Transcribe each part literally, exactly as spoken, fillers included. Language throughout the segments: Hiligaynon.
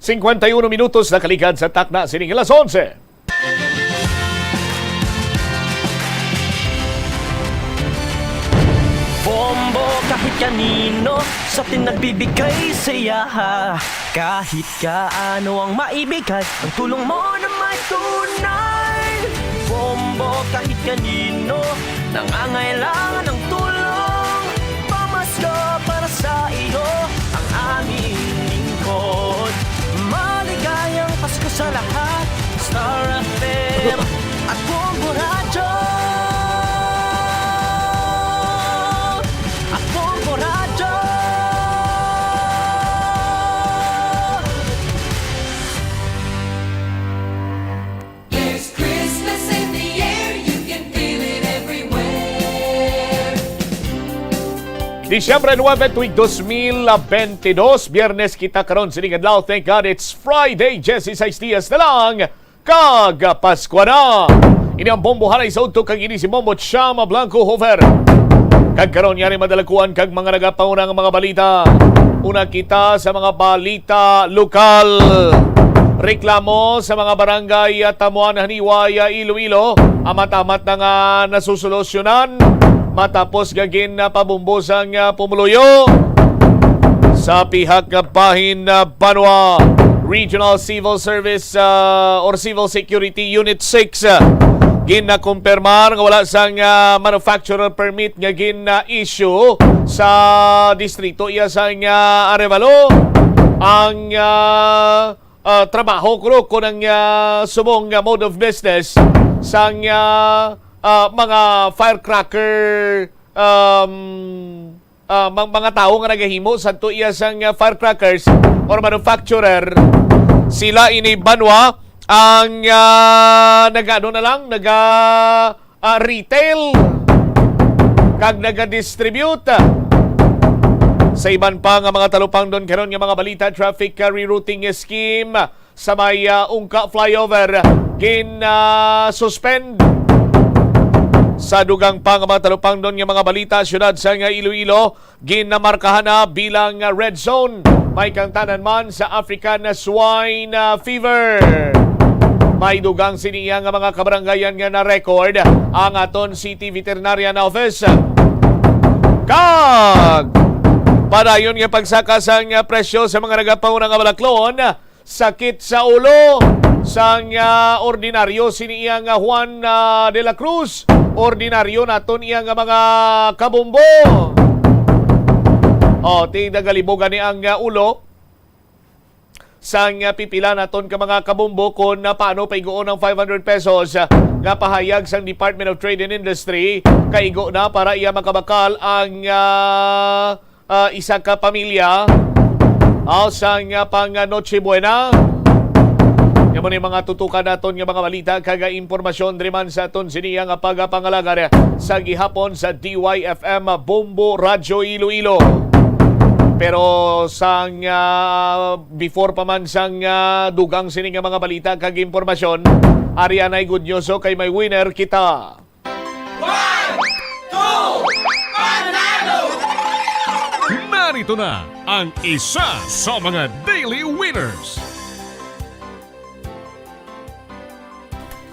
Cincuenta y uno minutos na kaligad sa takna sining alas onse. Bombo kahit kanino sa atin nagbibigay saya. Kahit kaano ang maibigay, ang tulong mo na may tunay. Bombo kahit kanino nangangailangan ng tulong. Pamasko para sa iyo ang aming lingkod. Maligayang Pasko sa lahat. Star F M at Bombo Radyo. At Bombo Radyo. There's Christmas in the air, you can feel it everywhere. Disyembre nuebe, tuig dos mil bentidós, Biyernes kita karon sining adlaw. Thank God it's Friday, dieciséis dias na lang kag Pasko na. Ini ang Bombo Halay sa Udto, kag ini si Bombo Chama Blanco Hover. Kag karon, yari madalakuan kag mga nagapauna nga mga balita. Una kita sa mga balita lokal. Reklamo sa mga barangay, ah, Tamuan, Haniway, ah, Iloilo, amat-amat na nga nasusolusyonan matapos nga ginpabumbo sang, ah, pumuluyo. Sa pihak nga bahin, ah, banwa, Regional Civil Service, ah, or Civil Security Unit six, ah, ginakumpirmar nga wala sang, ah, manufacturer permit nga gin-issue sa distrito iya sang, ah, Arevalo. Ang, ah, ah, trabaho kuno, kun ang, ah, subong nga mode of business sang, ah, ah, mga firecracker, um, ah, mang-, mga tawo nga nagahimo sadto iya sang, ah, firecrackers or manufacturer, sila ini banwa ang, ah, nag-ano na lang, naga, ah, retail kag naga-distribute. Sa iban pa nga mga talupangdon karon nga mga balita, traffic, ah, rerouting scheme sa may, ah, Ungka Flyover gin-suspend. Sa dugang pa nga mga talupangdon nga mga balita, siyudad sang Iloilo ginamarkahan na bilang red zone. May kaangtanan man sa African swine, ah, fever. May dugang sini iya nga mga kabarangayan nga na-record ang aton City Veterinarian Office. Kag padayon nga pagsaka sang, ah, presyo sa mga nagapauna nga balaklon, sakit sa ulo sang, ah, ordinaryo sini iya nga Juan, ah, de la Cruz. Ordinaryo naton iya nga mga kabumbo. O, ti nagalibo gani ang, ah, ulo sang, ah, pipila naton ka mga kabumbo kon, ah, paano paiguon ang five hundred pesos, ah, nga pahayag sang Department of Trade and Industry. Kaigo na para iya makabakal ang, ah, ah, isa ka pamilya, ah, sang, ah, pang, ah, Noche Buena. Yan mo ni mga tutukan naton nga mga balita kag, ah, impormasyon diri man sa aton sini nga pagpangalagad sa gihapon sa D Y F M Bombo Radyo Iloilo. Pero sang, ah, before pa man sang, ah, dugang sini nga mga balita kag impormasyon, ari anay good news, so kay may winner kita. One, two, panalo! Narito na ang isa sa mga daily winners.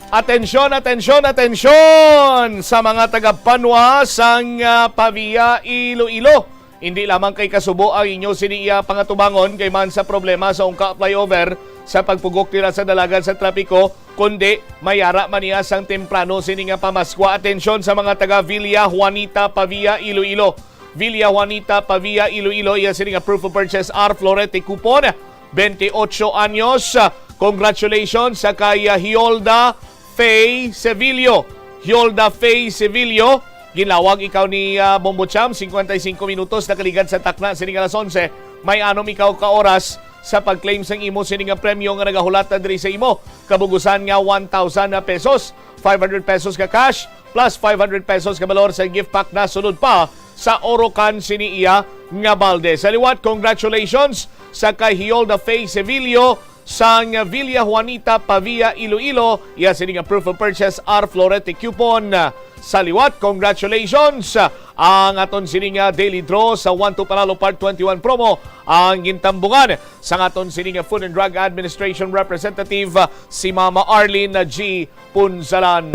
Atensyon, atensyon, atensyon sa mga taga-Banwa sang, ah, Pavia, Iloilo. Hindi lamang kay kasubo ang inyo sini iya pangatubangon kay man sa problema sa Ungka Flyover sa pagpugok nila sa dalagan sa trapiko, kundi may ara man niya sang temprano sini nga pamaskwa. Atensyon sa mga taga Villa Juanita, Pavia, Iloilo. Villa Juanita, Pavia, Iloilo, iya sini nga proof of purchase, R Florete Cupon, twenty-eight anyos. Congratulations sa kay, ah, Hiolda Faye Sevillo. Hiolda Faye Sevillo, ginlawag ikaw ni, ah, Bombo Cham, cincuenta y cinco minutos nakaligad sa takna sining alas onse. May anom ikaw ka oras sa pag-claim sang imo sini nga premyo nga nagahulat na diri sa imo. Kabugusan nga one thousand pesos, five hundred pesos ka cash, plus five hundred pesos ka balor sa gift pack na sulod pa sa Orocan sini iya nga balde. Sa liwat, congratulations sa kay Hiolda Faye Sevillo, sang Villa Juanita, Pavia, Iloilo. Iya sini nga proof of purchase, R Florete coupon. Sa liwat, congratulations! Ang aton sini nga daily draw sa One to Panalo Part twenty-one promo ang gintambungan sang aton sini nga Food and Drug Administration representative, si Mama Arlene G Punzalan.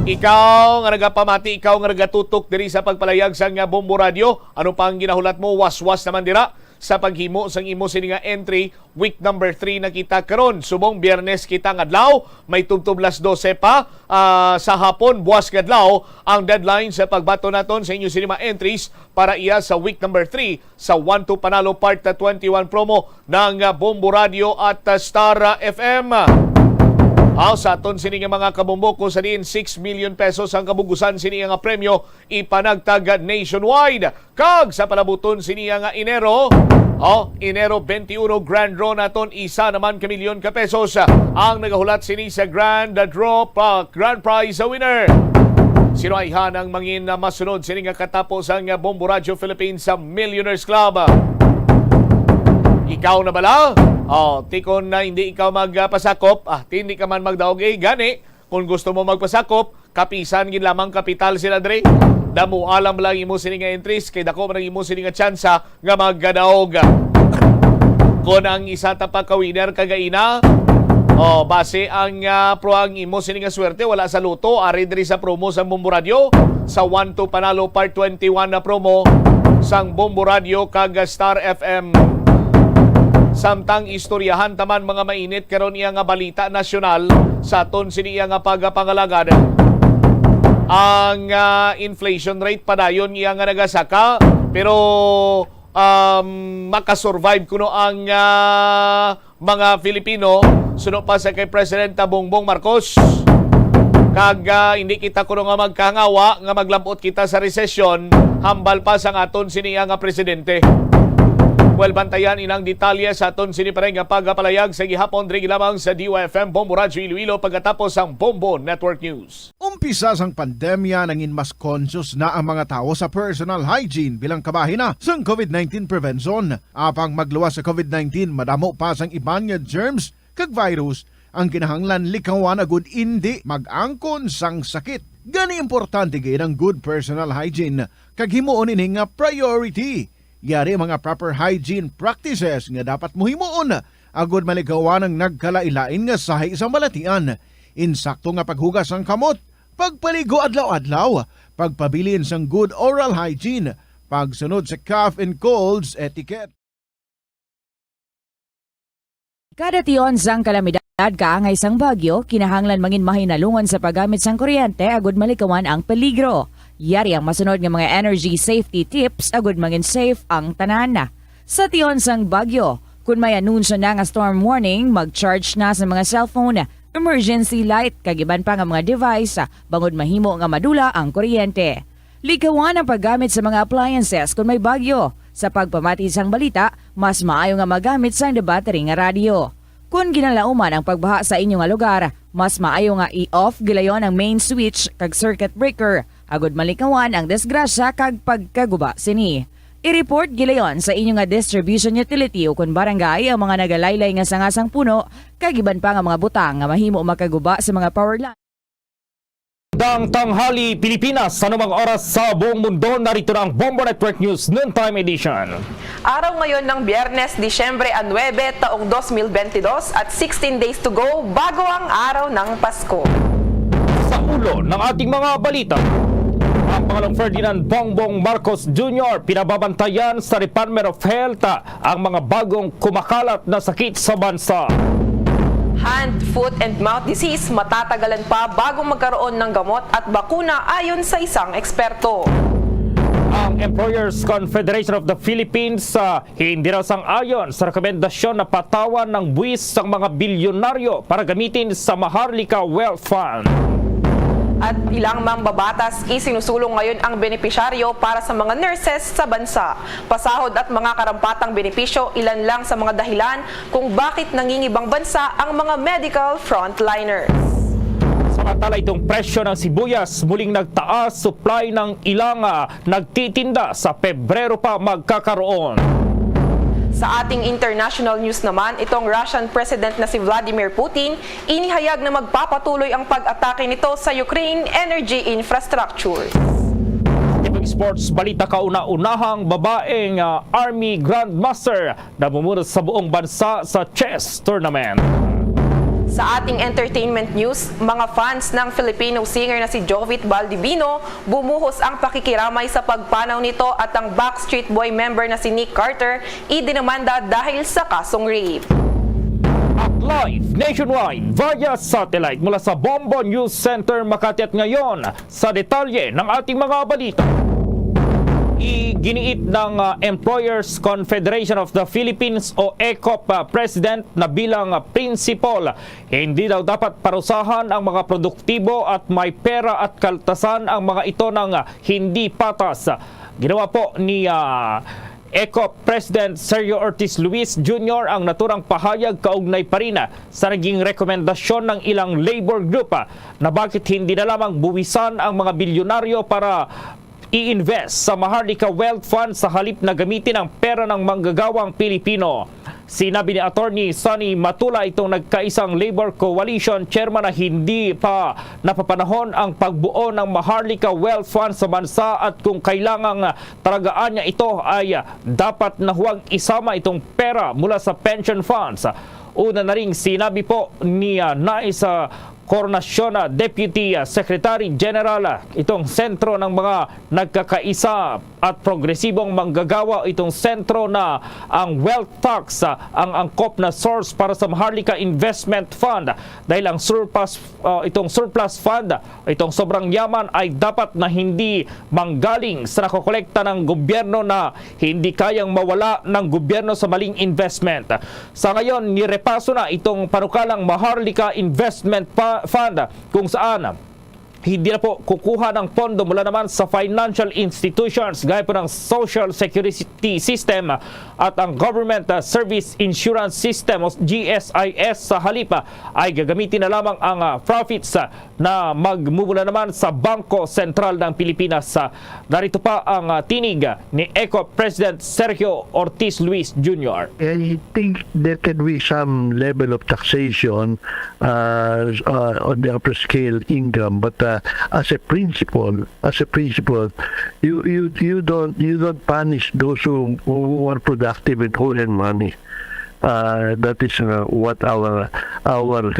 Ikaw nga nagapamati, ikaw nga nagatutok diri sa pagpalayag sang Bombo Radyo, ano pa ang ginahulat mo? Waswas naman dira sa paghimo sang imo sini nga entry. Week number three na kita karon. Subong Biyernes kita nga adlaw, may tubtob las dose pa, ah, sa hapon, buwas nga adlaw, ang deadline sa pagbaton naton sa inyo sini mga entries para iya sa week number three sa One to Panalo Part twenty-one promo ng, ah, Bombo Radio at, ah, Star, ah, F M. Aw, sa aton sini nga mga kabumboko, sa diin six million pesos ang kabugusan sini nga premyo ipanagtag nationwide. Kag sa palabuton sini nga Enero, oh, Enero twenty-one, grand draw naton, isa naman ka milyon ka pesos ang nagahulat sini sa grand draw pa, grand prize winner. Sino ayhan ang mangin na masunod sini nga katapo sang Bombo Radio Philippines sa Millionaires Club? Ikaw na bala? Oh, tikon na hindi ikaw magpasakop, ah, hindi ka man magdaog, eh, gani. Kung gusto mo magpasakop, kapisan gid lamang kapital sila dre. Damo alam lang imo sini nga entries, kay dako man ang imo sini nga tsansa nga magkadaog. Kon ang isa ta pa ka winner kagaina, oh, base ang, ah, pro ang imo sini nga swerte, wala sa luto, ari diri sa promo sa Bombo Radio, sa One to Panalo Part twenty-one na promo sang Bombo Radio kag Star F M. Samtang istoryahan ta man, mga mainit karon, iya nga balita nasyonal sa aton sini iya nga pagapangalagad. Ang, ah, inflation rate padayon iya nga nagasaka, pero, um, makasurvive kuno ang, ah, mga Filipino suno pa sa kay Presidenta Bongbong Marcos. Kag, ah, hindi kita kuno nga magkahangawa nga maglabot kita sa resesyon hambal pa sang aton sini iya nga presidente. Well, bantayan inang detalye sa aton sini pa rin nga pagapalayag sa gihapon diri lamang sa D Y F M Bombo Radyo Iloilo pagkatapos ang Bombo Network News. Umpisa sang pandemya, nangin mas conscious na ang mga tawo sa personal hygiene bilang kabahin na sang COVID nineteen prevention. Apang magluwas sa COVID nineteen, madamo pa sang iban nga germs kag virus ang kinahanglan likawan agud indi mag-angkon sang sakit. Gani, importante gid ang good personal hygiene kag himuon ini nga priority. Yari ang mga proper hygiene practices nga dapat mo himuon agud malikawan ang nagkalain-lain nga sahi sa balatian. Insakto nga paghugas sang kamot, pagpaligo adlaw-adlaw, pagpabilin sang good oral hygiene, pagsunod sa cough and colds etiquette. Kada tion sang kalamidad kaangay sang bagyo, kinahanglan mangin mahinalungan sa paggamit sang kuryente agud malikawan ang peligro. Yari ang masunod nga mga energy safety tips agud mangin safe ang tanan. Sa tion sang bagyo, kun may anunsyo na nga storm warning, mag-charge na sa mga cellphone, emergency light, kag iban pa nga mga device, bangod mahimo nga madula ang kuryente. Likawan ang paggamit sa mga appliances kon may bagyo. Sa pagpamati sang balita, mas maayo nga magamit sang debattery nga radyo. Kon ginalauman ang pagbaha sa inyo nga lugar, mas maayo nga i-off gilayon ang main switch kag circuit breaker, agud malikawan ang disgrasya kag pagkaguba sini. I-report gilayon sa inyo nga distribution utility o kon barangay ang mga nagalaylay nga sanga sang puno kag iban pa nga mga butang nga mahimo makaguba sa mga power line. Magandang tanghali, Pilipinas. Sa anumang oras sa buong mundo, narito na ang Bombo Network News Noontime Edition. Araw ngayon ng Biyernes, Disyembre nuebe, taong dos mil bentidós, at sixteen days to go bago ang araw ng Pasko. Sa ulo ng ating mga balita, ang Pangulong Ferdinand Bongbong Marcos Junior pinababantayan sa Department of Health ang mga bagong kumakalat na sakit sa bansa. Hand, foot, and mouth disease matatagalan pa bago magkaroon ng gamot at bakuna, ayon sa isang eksperto. Ang Employers Confederation of the Philippines, ah, hindi raw sang-ayon sa rekomendasyon na patawan ng buwis ang mga bilyonaryo para gamitin sa Maharlika Wealth Fund. At ilang mambabatas, isinusulong ngayon ang benepisyaryo para sa mga nurses sa bansa. Pasahod at mga karampatang benepisyo, ilan lang sa mga dahilan kung bakit nangingibang bansa ang mga medical frontliners. Samantala, itong presyo ng sibuyas muling nagtaas, supply ng ilang, ah, nagtitinda sa Pebrero pa magkakaroon. Sa ating international news naman, itong Russian President na si Vladimir Putin inihayag na magpapatuloy ang pag-atake nito sa Ukraine energy infrastructure. Sports balita, kauna-unahang babaeng, ah, Army Grandmaster namumuno sa buong bansa sa chess tournament. Sa ating entertainment news, mga fans ng Filipino singer na si Jovit Baldivino bumuhos ang pakikiramay sa pagpanaw nito at ang Backstreet Boy member na si Nick Carter idinamanda dahil sa kasong rape. At live nationwide via satellite mula sa Bombo News Center, Makati at ngayon, sa detalye ng ating mga balita. Iginiit ng, ah, Employers Confederation of the Philippines o ECOP, ah, President na bilang, ah, principle, hindi daw dapat parusahan ang mga produktibo at may pera at kaltasan ang mga ito ng, ah, hindi patas. Ginawa po ni, ah, ECOP President Sergio Ortiz Luis Junior ang naturang pahayag kaugnay pa rin, ah, sa naging rekomendasyon ng ilang labor group, ah, na bakit hindi na lamang buwisan ang mga bilyonaryo para i-invest sa Maharlika Wealth Fund sa halip na gamitin ang pera ng manggagawang Pilipino. Sinabi ni Attorney Sonny Matula, itong nagkaisang Labor Coalition Chairman, na hindi pa napapanahon ang pagbuo ng Maharlika Wealth Fund sa bansa at kung kailangang talagaan niya ito ay dapat na huwag isama itong pera mula sa pension funds. Una na ring sinabi po ni, ah, Nice, ah, Coronacion, ah, Deputy, ah, Secretary General, ah, itong sentro ng mga nagkakaisa at progresibong manggagawa, itong sentro na ang wealth tax, ah, ang angkop na source para sa Maharlika Investment Fund, dahil ang surplus, ah, itong surplus fund, itong sobrang yaman ay dapat na hindi manggaling sa nakokolekta ng gobyerno na hindi kayang mawala ng gobyerno sa maling investment. Sa ngayon, nirepaso na itong panukalang Maharlika Investment Pa-, Fund, kung saan hindi na po kukuha ng pondo mula naman sa financial institutions gaya po ng Social Security System at ang Government, uh, Service Insurance System o G S I S. Sa halip, uh, ay gagamitin na lamang ang, uh, profits, uh, na magmumula naman sa Bangko Sentral ng Pilipinas. Uh, narito pa ang, uh, tinig ni ECOP President Sergio Ortiz Luis Junior. I think there can be some level of taxation, uh, uh, on the upper scale income, but, uh, as a principle, as a principle, you, you, you don't, you don't punish those who, who are productive and who earn money. Uh, that is, uh, what our, our,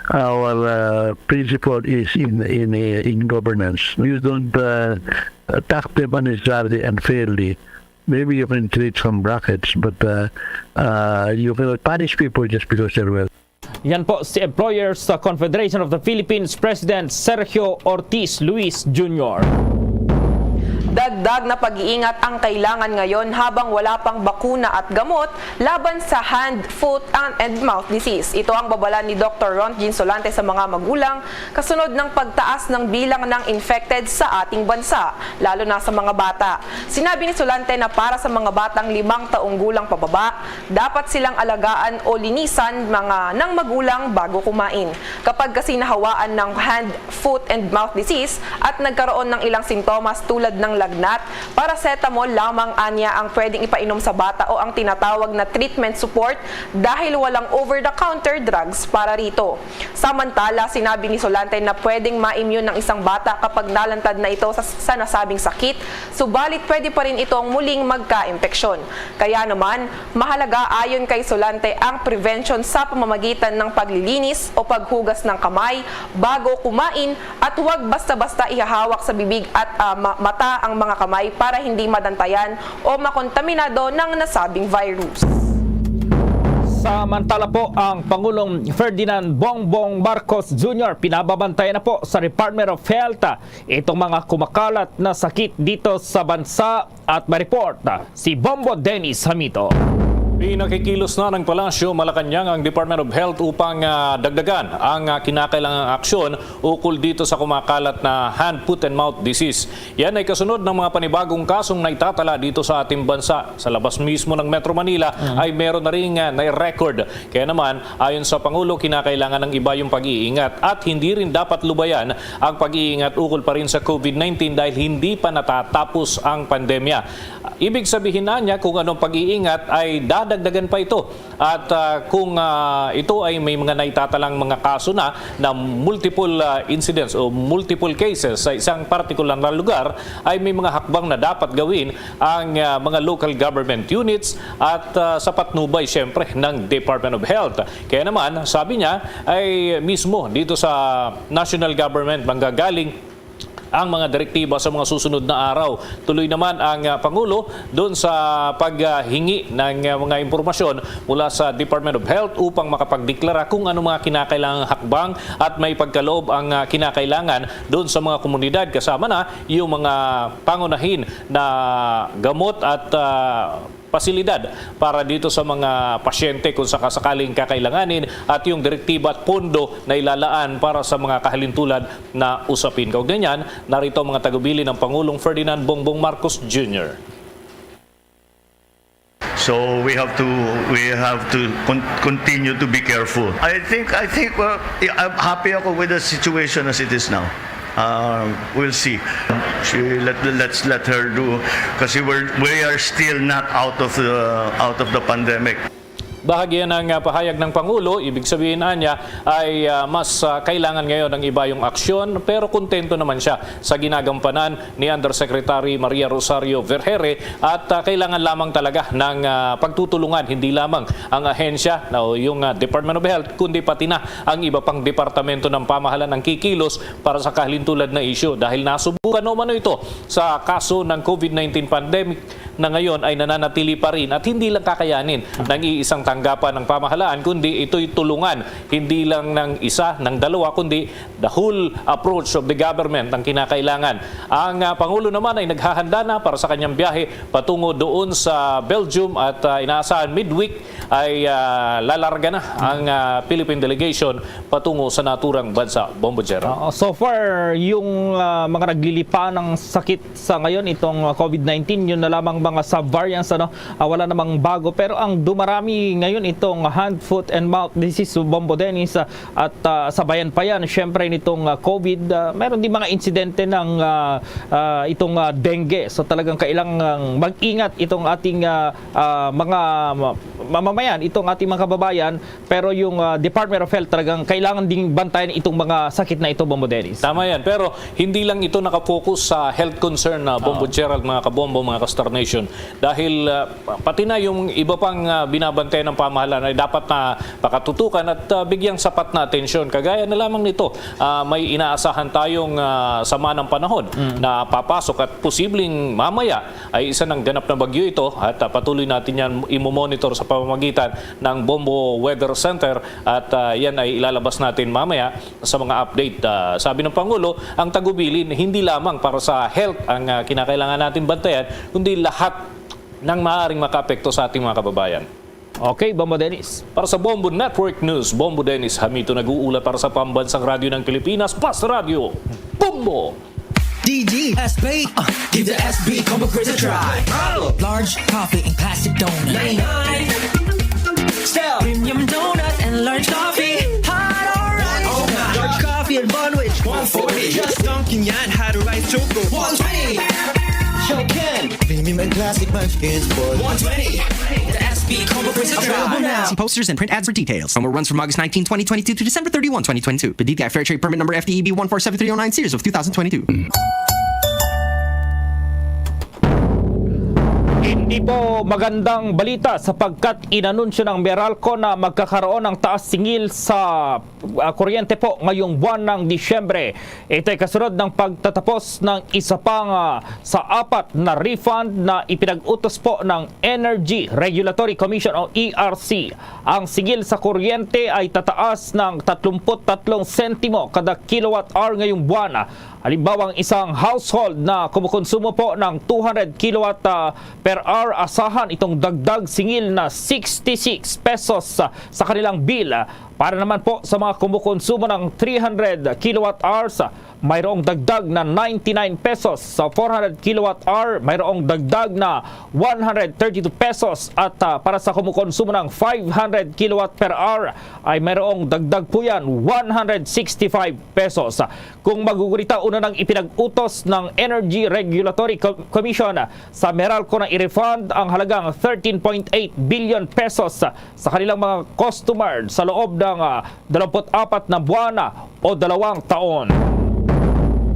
our, uh, principle is in, in, in governance. You don't, uh, tax them unnecessarily and fairly. Maybe you can create some brackets, but, uh, uh, you cannot punish people just because they're wealthy. Yan po si Employers, uh, Confederation of the Philippines President Sergio Ortiz Luis Junior. Dagdag na pag-iingat ang kailangan ngayon habang wala pang bakuna at gamot laban sa hand, foot, and, and mouth disease. Ito ang babala ni Doktor Ron Jean Solante sa mga magulang kasunod ng pagtaas ng bilang ng infected sa ating bansa, lalo na sa mga bata. Sinabi ni Solante na para sa mga batang limang taong gulang pababa, dapat silang alagaan o linisan mga ng magulang bago kumain. Kapag kasi nahawaan ng hand, foot, and mouth disease at nagkaroon ng ilang sintomas tulad ng lagnat, paracetamol lamang anya ang pwedeng ipainom sa bata o ang tinatawag na treatment support dahil walang over-the-counter drugs para rito. Samantala, sinabi ni Solante na pwedeng ma-immune ng isang bata kapag nalantad na ito sa, sa nasabing sakit, subalit pwede pa rin itong muling magka-impeksyon. Kaya naman, mahalaga ayon kay Solante ang prevention sa pamamagitan ng paglilinis o paghugas ng kamay bago kumain at huwag basta-basta ihahawak sa bibig at, ah, ma-, mata ang mga kamay para hindi madantayan o makontaminado ng nasabing virus. Samantala po, ang Pangulong Ferdinand Bongbong Marcos Junior pinababantayan na po sa Department of Health, ah, itong mga kumakalat na sakit dito sa bansa. At may report, ah, si Bombo Dennis Hamito. Pinakikilos na ng Palasyo, Malacañang ang Department of Health upang, ah, dagdagan ang, ah, kinakailangang aksyon ukol dito sa kumakalat na hand, foot, and mouth disease. Yan ay kasunod ng mga panibagong kasong naitatala dito sa ating bansa. Sa labas mismo ng Metro Manila Mm. ay meron na ring, ah, nai-record. Kaya naman, ayon sa Pangulo, kinakailangan ng iba yung pag-iingat at hindi rin dapat lubayan ang pag-iingat ukol pa rin sa COVID nineteen dahil hindi pa natatapos ang pandemya. Ibig sabihin na niya kung anong pag-iingat ay dadagdagan pa ito. At, ah, kung, ah, ito ay may mga naitatalang mga kaso na, na multiple, ah, incidents o multiple cases sa isang partikular na lugar, ay may mga hakbang na dapat gawin ang, ah, mga local government units at, ah, sa patnubay, siyempre, ng Department of Health. Kaya naman, sabi niya, ay mismo dito sa national government manggagaling ang mga direktiba sa mga susunod na araw. Tuloy naman ang, ah, Pangulo doon sa paghingi ng, ah, mga impormasyon mula sa Department of Health upang makapagdeklara kung ano mga kinakailangang hakbang at may pagkaloob ang, ah, kinakailangan doon sa mga komunidad, kasama na yung mga pangunahin na gamot at, ah, pasilidad para dito sa mga pasyente kung sakasakaling kakailanganin, at yung direktiba at pondo na ilalaan para sa mga kahalintulad na usapin. Kaugnay niyan, narito ang mga tagubilin ng Pangulong Ferdinand Bongbong Marcos Junior. So we have to we have to con- continue to be careful. I think I think uh, I'm happy ako with the situation as it is now. Uh, we'll see. She, let, let's let her do kasi we're we are still not out of the out of the pandemic. Bahagi yan ng, ah, pahayag ng Pangulo, ibig sabihin anya ay, ah, mas, ah, kailangan ngayon ng iba yung aksyon, pero kontento naman siya sa ginagampanan ni Undersecretary Maria Rosario Vergere at, ah, kailangan lamang talaga ng, ah, pagtutulungan hindi lamang ang ahensya na o yung, ah, Department of Health kundi pati na ang iba pang departamento ng pamahalaan ang kikilos para sa kahalintulad na isyu dahil nasubukan na umano ito sa kaso ng COVID nineteen pandemic na ngayon ay nananatili pa rin at hindi lang kakayanin ng iisang tanggapan ng pamahalaan, kundi ito'y tulungan, hindi lang ng isa, ng dalawa, kundi the whole approach of the government ang kinakailangan. Ang, ah, Pangulo naman ay naghahanda na para sa kanyang biyahe patungo doon sa Belgium at, ah, inaasahan midweek ay, ah, lalarga na ang, ah, Philippine delegation patungo sa naturang bansa. Bombo Gerald. Oo, so far, yung, ah, mga naglilipa ng sakit sa ngayon itong, ah, COVID nineteen, yun na lamang mga sub-variants, ano, ah, wala namang bago. Pero ang dumarami ngayon itong hand, foot, and mouth disease, Bombo Dennis, ah, at, ah, sabayan pa yan, syempre, nitong, ah, COVID, ah, meron din mga insidente ng, ah, ah, itong, ah, dengue. So talagang kailangang mag-ingat itong ating, ah, ah, mga ma- mamamayan, itong ating mga kababayan, pero yung, ah, Department of Health talagang kailangan ding bantayan itong mga sakit na ito, Bombo Dennis. Tama yan, pero hindi lang ito nakafocus sa health concern na Bombo Gerald, mga kabombo, mga ka-Star Nation. Dahil, ah, pati na yung iba pang, ah, binabantayan ng pamahalaan ay dapat na pakatutukan at, ah, bigyang sapat na atensyon. Kagaya na lamang nito, ah, may inaasahan tayong, ah, sama ng panahon na papasok at posibleng mamaya ay isa ng ganap na bagyo ito at, ah, patuloy natin yan imo-monitor sa pamamagitan ng Bombo Weather Center at, ah, yan ay ilalabas natin mamaya sa mga update. Ah, sabi ng Pangulo, ang tagubilin hindi lamang para sa health ang, ah, kinakailangan natin bantayan, kundi lahat ng maaaring makaapekto sa ating mga kababayan. Okay, Bombo Dennis. Para sa Bombo Network News, Bombo Dennis Hamito nag-uulat para sa Pambansang Radyo ng Pilipinas, Pas Radyo. Bombo! D G, S P, uh, give the S B Combo Quiz a try. Large coffee and classic donut. Nine nine. Style. Premium donut and large coffee. Hot or right. Large coffee and bun which. One forty. Just dunking yan. Had a rice choco. One twenty. Show Ken. Premium and classic munchkins for one twenty. The S B Combo Quiz a try. Available now. See posters and print ads for details. Promo runs from August nineteen, twenty twenty-two to December thirty-one, twenty twenty-two. The D T I Fair Trade Permit Number F T E B one four seven three oh nine, series of two thousand twenty-two. Hindi po magandang balita sapagkat inanunsyo ng Meralco na magkakaroon ng taas singil sa, ah, kuryente po ngayong buwan ng Disyembre. Ito'y kasunod ng pagtatapos ng isa pang, ah, sa apat na refund na ipinag-utos po ng Energy Regulatory Commission o E R C. Ang singil sa kuryente ay tataas ng tatlumpu't tatlong sentimo kada kilowatt hour ngayong buwan. Halimbawa, ang isang household na kumukonsumo po ng two hundred kilowatt, ah, per hour, asahan itong dagdag singil na sixty-six pesos, ah, sa kanilang bill, ah, Para naman po sa mga kumukonsumo ng three hundred kilowatt hours, mayroong dagdag na ninety-nine pesos. Sa four hundred kilowatt hour, mayroong dagdag na one hundred thirty-two pesos. At, ah, para sa kumukonsumo ng five hundred kilowatt per hour, ay mayroong dagdag po yan, one hundred sixty-five pesos. Kung magugurita, una nang ipinag-utos ng Energy Regulatory Co-, Commission sa Meralco na i-refund ang halagang thirteen point eight billion pesos sa kanilang mga customer sa loob ng, ah, dalawampu't apat na buwan o dalawang taon.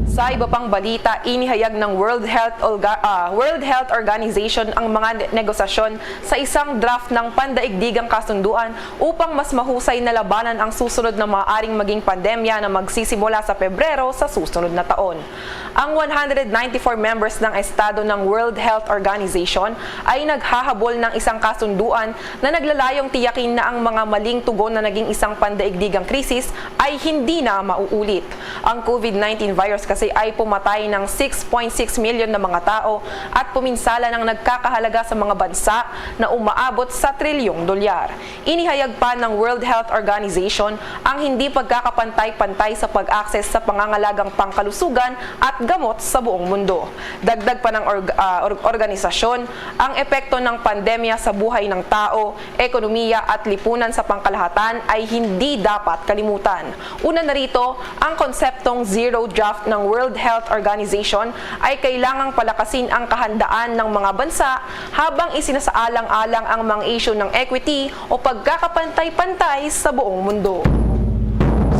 Sa iba pang balita, inihayag ng World Health Orga-, ah, World Health Organization ang mga ne-, negosasyon sa isang draft ng pandaigdigang kasunduan upang mas mahusay na labanan ang susunod na maaaring maging pandemya na magsisimula sa Pebrero sa susunod na taon. Ang one hundred ninety-four members ng estado ng World Health Organization ay naghahabol ng isang kasunduan na naglalayong tiyakin na ang mga maling tugon na naging isang pandaigdigang krisis ay hindi na mauulit. Ang COVID nineteen virus kasi ay pumatay ng six point six million na mga tao at puminsala ng nagkakahalaga sa mga bansa na umaabot sa trilyong dolyar. Inihayag pa ng World Health Organization ang hindi pagkakapantay-pantay sa pag-akses sa pangangalagang pangkalusugan at gamot sa buong mundo. Dagdag pa ng org-, ah, or-, organisasyon, ang epekto ng pandemya sa buhay ng tao, ekonomiya at lipunan sa pangkalahatan ay hindi dapat kalimutan. Una na rito, ang konseptong zero draft ng World Health Organization ay kailangang palakasin ang kahandaan ng mga bansa habang isinasaalang-alang ang mga isyu ng equity o pagkakapantay-pantay sa buong mundo.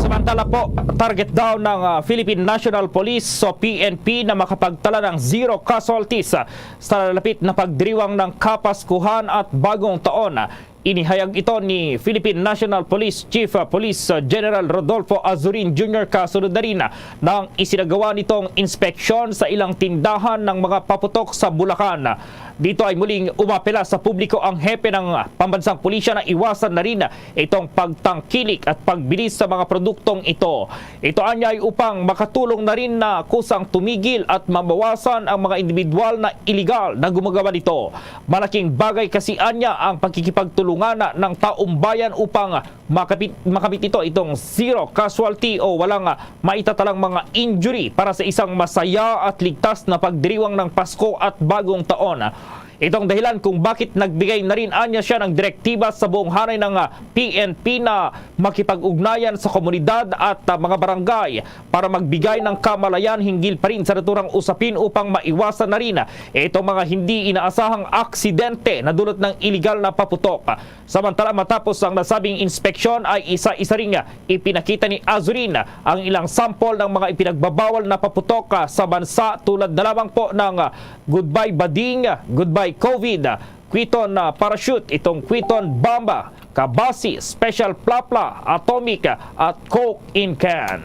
Samantala po, target daw ng, ah, Philippine National Police o P N P na makapagtala ng zero casualties, ah, sa lalapit na pagdiriwang ng Kapaskuhan at Bagong Taon. Inihayag ito ni Philippine National Police Chief, ah, Police, ah, General Rodolfo Azurin Junior kasunod na rin, ah, ng isinagawa nitong inspeksyon sa ilang tindahan ng mga paputok sa Bulacan. Dito ay muling umapela sa publiko ang hepe ng pambansang pulisya na iwasan na rin itong pagtangkilik at pagbilis sa mga produktong ito. Ito anya ay upang makatulong na rin na kusang tumigil at mabawasan ang mga individual na iligal na gumagawa nito. Malaking bagay kasi anya ang pagkikipagtulungan ng taumbayan upang makapit, makapit ito itong zero casualty o walang, ah, maitatalang mga injury para sa isang masaya at ligtas na pagdiriwang ng Pasko at Bagong Taon. Itong dahilan kung bakit nagbigay na rin anya siya ng direktiba sa buong hanay ng, ah, P N P na makipag-ugnayan sa komunidad at, ah, mga barangay para magbigay ng kamalayan hinggil pa rin sa naturang usapin upang maiwasan na rin itong mga hindi inaasahang aksidente na dulot ng iligal na paputok. Samantala, matapos ang nasabing inspeksyon ay isa-isa ring ipinakita ni Azurin ang ilang sample ng mga ipinagbabawal na paputok, ah, sa bansa, tulad na lamang po ng, ah, Goodbye Bading, Goodbye COVID, Kwiton, ah, Parachute, itong Kwiton Bomba, Kabasi, Special Plapla, Atomic, at Coke in Can.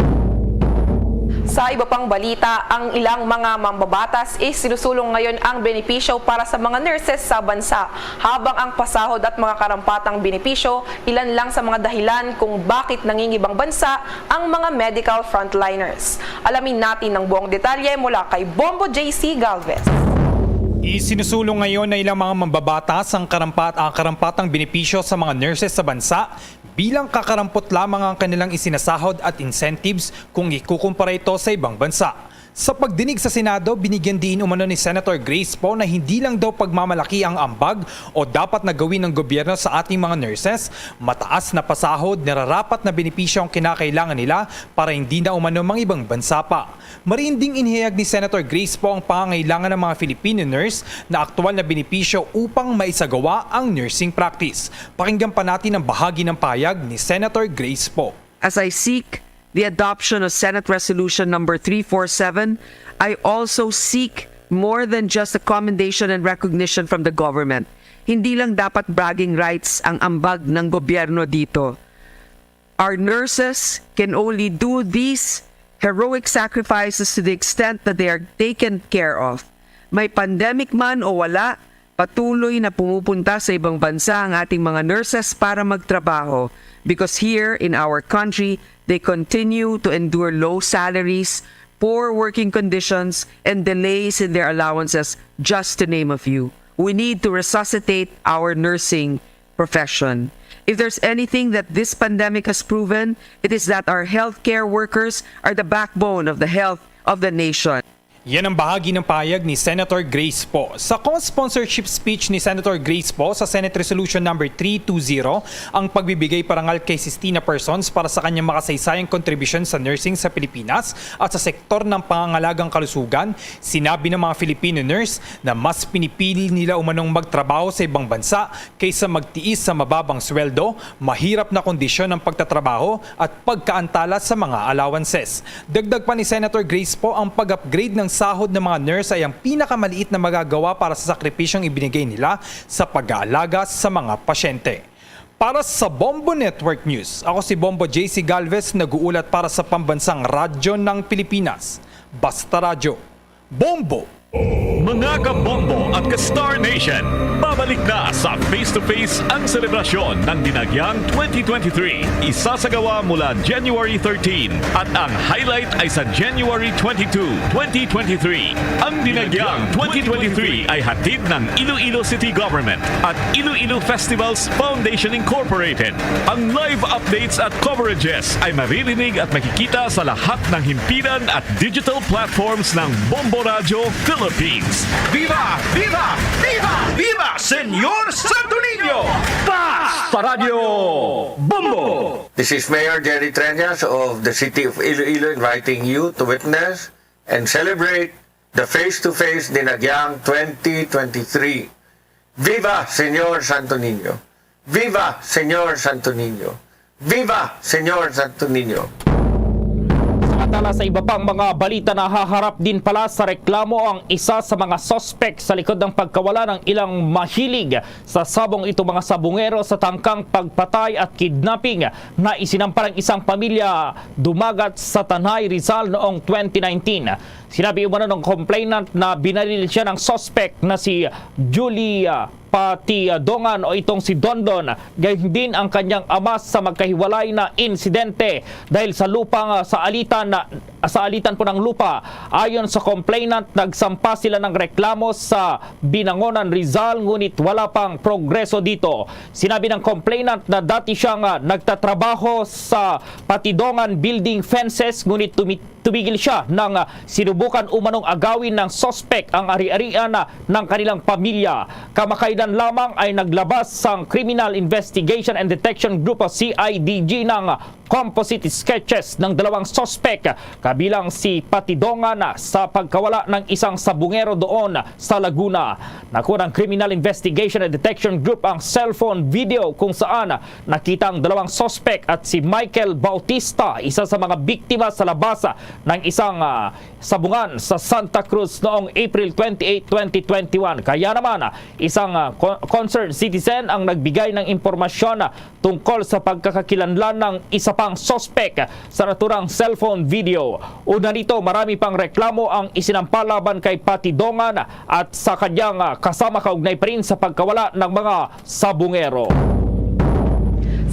Sa iba pang balita, ang ilang mga mambabatas isinusulong ngayon ang benepisyo para sa mga nurses sa bansa, habang ang pasahod at mga karampatang benepisyo ilan lang sa mga dahilan kung bakit nangingibang bansa ang mga medical frontliners. Alamin natin ang buong detalye mula kay Bombo J C Galvez. Isinusulong ngayon na ilang mga mambabatas ang karampat-, ang karampatang benepisyo sa mga nurses sa bansa, bilang kakarampot lamang ang kanilang isinasahod at incentives kung ikukumpara ito sa ibang bansa. Sa pagdinig sa Senado, binigyan diin umano ni Senator Grace Poe na hindi lang daw pagmamalaki ang ambag o dapat na gawin ng gobyerno sa ating mga nurses, mataas na pasahod nararapat na benepisyo ang kinakailangan nila para hindi na umano mangibang bansa pa. Mariin ding inihayag ni Senator Grace Poe ang pangangailangan ng mga Filipino nurse na aktual na benepisyo upang maisagawa ang nursing practice. Pakinggan pa natin ang bahagi ng pahayag ni Senator Grace Poe. As I seek the adoption of Senate Resolution Number three four seven, I also seek more than just a commendation and recognition from the government. Hindi lang dapat bragging rights ang ambag ng gobyerno dito. Our nurses can only do these heroic sacrifices to the extent that they are taken care of. May pandemic man o wala, patuloy na pumupunta sa ibang bansa ang ating mga nurses para magtrabaho, because here in our country, they continue to endure low salaries, poor working conditions, and delays in their allowances, just to name a few. We need to resuscitate our nursing profession. If there's anything that this pandemic has proven, it is that our healthcare workers are the backbone of the health of the nation. Yan ang bahagi ng pahayag ni Senator Grace Poe. Sa co-sponsorship speech ni Senator Grace Poe sa Senate Resolution Number three two zero, ang pagbibigay parangal kay Sistina Persons para sa kanyang makasaysayang kontribusyon sa nursing sa Pilipinas at sa sektor ng pangangalagang kalusugan, sinabi ng mga Filipino nurse na mas pinipili nila umanong magtrabaho sa ibang bansa kaysa magtiis sa mababang sweldo, mahirap na kondisyon ng pagtatrabaho at pagkaantala sa mga allowances. Dagdag pa ni Senator Grace Poe, ang pag-upgrade ng sahod ng mga nurse ay ang pinakamaliit na magagawa para sa sakripisyong ibinigay nila sa pag-aalaga sa mga pasyente. Para sa Bombo Network News, ako si Bombo J C Galvez, nag-uulat para sa Pambansang Radyo ng Pilipinas. Basta Radyo, Bombo! Mga ka-Bombo at ka-Star Nation, babalik na sa Face to Face ang selebrasyon ng Dinagyang twenty twenty-three. Isasagawa mula January thirteen at ang highlight ay sa January twenty-two, twenty twenty-three. Ang Dinagyang twenty twenty-three ay hatid ng Iloilo City Government at Iloilo Festivals Foundation Incorporated. Ang live updates at coverages ay maririnig at makikita sa lahat ng himpilan at digital platforms ng Bombo Radyo Philippines. Viva! Viva! Viva! Viva, Senyor Santo Niño! Basta Radyo Bombo! This is Mayor Jerry Treñas of the City of Iloilo inviting you to witness and celebrate the Face to Face Dinagyang twenty twenty-three. Viva, Senyor Santo Niño! Viva, Senyor Santo Niño! Viva, Senyor Santo Niño! Samantala, sa iba pang mga balita, nahaharap din pala sa reklamo ang isa sa mga suspek sa likod ng pagkawala ng ilang mahilig sa sabong itong mga sabungero sa tangkang pagpatay at kidnapping na isinampa ng isang pamilya dumagat sa Tanay, Rizal noong twenty nineteen. Sinabi umano ng complainant na binaril siya ng suspek na si Julia Patidongan o itong si Dondon, gayon din ang kanyang ama sa magkahiwalay na insidente dahil sa lupa nga sa alitan na sa alitan po ng lupa. Ayon sa complainant, nagsampa sila ng reklamo sa Binangonan, Rizal, ngunit wala pang progreso dito. Sinabi ng complainant na dati siyang, ah, nagtatrabaho sa Patidongan Building Fences, ngunit tumi-, tumigil siya nang, ah, sinubukan umanong agawin ng suspek ang ari-arian, ah, ng kanilang pamilya. Kamakailan lamang ay naglabas ang Criminal Investigation and Detection Group o C I D G ng composite sketches ng dalawang suspek, kabilang si Patidongan, sa pagkawala ng isang sabungero doon sa Laguna. Nakuha ng Criminal Investigation and Detection Group ang cellphone video kung saan nakita ang dalawang suspek at si Michael Bautista, isa sa mga biktima sa labas ng isang, ah, sabungan sa Santa Cruz noong April twenty-eight, twenty twenty-one. Kaya naman, isang, ah, co-, concerned citizen ang nagbigay ng impormasyon tungkol sa pagkakakilanlan ng isa pang suspek sa naturang cellphone video. Una nito, marami pang reklamo ang isinampa laban kay Patidongan at sa kanyang, ah, kasama, kaugnay pa rin sa pagkawala ng mga sabungero.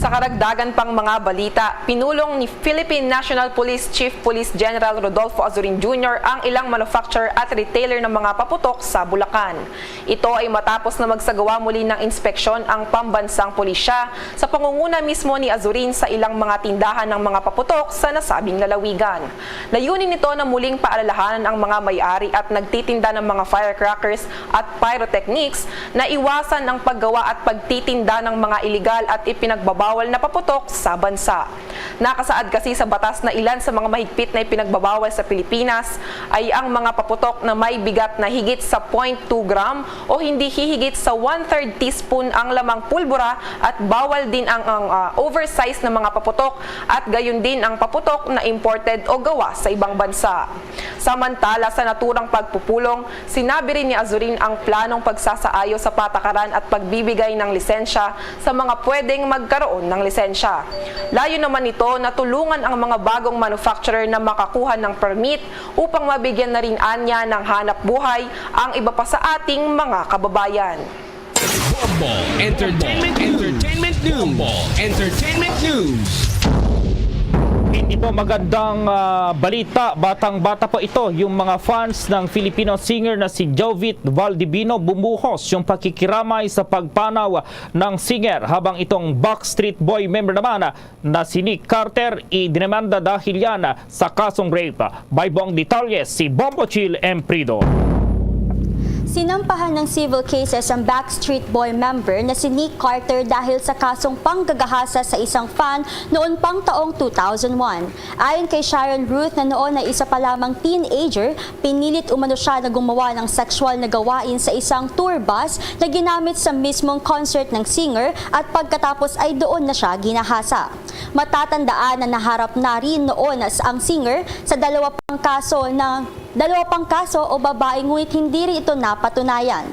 Sa karagdagan pang mga balita, pinulong ni Philippine National Police Chief Police General Rodolfo Azurin Junior ang ilang manufacturer at retailer ng mga paputok sa Bulacan. Ito ay matapos na magsagawa muli ng inspeksyon ang pambansang pulisya sa pangunguna mismo ni Azurin sa ilang mga tindahan ng mga paputok sa nasabing lalawigan. Layunin nito na muling paalalahanan ang mga may-ari at nagtitinda ng mga firecrackers at pyrotechnics na iwasan ang paggawa at pagtitinda ng mga iligal at ipinagbabawal na paputok sa bansa. Nakasaad kasi sa batas na ilan sa mga mahigpit na ipinagbabawal sa Pilipinas ay ang mga paputok na may bigat na higit sa point two gram o hindi hihigit sa one-third teaspoon ang lamang pulbura, at bawal din ang, ang, ah, oversize na mga paputok at gayon din ang paputok na imported o gawa sa ibang bansa. Samantala, sa naturang pagpupulong, sinabi rin ni Azurin ang planong pagsasaayo sa patakaran at pagbibigay ng lisensya sa mga pwedeng magkaroon ng lisensya. Layo naman nito na tulungan ang mga bagong manufacturer na makakuha ng permit upang mabigyan na rin anya ng hanap buhay ang iba pa sa ating mga kababayan. Bombo Entertainment News. Entertainment News. Bombo Entertainment News. Ito magandang ah, balita, batang-bata pa ito, yung mga fans ng Filipino singer na si Jovit Valdivino bumuhos yung pakikiramay sa pagpanaw ng singer, habang itong Backstreet Boy member naman na si Nick Carter idinimanda dahil yan sa kasong rape. May buong detalye si Bombo Chill Emprido. Sinampahan ng civil cases ang Backstreet Boy member na si Nick Carter dahil sa kasong panggagahasa sa isang fan noon pang taong two thousand one. Ayon kay Sharon Ruth, na noon ay isa pa lamang teenager, pinilit umano siya na gumawa ng sexual na gawain sa isang tour bus na ginamit sa mismong concert ng singer, at pagkatapos ay doon na siya ginahasa. Matatandaan na naharap na rin noon ang singer sa dalawa pang kaso na dalawa pang kaso o babae, ngunit hindi rin ito napatunayan.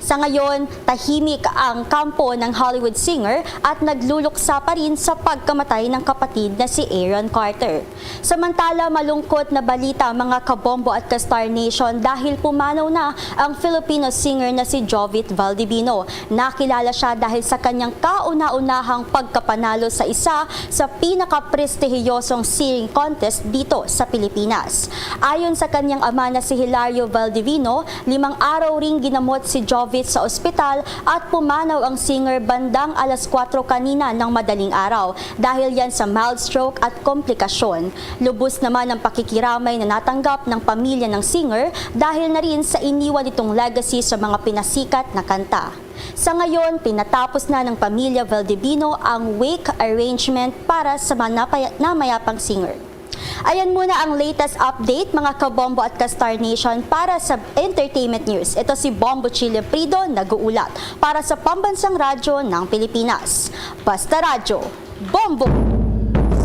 Sa ngayon, tahimik ang kampo ng Hollywood singer at nagluluksa pa rin sa pagkamatay ng kapatid na si Aaron Carter. Samantala, malungkot na balita, mga kabombo at ka-Star Nation, dahil pumanaw na ang Filipino singer na si Jovit Valdivino. Nakilala siya dahil sa kanyang kauna-unahang pagkapanalo sa isa sa pinakaprestihiyosong singing contest dito sa Pilipinas. Ayon sa kanyang ama na si Hilario Valdivino, limang araw ring ginamot si Jovit sa ospital at pumanaw ang singer bandang alas kuwatro kanina ng madaling araw dahil yan sa mild stroke at komplikasyon. Lubos naman ang pakikiramay na natanggap ng pamilya ng singer dahil na rin sa iniwan nitong legacy sa mga pinasikat na kanta. Sa ngayon, pinatapos na ng pamilya Valdivino ang wake arrangement para sa manapaya- namayapang singer. Ayan muna ang latest update, mga kabombo at ka-Star Nation, para sa entertainment news. Ito si Bombo Chile Prido, nag-uulat para sa Pambansang Radyo ng Pilipinas. Basta Radyo, Bombo!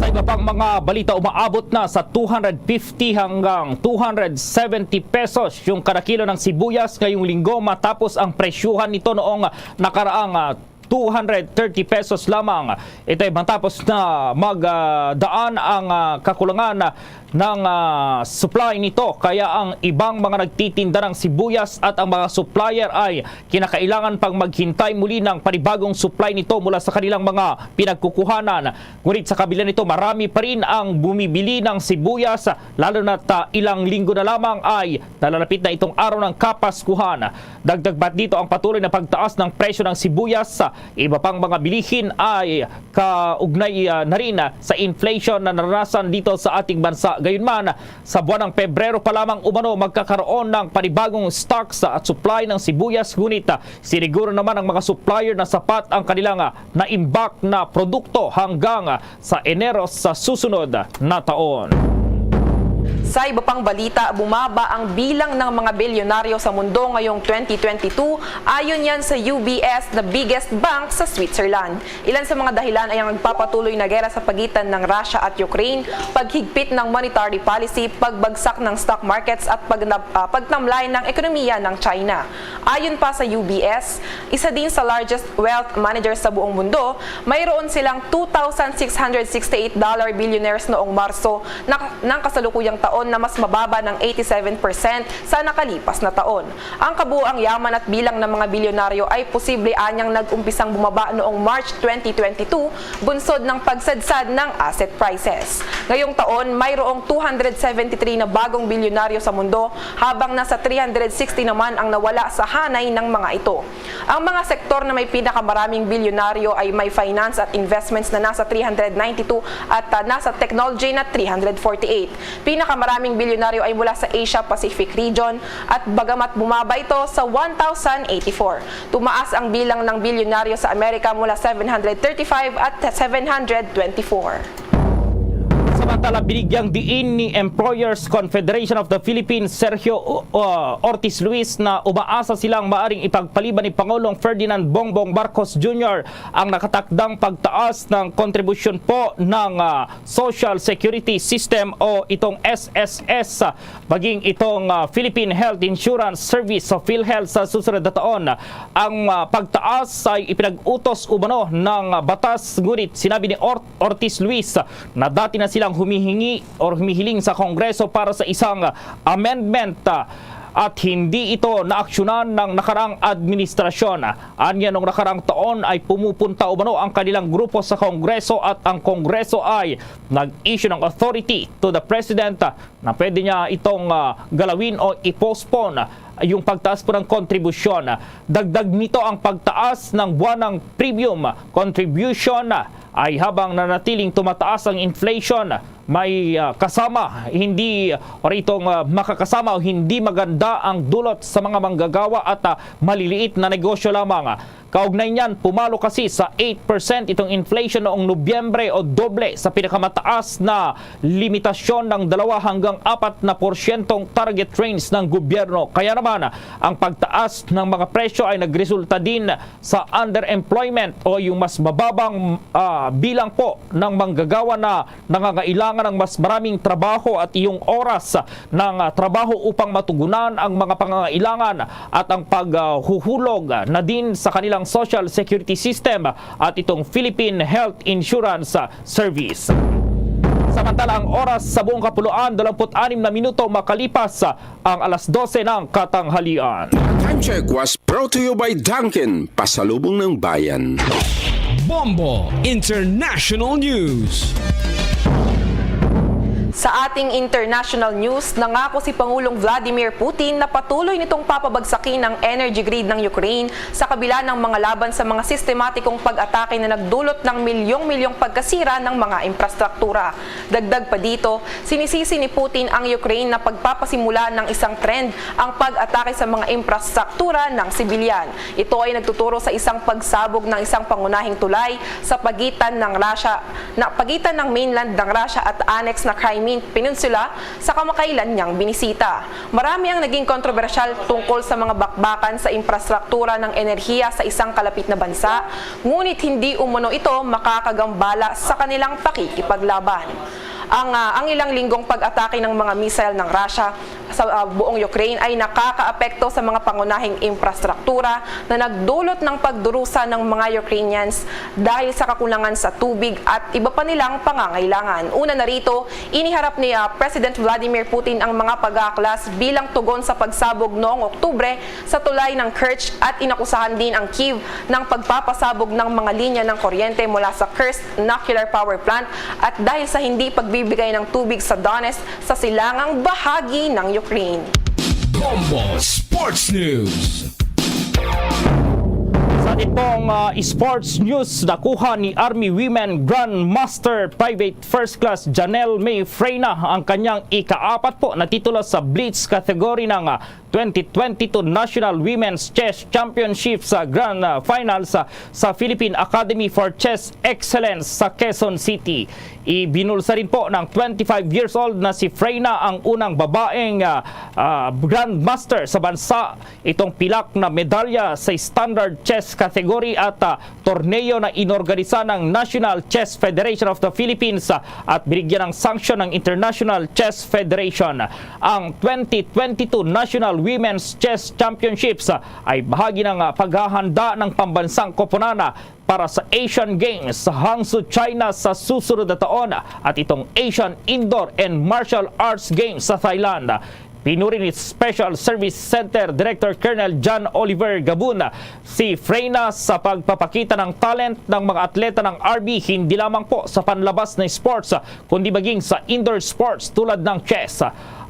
Sa iba pang mga balita, umaabot na sa two hundred fifty hanggang two hundred seventy pesos yung kada kilo ng sibuyas ngayong linggo, matapos ang presyuhan nito noong nakaraang ah, two hundred thirty pesos lamang. Ito ay matapos na magdaan ang ah, kakulangan ng ah, supply nito, kaya ang ibang mga nagtitinda ng sibuyas at ang mga supplier ay kinakailangan pang maghintay muli ng panibagong supply nito mula sa kanilang mga pinagkukuhanan. Ngunit sa kabila nito, marami pa rin ang bumibili ng sibuyas, lalo na't ah, ilang linggo na lamang ay nalalapit na itong araw ng Kapaskuhan. Dagdag pa dito ang patuloy na pagtaas ng presyo ng sibuyas. Iba pang mga bilihin ay kaugnay ah, na rin ah, sa inflation na naranasan dito sa ating bansa. Gayunman, sa buwan ng Pebrero pa lamang umano, magkakaroon ng panibagong stocks at supply ng sibuyas, ngunit ah, siniguro naman ang mga supplier na sapat ang kanilang ah, naimbak na produkto hanggang ah, sa Enero sa susunod na taon. Sa iba pang balita, bumaba ang bilang ng mga bilyonaryo sa mundo ngayong twenty twenty-two, ayon yan sa U B S, the biggest bank sa Switzerland. Ilan sa mga dahilan ay ang nagpapatuloy na gera sa pagitan ng Russia at Ukraine, paghigpit ng monetary policy, pagbagsak ng stock markets at pagnab- ah, pagtamlay ng ekonomiya ng China. Ayon pa sa U B S, isa din sa largest wealth managers sa buong mundo, mayroon silang two thousand six hundred sixty-eight dollar billionaires noong Marso na, ng kasalukuyang taon, na mas mababa ng eighty-seven percent sa nakalipas na taon. Ang kabuoang yaman at bilang ng mga bilyonaryo ay posible anyang nag-umpisang bumaba noong March twenty twenty-two, bunsod ng pagsadsad ng asset prices. Ngayong taon, mayroong two hundred seventy-three na bagong bilyonaryo sa mundo, habang nasa three hundred sixty naman ang nawala sa hanay ng mga ito. Ang mga sektor na may pinakamaraming bilyonaryo ay may finance at investments na nasa three hundred ninety-two at ah, nasa technology na three hundred forty-eight. Pinakamaraming bilyonaryo ay mula sa Asia Pacific region, at bagamat bumaba ito sa one thousand eighty-four, tumaas ang bilang ng bilyonaryo sa Amerika mula seven hundred thirty-five at seven hundred twenty-four. Samantala, binigyang diin ni Employers Confederation of the Philippines, Sergio uh, Ortiz Luis, na umaasa silang maaring ipagpaliban ni Pangulong Ferdinand Bongbong Marcos Junior ang nakatakdang pagtaas ng kontribusyon po ng ah, Social Security System o itong S S S, maging itong ah, Philippine Health Insurance Service o PhilHealth sa susunod na taon. Ang ah, pagtaas ay ipinag-utos umano ng ah, batas, ngunit sinabi ni Or- Ortiz Luis na dati na silang humihingi or humihiling sa Kongreso para sa isang ah, amendment ah, at hindi ito naaksyonan ng nakaraang administrasyon. Anya, nung nakaraang taon ay pumupunta umano ang kanilang grupo sa Kongreso at ang Kongreso ay nag-issue ng authority to the President na pwede niya itong, ah, galawin o i-postpone yung pagtaas po ng kontribusyon. Dagdag nito ang pagtaas ng buwanang premium contribution ay habang nanatiling tumataas ang inflation, may, ah, kasama, hindi, o ritong, ah, makakasama o hindi maganda ang dulot sa mga manggagawa at, ah, maliliit na negosyo lamang. Kaugnay niyan, pumalo kasi sa eight percent itong inflation noong Nobyembre o doble sa pinakamataas na limitasyon ng dalawa hanggang apat na porsyentong target range ng gobyerno. Kaya naman, ang pagtaas ng mga presyo ay nagresulta din sa underemployment o yung mas mababang, ah, bilang po ng manggagawa na nangangailangan ng mas maraming trabaho at yung oras ng, ah, trabaho upang matugunan ang mga pangangailangan at ang paghuhulog na din sa kanilang social security system at itong Philippine Health Insurance Service. Samantala, ang oras sa buong kapuluan, dalawampu't anim na minuto makalipas ang alas dose ng katanghalian. Time check was brought to you by Dunkin', pasalubong ng bayan. Bombo International News. Sa ating international news, nangako si Pangulong Vladimir Putin na patuloy nitong papabagsakin ang energy grid ng Ukraine sa kabila ng mga laban sa mga sistematikong pag-atake na nagdulot ng milyong-milyong pagkasira ng mga infrastruktura. Dagdag pa dito, sinisisi ni Putin ang Ukraine na pagpapasimula ng isang trend ang pag-atake sa mga infrastruktura ng sibilyan. Ito ay nagtuturo sa isang pagsabog ng isang pangunahing tulay sa pagitan ng Russia, na pagitan ng mainland ng Russia at annex na Crimean Peninsula sa kamakailan niyang binisita. Marami ang naging kontrobersyal tungkol sa mga bakbakan sa infrastruktura ng enerhiya sa isang kalapit na bansa, ngunit hindi umano ito makakagambala sa kanilang pakikipaglaban. Ang, ah, ang ilang linggong pag-atake ng mga missile ng Russia sa, ah, buong Ukraine ay nakakaapekto sa mga pangunahing infrastruktura na nagdulot ng pagdurusa ng mga Ukrainians dahil sa kakulangan sa tubig at iba pa nilang pangangailangan. Una na rito, iniharap ni, ah, President Vladimir Putin ang mga pag-aaklas bilang tugon sa pagsabog noong Oktubre sa tulay ng Kerch at inakusahan din ang Kyiv ng pagpapasabog ng mga linya ng kuryente mula sa Kursk nuclear power plant at dahil sa hindi pagbibigay ng tubig sa Donetsk sa silangang bahagi ng Ukraine. Bombo Sports News. Sa atin pong, ah, sports news, nakuha ni Army Women Grandmaster Private First Class Janelle May Freyna ang kanyang ikaapat po na titulo sa Blitz category ng, ah, twenty twenty-two National Women's Chess Championship sa Grand, ah, Finals, ah, sa Philippine Academy for Chess Excellence sa Quezon City. Ibinulsa rin po ng twenty-five years old na si Freyna ang unang babaeng, ah, ah, grandmaster sa bansa itong pilak na medalya sa standard chess category at, ah, torneo na inorganisa ng National Chess Federation of the Philippines, ah, at binigyan ng sanksyon ng International Chess Federation. Ang twenty twenty-two National Women's Chess Championships, ah, ay bahagi ng, ah, paghahanda ng pambansang koponan, ah, para sa Asian Games sa Hangzhou, China sa susunod na taon at itong Asian Indoor and Martial Arts Games sa Thailand. Pinuri ni Special Service Center Director Colonel John Oliver Gabun si Freyna sa pagpapakita ng talent ng mga atleta ng Army, hindi lamang po sa panlabas na sports, kundi maging sa indoor sports tulad ng chess.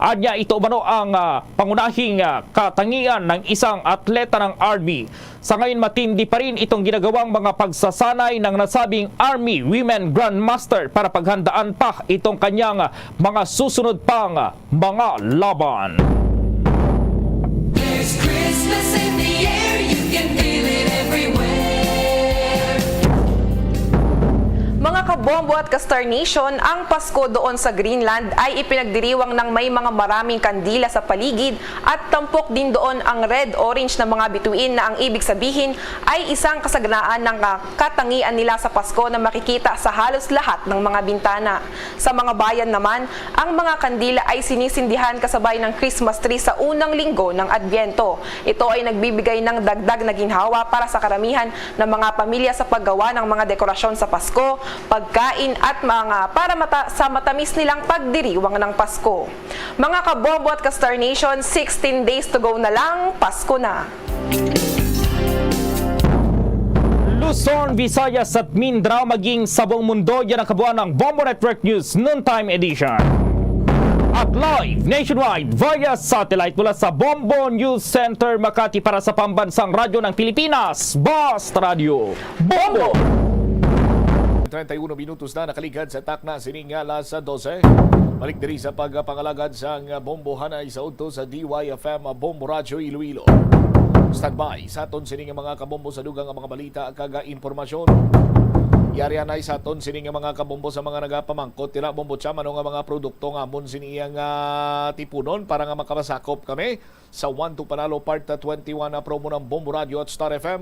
Anya, ito umano ang, ah, pangunahing, ah, katangian ng isang atleta ng Army. Sa ngayon, matindi pa rin itong ginagawang mga pagsasanay ng nasabing Army Women Grandmaster para paghandaan pa itong kanyang mga susunod pang mga laban. There's Christmas in the air, you can feel it everywhere. Mga kabombo at ka-Star Nation, ang Pasko doon sa Greenland ay ipinagdiriwang ng may mga maraming kandila sa paligid at tampok din doon ang red-orange na mga bituin, na ang ibig sabihin ay isang kasaganaan ng, ah, katangian nila sa Pasko na makikita sa halos lahat ng mga bintana. Sa mga bayan naman, ang mga kandila ay sinisindihan kasabay ng Christmas tree sa unang linggo ng Adbyento. Ito ay nagbibigay ng dagdag na ginhawa para sa karamihan ng mga pamilya sa paggawa ng mga dekorasyon sa Pasko, pagkain, Kain at mga para mata sa matamis nilang pagdiriwang ng Pasko. Mga kabombo at ka-Star Nation, sixteen days to go na lang, Pasko na. Luzon, Visayas at Mindanao, maging sa buong mundo, yan ang kabuuan ng Bombo Network News Noontime Edition. At live nationwide via satellite mula sa Bombo News Center, Makati, para sa pambansang radyo ng Pilipinas, Basta Radio Bombo! Treinta y uno minutos na nakaligad sa takna sining alas dose. Balik diri sa pagpangalagad sang bombohanay sa udto sa D Y F M Bombo Radyo Iloilo. Standby sa aton sini nga mga kabombo sa dugang nga mga balita kag impormasyon. Yari anay sa aton sini nga mga kabombo sa mga nagapamangkot tira bombo tiyamano nga mga produkto nga amon sini iyang ah, tipunon para nga makabasakop kami sa One to Panalo Part twenty-one na promo ng Bombo Radio at Star F M.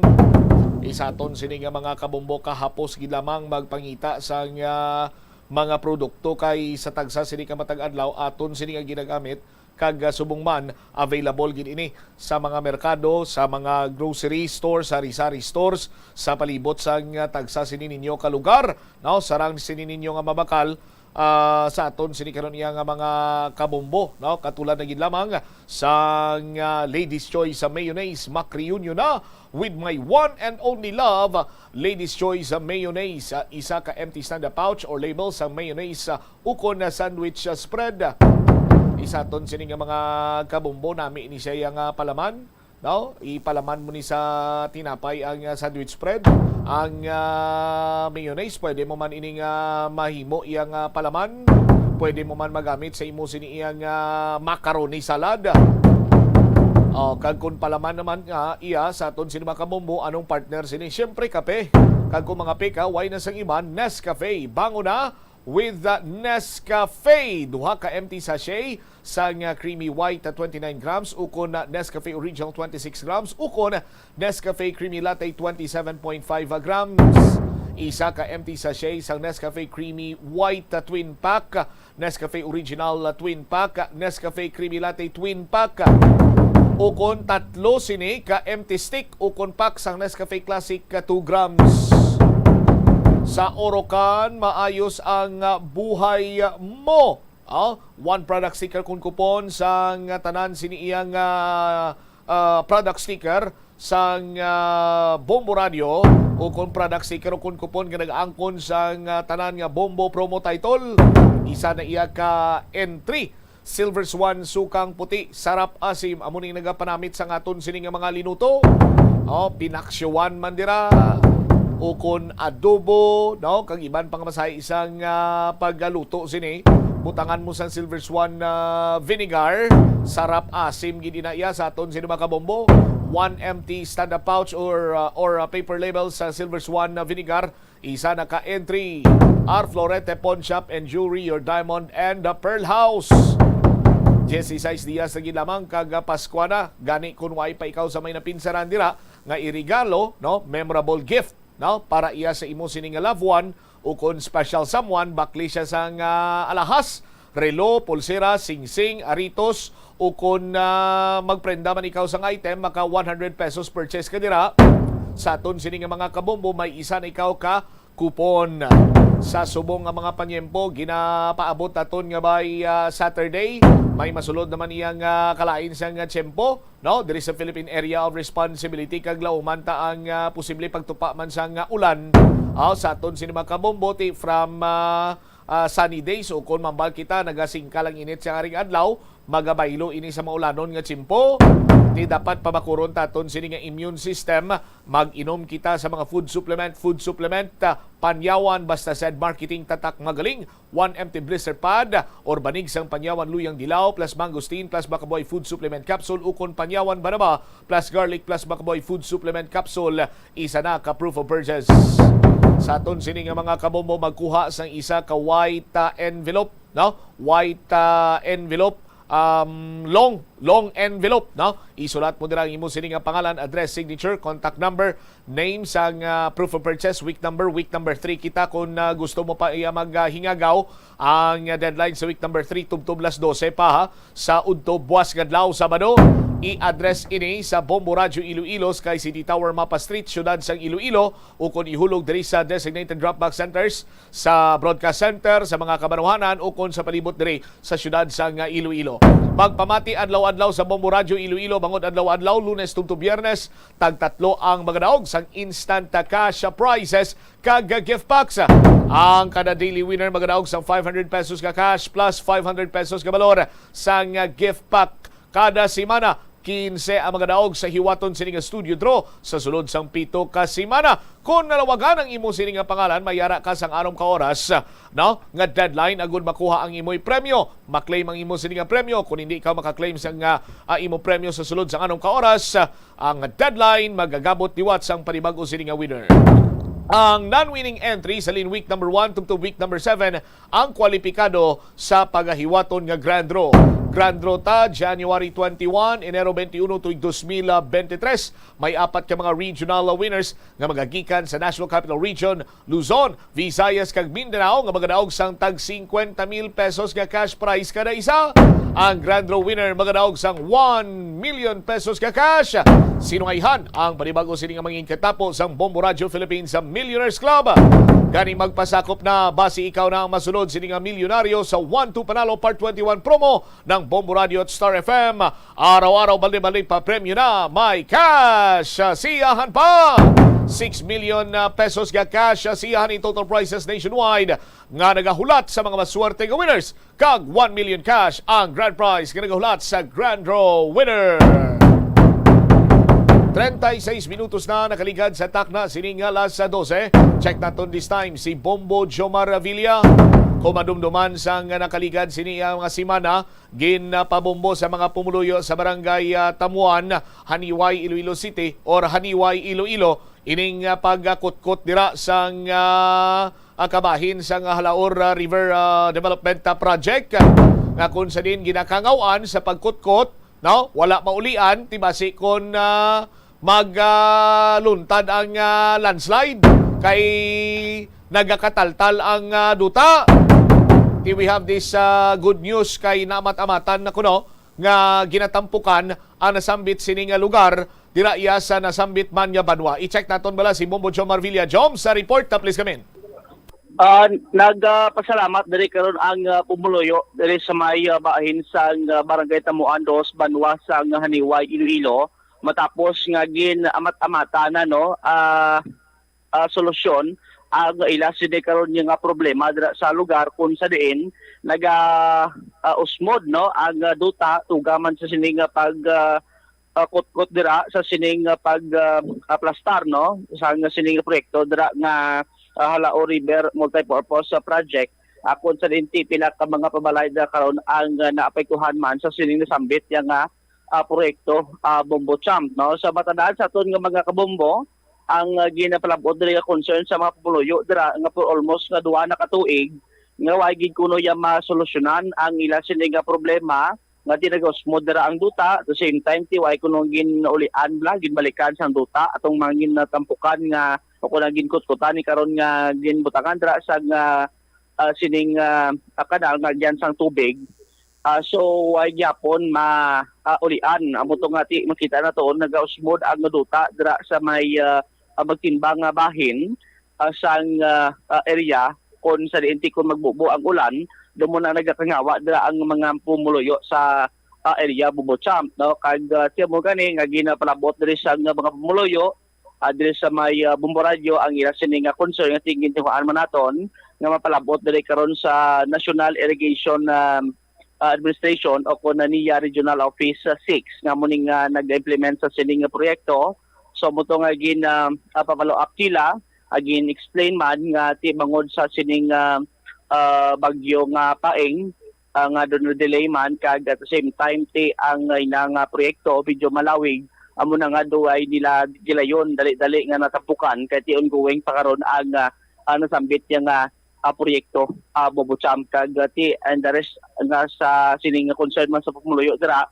Isaton sini nga mga kabombo kahapos gid lamang magpangita sang ah, mga produkto kay sa tagsa sini ka matag adlaw aton sini nga ginagamit kag ah, subong man available gid ini sa mga merkado, sa mga grocery stores, sari-sari stores sa palibot sang ah, tagsa sini ninyo ka lugar, no? Sarang sini ninyo nga mabakal ah, sa aton sini karon iya nga mga kabombo, no? Katulad na gid lamang sang ah, Ladies Choice sa mayonnaise, mak-reunion na with my one and only love, Ladies Choice sa mayonnaise, ah, isa ka empty stand-up pouch or label sa mayonnaise ah, ukon na sandwich ah, spread. Isaton sini nga mga kabombo nami ni siya nga palaman. No? Ipalaman mo ni sa tinapay ang ah, sandwich spread. Ang ah, mayonnaise, pwede mo man ining ah, mahimo iyang ah, palaman. Pwede mo man magamit sa imo sini iyang ah, macaroni salad. Oh, kag kung palaman naman nga iya sa aton sini mga kabombo, anong partner sini? Siyempre, kape. Kag kung mga peka, why na sang iban? Nescafe. Bango na with the Nescafe. Duha ka empty sachet sang ah, Creamy White ah, twenty-nine grams, ukon na Nescafe Original twenty-six grams, ukon Nescafe Creamy Latte twenty-seven point five grams. Isa ka empty sachet sang Nescafe Creamy White ah, Twin Pack, Nescafe Original ah, Twin Pack, Nescafe Creamy Latte Twin Pack. Ukon tatlo sini ka empty stick ukon pack sang Nescafe Classic ah, two grams. Sa Orocan, maayos ang ah, buhay mo. Oh, one product sticker kun kupon sang tanan sini iyang ah, ah, product sticker sang ah, Bombo Radio ukon product sticker ukon kupon nga nag-angkon sang ah, tanan nga Bombo promo title. Isa na iya ka entry. Silver Swan, sukang puti, sarap asim, amo ning nagapanamit sang aton sini nga mga linuto. Oh, pinaksyowan man dira, ukon adobo, no? Kag iban pang masahi sang ah, pagluto sini. Butangan mo sang Silver Swan ah, vinegar, sarap asim gid ina iya sa aton sini mga kabombo. One empty stand-up pouch or ah, or ah, paper label sa Silver Swan ah, vinegar. Isa na ka entry, R Florete Pawn Shop and Jewelry, your diamond and the pearl house. Dieciséis dias lagi lamang kag Paskwa na. Gani kun way pa ikaw sa may napinsaran dira nga iregalo, no, memorable gift, no, para iya sa imo sini nga loved one ukon special someone, bakli siya sang ah, alahas, relo, pulsera, singsing, aritos, ukon ah, magprenda man ikaw sang item, maka one hundred pesos purchase ka dira. Sa aton sini nga mga kabombo, may isa na ikaw ka kupon. Sa subong nga mga panyempo, ginapaabot naton nga by ah, Saturday, may masulod naman iya nga kalain sang ah, tiyempo, no, diri sa Philippine Area of Responsibility, kag lauman ta ang ah, posible pagtupa man sang ah, ulan. Ah, sa aton sini mga kabombo, ti from ah, ah, sunny days, o kon mambal kita nagasingkal ang init sa ngaring adlaw, magabaylo ini sa maulanon nga tiyempo. Ti dapat pabakuron taton sini nga immune system. Mag-inom kita sa mga food supplement, food supplement, ah, Panyawan, basta said marketing, tatak, magaling. One empty blister pad or banig sang Panyawan, luyang dilaw plus mangosteen plus Bakabuhay food supplement capsule, ukon Panyawan banaba plus garlic plus Bakabuhay food supplement capsule. Isa na ka proof of purchase. Sa aton sini nga mga kabombo, magkuha sang isa ka white ah, envelope, no? White ah, envelope, um, long, long envelope, no? Isulat mo dira ang imo sini nga pangalan, address, signature, contact number, name sang ah, proof of purchase, week number, week number three kita kung ah, gusto mo pa iya maghingagaw. Ang ah, deadline sa week number three tubtob las dose pa, ha, sa udto buwas nga adlaw, Sabado. i-address ini sa Bombo Radyo Iloilo sa K C D Tower, Mapa Street, siyudad sang Iloilo, ukon ihulog diri sa designated drop-box centers sa Broadcast Center, sa mga kabanwahanan, ukon sa palibot diri sa siyudad sang Iloilo. Magpamati adlaw-adlaw sa Bombo Radyo Iloilo, bangod adlaw-adlaw, Lunes tubtob Biyernes, tagtatlo ang magadaog sang instant cash prizes kag gift packs. Ang kada daily winner magadaog sang five hundred pesos nga cash plus five hundred pesos nga balor sang gift pack. Kada semana, kinse ang magadaog sa hiwaton sini nga studio draw sa sulod sang pito ka semana. Kung nalawagan ang imo sini nga pangalan, may ara ka sang anom ka oras, no, nga deadline agud makuha ang imoy premyo. Maklaim ang imo sini nga premyo. Kung hindi ka makaklaim sang, ah, ah, imo premyo sa sulod sang anom ka oras, ah, ang deadline magagabot liwat sang panibag-o sini nga winner. Ang non-winning entry sa Lean Week number one tubtob Week number seven ang kwalipikado sa pagahiwaton nga Grand Draw. Grand Draw ta, January twenty-one, Enero twenty-uno, tuig dos mil bente tres. May apat ka mga regional winners nga magagikan sa National Capital Region, Luzon, Visayas, kag Mindanao nga magadaog sang tag cincuenta mil pesos nga cash prize kada isa. Ang Grand Draw winner magadaog sang one million pesos nga cash. Sinungayhan ang panibag-o sini nga mangin katapo sang Bombo Radyo Philippines sa Millionaires Club. Gani, magpasakop na, basi ikaw na ang masunod sini nga milyonaryo sa One Two Panalo Part twenty-one promo ng Bombo Radio at Star F M. Araw-araw, balde-balde pa premyo na, may cash siyahan pa. Six million, ah, pesos nga cash siyahan in total prizes nationwide nga nagahulat sa mga maswerte nga winners. Kag one million cash ang grand prize nga nagahulat sa Grand Draw winner. Treinta y seis minutos na nakaligad sa takna sini nga alas dose. Check naton this time si Bombo Jomar Avila. Kung madumduman sang nakaligad sini nga mga semana, ginapabombo sa mga pumuluyo sa barangay, ah, Tamuan, Haniway, Iloilo City, or Haniway, Iloilo, ining, ah, pagkutkot dira sang, ah, ah, kabahin sang Halaor, ah, River, ah, Development, ah, Project, ah, nga kung sa din ginakangawan sa pagkutkot, no? Wala maulian, ti basi kon, ah, mag, ah, luntad ang, ah, landslide kay nagakataltal ang, ah, duta. Ti we have this, ah, good news kay namat-amatan na kuno nga ginatampukan ang nasambit sini nga lugar dira iya sa nasambit man nga banwa. I-check naton bala si Bombo Jomar Villa. Jom, sa report na, please come in. Ah, nagpasalamat diri karon ang, ah, pumuluyo diri sa may, ah, bahin sang, ah, Barangay Tamuan Dos, banwa sang Haniway, Iloilo, matapos nga gin-amat-amatan na, no, ah, ah, solusyon ang ila sini karon nga problema dira sa lugar, kung sa diin naga, ah, usmod, no, ang, ah, duta tuga man sa sini nga pag, ah, ah, kutkot dira sa sining, ah, pag, ah, aplastar, no, sa nga sining proyekto dira nga, ah, Halao River Multipurpose, ah, Project. Akon sa dinti, pila ka mga pabalay na karon ang, ah, naapektuhan man sa sining nasambit ya nga, ah, proyekto, ah, Bombo Champ, no. Sa matandaan sa aton nga mga kabombo, ang, ah, ginapalabot diri nga concern sa mga pumuluyo dira nga for almost nga duha na ka tuig nga wa gid kuno ya masolusyonan ang ila sini nga problema, nga ti nagausmod dira ang duta. At the same time, ti way kuno ginaulian bala, ginbalikan sang duta atong mga ginatampukan nga o kung ang ginkutkutan ni karon nga ginbutangan dira sa nga, ah, sining, ah, ah, kanal nga agyan sang tubig. Ah, so, way gyapon ma, ah, ulian. Amo to nga ti makita naton nagausmod ang duta dira sa may, ah, ah, magtimbang nga bahin, ah, sang, ah, ah, area, kon sa diin ti kon magbubo ang ulan, domo na nagakangawa dira ang mga pumuluyo sa, ah, area Bombo Champ, no? Kag, ah, ti amo gani nga ginapalabot diri sa nga mga pumuluyo, ah, diri sa may, ah, Bombo Radyo ang ila sini nga concern nga tingin tiwaan man naton nga mapalabot diri karon sa National Irrigation, ah, ah, Administration o kon na niya Regional Office, ah, six nga mo ning, ah, nag-implement sa sining nga proyekto. So, mo to nga gin, ah, ah, pa-follow up nila, ah, gin-explain man nga ti bangod sa sining, ah, ah, bagyo nga Paeng, ah, nga doon delay man kag at the same time ti ang, ah, ina nga proyekto medyo malawig, amo na nga duay nila gilayon dali-dali nga natapukan kay ti ongoing pa karon ang, ah, ah, nasambit niya nga, ah, proyekto, ah, Bombo Champ kag, ah, ti and the rest nga sa sining nga concern man sa pumuluyo dira,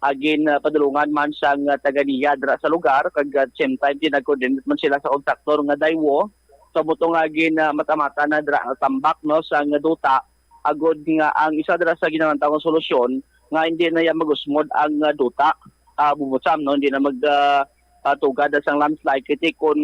agin, ah, padulungan man sang, ah, taga niya dira sa lugar kag at same time ti nag-coordinate man sila sa kontraktor nga Daiwo. So, mo to nga gin, ah, mata-mata na dira ang tambak, no, sa nga duta agod nga ang isa dira sa ginalantaw nga solusyon nga hindi na iya magusmod ang, ah, duta. ah, Bubusam, no? Hindi na mag, ah, ah, tugad na sang landslide. Kiti kung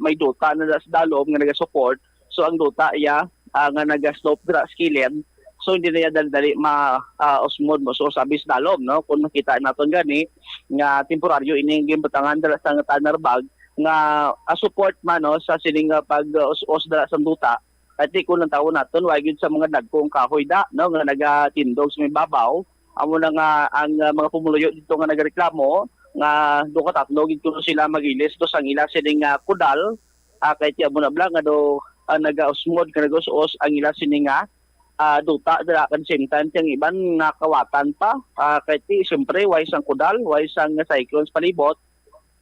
may duta na sa dalom nga nagasupport, so ang duta iya, ah, nga naga-slope dira sa kilid, so hindi na iya dali-dali ma, ah, usmod mo. So sabi sa dalom, no? Kung nakita naton gani nga temporaryo ini ang ginbutangan dira sa tannerbag nga, ah, support man, no, sa sining, ah, pag-us-us dira sa duta. Kay kung ang tawon naton, wa gyud sa mga dagkong kahoy da, no, nga nagatindog sa may babaw. Amo na nga ang, ah, mga pumuluyo dito nga nagreklamo nga duha ka tatlo gid kuno sila mag-ilis to sang ila sining, ah, kudal, ah, kay ti amo na bala nga do, ah, nagausmod ka nagaus-os ang ila sini nga, ah, duta dira. At the same time, ti ang iban nakawatan pa, ah, kay ti siyempre way sang kudal, way sang cyclone sa palibot,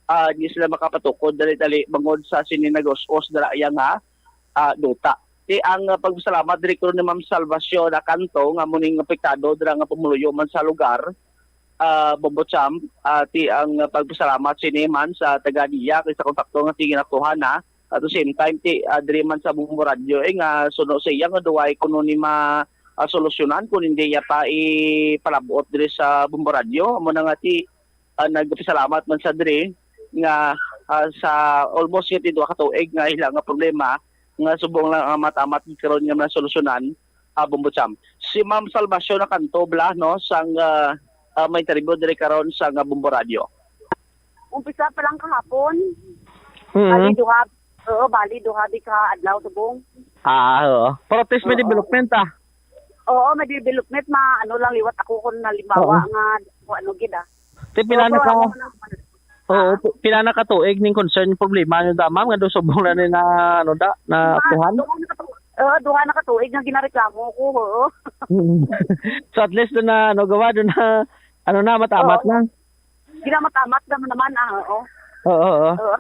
ah, di sila makapatukod dali-dali bangod sa sini nagaus-os dira iya nga, ah, duta. Ti ang, ah, pagpasalamat diri kuno ni Ma'am Salvacion Acanto nga amo ning apektado dira nga pumuluyo man sa lugar, ah, Bombo Champ, ah, ti ang, ah, pagpasalamat sini man sa taga diya kay sa kontakto nga ti ginaktuhan na. At the same time, ti, ah, diri man sa Bombo Radio, eh, nga suno sa iya nga duway kuno ni ma, ah, solusyonan kung hindi iya pa ipalabot diri sa Bombo Radio. Amo na nga ti, ah, nagpasalamat man sa diri nga, ah, sa almost nga ti duha ka tuig nga ila nga problema nga subong lang ang matamat karon nga mga solusyonan, ah, Bombo Champ. Si Ma'am Salvacion Acanto bala, no, sang, ah, ah, may interview diri karon sa nga Bombo Radio. Umpisa pa lang kahapon. Mm. Bali, duha, oo, bali, duha di ka adlaw subong. Ah, oo. Pero at least may Oo. development, ah. Oo, may development, ma-, ano lang, liwat ako kung halimbawa Oo. nga, kung ano gid, ah. Te, pila Oo, na ka, wala naman. Oo, Ha? pi-, pila na ka tuig ning concern, problema nyo da, ma'am, nga daw subong na ni na, ano da, na Ma, apuhan? duha na ka tu-, oo, duha na ka tuig nga ginareklamo ko, oo. Mm. So, at least doon na, ano, gawa, doon na, ano na, matamat Oo. na. Ginamatamat naman naman, ah, oo. Oo, oo. Oo.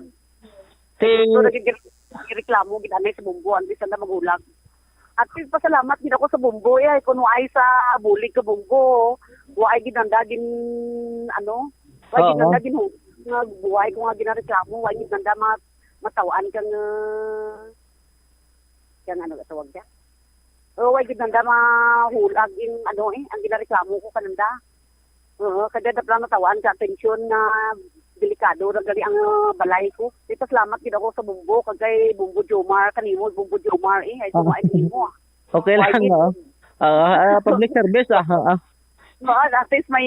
Ti- So, nagigir-, nagreklamo, gid anay sa Bombo, ang bisan na magulang. At least, pasalamat gid ako sa Bombo, eh, kung waay sa bulig ka Bombo, waay gid nanda gin, ano, waay gid Oo. nanda gin, nga buhay ko nga ginareklamo, waay gid nanda ma-, matawaan kang, ah, kang ano tawag niya? Oh, way gid nanda mahulag in ano eh, ang ginareklamo ko kananda. Oo, kada dapla natawaan ka atensyon na delikado ra gali ang, ah, balay ko. Ipasalamat gid ako sa Bombo, kag kay Bombo Jomar, kanimo Bombo Jomar eh, ay Aha. Jomar ay kanimo. Okay Why lang, gid? no? Ah, ah, public service, ah, ah, ah. Oo, at least may,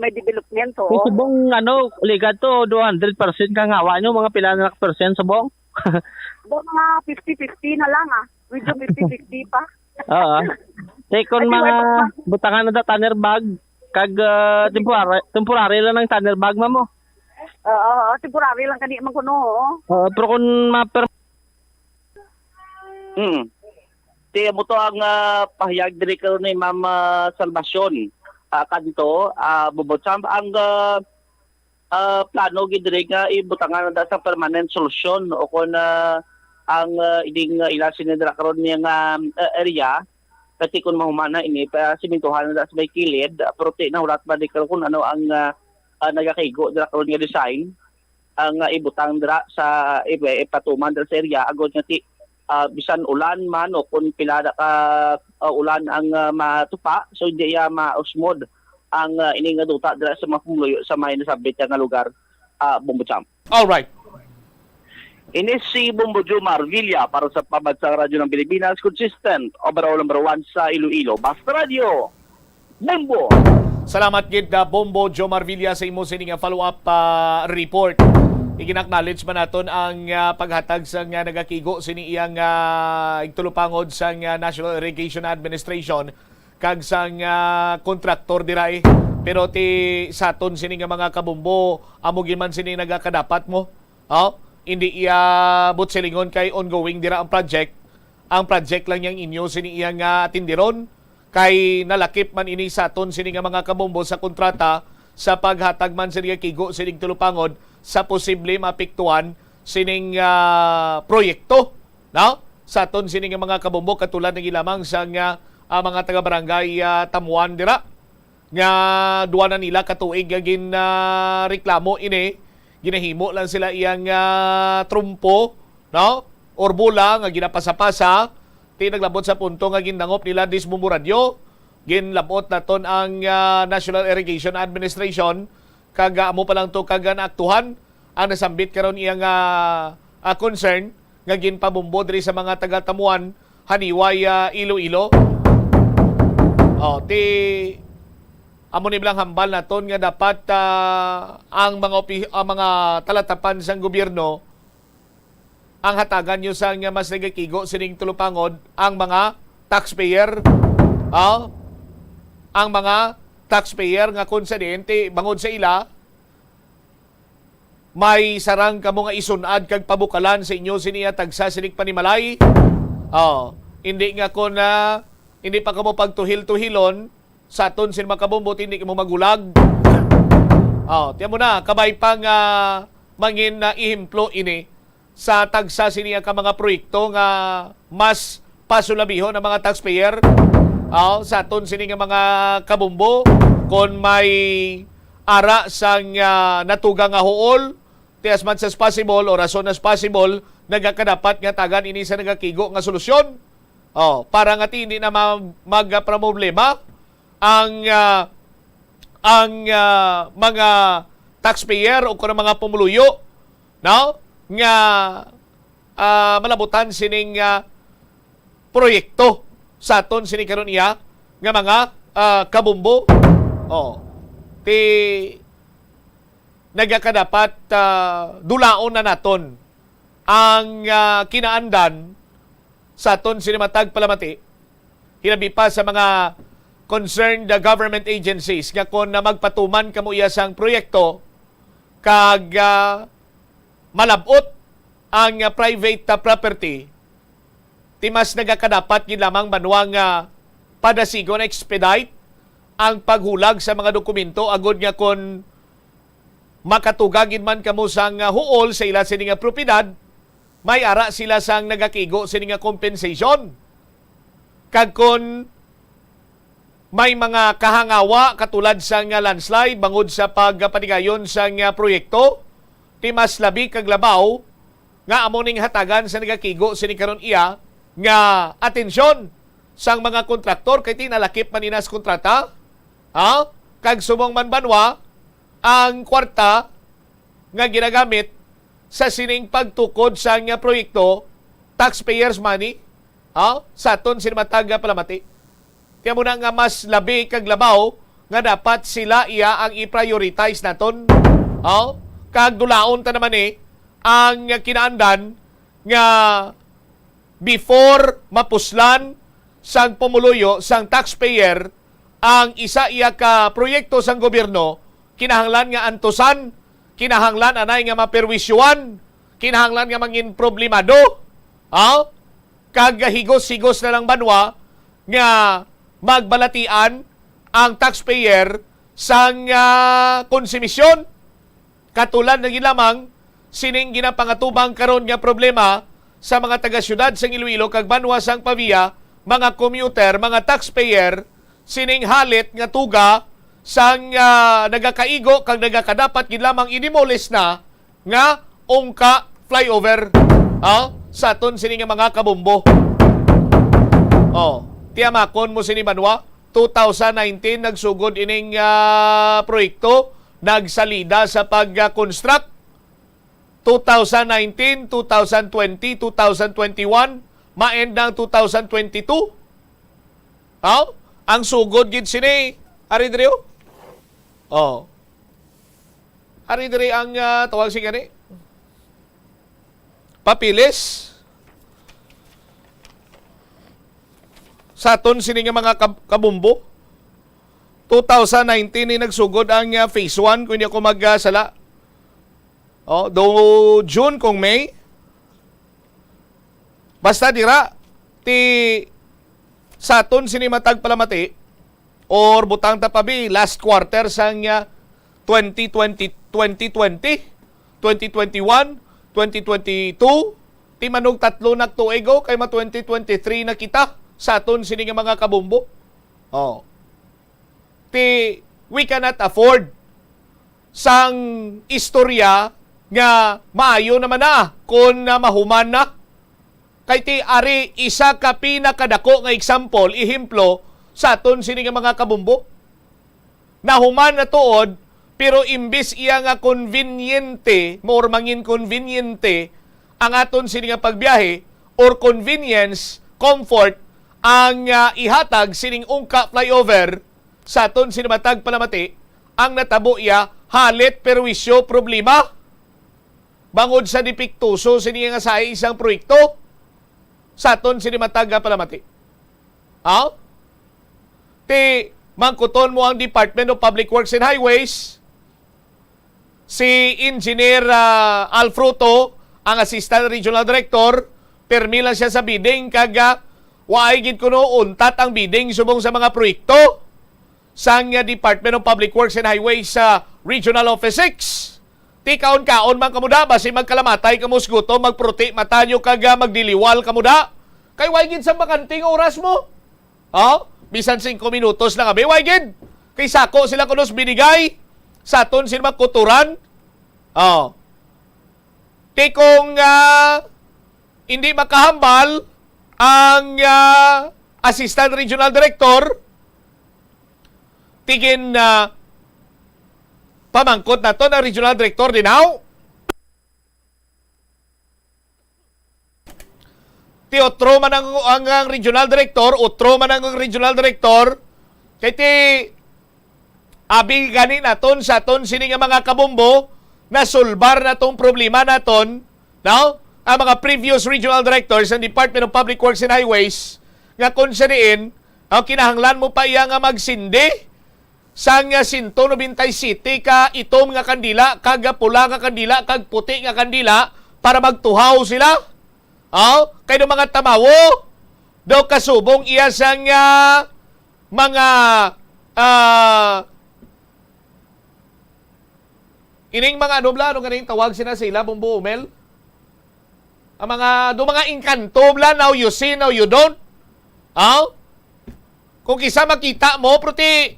may development, oo. Kung subong, ano, ligad to, two hundred percent kang hawa nyo, mga pila na percent subong? Bo, mga fifty fifty na lang, ah. Medyo fifty fifty pa. Oo. Te, kung Ay, mga wala pa. butangan na da tanner bag, kag, ah, temporary, temporary lang ang tanner bag, ma'am, oh. Oo, oo, temporary lang kani man kuno, oo. Oo, pero kung ma-, per- Hmm. Ti amo to ang, ah, pahayag diri karon ni Ma'am, ah, Salvacion, ah, Canto, ah, Bubot. Sa ang, ah, ah, plano gid diri nga ibutangan na sa permanent solusyon o kon, ah, ang, ah, ining, ah, ila sini dira karon niya nga, ah, area, kasi kung mahuman na ini, pa simintuhan na sa may kilid, ah, pero ti nahulat ba di karon kung ano ang, ah, ah, nagakigo dira karon nga design ang, ah, ibutang dira sa, ip-, ipatuman dira sa area, agod nga ti, ah, bisan ulan man o kung pila na ka, ah, ulan ang, ah, matupa, so hindi iya mausmod ang, ah, ini nga duta dira sa mga pumuluyo sa may nasabit nga lugar, ah, Bombo Champ. All right. Ini si Bombo Jomar Villa para sa Pambansang Radyo ng Pilipinas, consistent, overall number one sa Iloilo. Basta Radyo, Bombo! Salamat gid, ah, Bombo Jomar Villa, sa imo sini nga follow-up, ah, report. Igin-acknowledge man naton ang, ah, paghatag sa nga nagakigo sini iyang, ah, igtulupangod sa nga National Irrigation Administration kag sa nga kontraktor diray. Pero ti saton sini nga mga kabombo, amo gid man sini nagakadapat mo. Oh, hindi iya butsilingon kay ongoing dira ang project. Ang project lang yang inyo sini iya nga atindiron. Kay nalakip man ini saton sini nga mga kabombo sa kontrata sa paghatag man sini nga kigo sining tulupangod sa posible maapektuhan sining, ah, proyekto, no? Saton sini nga mga kabombo, katulad na gid lamang sa nga, ah, mga taga-barangay, ah, Tamuan dira, nga duha na nila ka tuig nga gin, ah, reklamo ini. Ginahimo lang sila iyang, ah, trumpo, no? Or bola nga ginapasa-pasa. Ti naglabot sa punto nga gindangop nila dismumbo radyo. Ginlabot naton ang, ah, National Irrigation Administration Kag, ah, amo pa lang to kag, ah, naaktuhan ang nasambit karon iya nga, ah, concern nga ginpabumbo diri sa mga taga-Tamuan, Haniway, ah, Iloilo. Oh, ti amo ni bilang hambal naton nga dapat, ah, ang mga opi-, ang mga talatapan sang gobyerno ang hatagan nyo sang mas nagakigo sining tulupangod ang mga taxpayer. Ah, ang mga taxpayer nga kung sa diin ti bangod sa ila may sarang kamo nga isunad kag pabukalan sa inyo sini nga tagsa sining panimalay. Oh, hindi nga kon, ah, hindi pa kamo pagtuhil-tuhilon sa aton sin makabumbo, hindi kamo magulag. Oh, tiyan mo na, kabay pa nga mangin na ehemplo ini sa tagsa sini ka mga proyekto nga mas pasulabihon ang mga taxpayer. Oh, sa aton sini nga mga kabumbo, kon may ara sang, ah, natuga nga huol, ti as much as possible or as soon as possible, nagakadapat nga tagan ini sa nagakigo nga solusyon. Oh, para nga ti hindi na ma-, magproblema ang, ah, ang, ah, mga taxpayer o kung mga pumuluyo, no? Nga, ah, malabutan sining, ah, proyekto sa aton sini karon iya nga mga, ah, kabumbo. Oh. Ti nagakadapat, ah, dulaon na naton ang, ah, kinaandan sa aton sini matag palamati, hilabi pa sa mga concerned, ah, government agencies nga kon na magpatuman kamo iya sang proyekto kag, ah, malab-ot ang, ah, private, ah, property, ti mas nagakadapat gid lamang banwa nga padasigon, expedite ang paghulag sa mga dokumento agod nga kon makatuga gid man kamo sang, ah, huol sa ila sini nga propiedad, may ara sila sang nagakigo sini nga compensation. Kag kon may mga kahangawa katulad sang, ah, landslide bangod sa pagpatigayon sang, ah, proyekto, ti mas labi kag labaw nga amo ning hatagan sa nagakigo sini karon iya nga atensyon sang mga kontraktor kay ti nalakip man ina sa kontrata, ha? Kag subong man banwa ang kwarta nga ginagamit sa sining pagtukod sa nga proyekto, taxpayers' money, ha? Sa aton sini matag nga palamati. Kaya mo na nga mas labi kag labaw nga dapat sila iya ang i-prioritize naton. Oh? Kag dulaon ta naman ni ang kinaandan nga before mapuslan sang pumuluyo sang taxpayer ang isa iya ka proyekto sang gobyerno, kinahanglan nga antusan, kinahanglan anay nga maperwisyoan, kinahanglan nga mangin problemado. Oh? Kag higos-higos na lang banwa nga magbalatian ang taxpayer sang, ah, konsumisyon. Katulad na gid lamang sining ginapangatubang karon nga problema sa mga taga-siyudad sang Iloilo kag banwa sang Pavia, mga commuter, mga taxpayer, sining halit nga tuga sang, ah, nagakaigo kag nagakadapat gid lamang i-demolish na nga ungka flyover, ah, sa aton sini nga mga kabumbo. Oh, tiyamakon mo sini banwa, two thousand nineteen nagsugod ining, ah, proyekto, nagsalida sa pag-construct. Two thousand nineteen, two thousand twenty, two thousand twenty-one, ma-end na ang two thousand twenty-two. Oh, ang sugod gid sini, ari diri, oh. Oh. Ari diri ang, ah, tawag sini gani? Papeles. Sa aton sini nga mga kab-, kabumbo, two thousand nineteen ni nagsugod ang, ah, phase one, kung di ako mag, ah, sala. Oh, do June kung May. Basta dira, ti sa aton sini matag palamati, or butang ta pa bi, last quarter sang, ah, twenty twenty, twenty twenty, twenty twenty-one, twenty twenty-two, ti manug tatlo na tuig, oh, kay ma twenty twenty-three na kita sa aton sini nga mga kabumbo. Oh. Ti, we cannot afford sang istorya nga maayo naman na kung, ah, mahuman na. Kay ti ari isa ka pinakadako nga example, ehemplo, sa aton sini nga mga kabumbo. Nahuman na tuod Pero imbis iya nga konbinyente, more mangin konbinyente ang aton sini nga pagbiyahe, or convenience, comfort, ang, ah, ihatag sining ungka flyover sa aton sini matag palamati, ang natabo iya, halit, perwisyo, problema. Bangod sa depektoso sini nga sahi sang proyekto sa aton sini matag nga palamati. Ha? Ti, mangkuton mo ang Department of Public Works and Highways, si Engineer, ah, Al Fruto, ang Assistant Regional Director, permi lang siya sa bidding, kag, ah, waay gid kuno untat ang bidding subong sa mga proyekto sang, ah, Department of Public Works and Highways sa Regional Office six. Ti kaon-kaon man kamo da, basi magkalamatay kamo sa gutom, magputi mata nyo, kag, ah, magdiliwal kamo da. Kay way gid sang bakante nga oras mo. Oh, bisan singko minutos lang abi, way gid. Kay sako sila kuno sa binigay sa aton sila magkuturan. Oh. Ti kung, ah, hindi makahambal ang, ah, Assistant Regional Director, tigin, ah, pamangkot naton ang Regional Director din, haw? Ti otro man ang, ang, ang regional director, otro man ang regional director. Kay ti, abi gani naton sa aton sini nga mga kabombo, nasulbar na tong problema naton, no? Ang mga previous regional directors ng Department of Public Works and Highways, nga kung sa diin, ang kinahanglan mo pa iya nga magsindi sang, ah, sento nobenta y siyete ka itom nga kandila, kag, ah, pula nga kandila, kag puti nga kandila, para magtuhaw sila. Oh, kay do mga tamawo, do kasubong iya sang, ah, mga, ah, ining mga ano bla, ano ganing tawag sina sila, Bombo Umel? Ang mga, do mga engkanto bla, now you see, now you don't. Oh? Kung kisa makita mo, pero ti,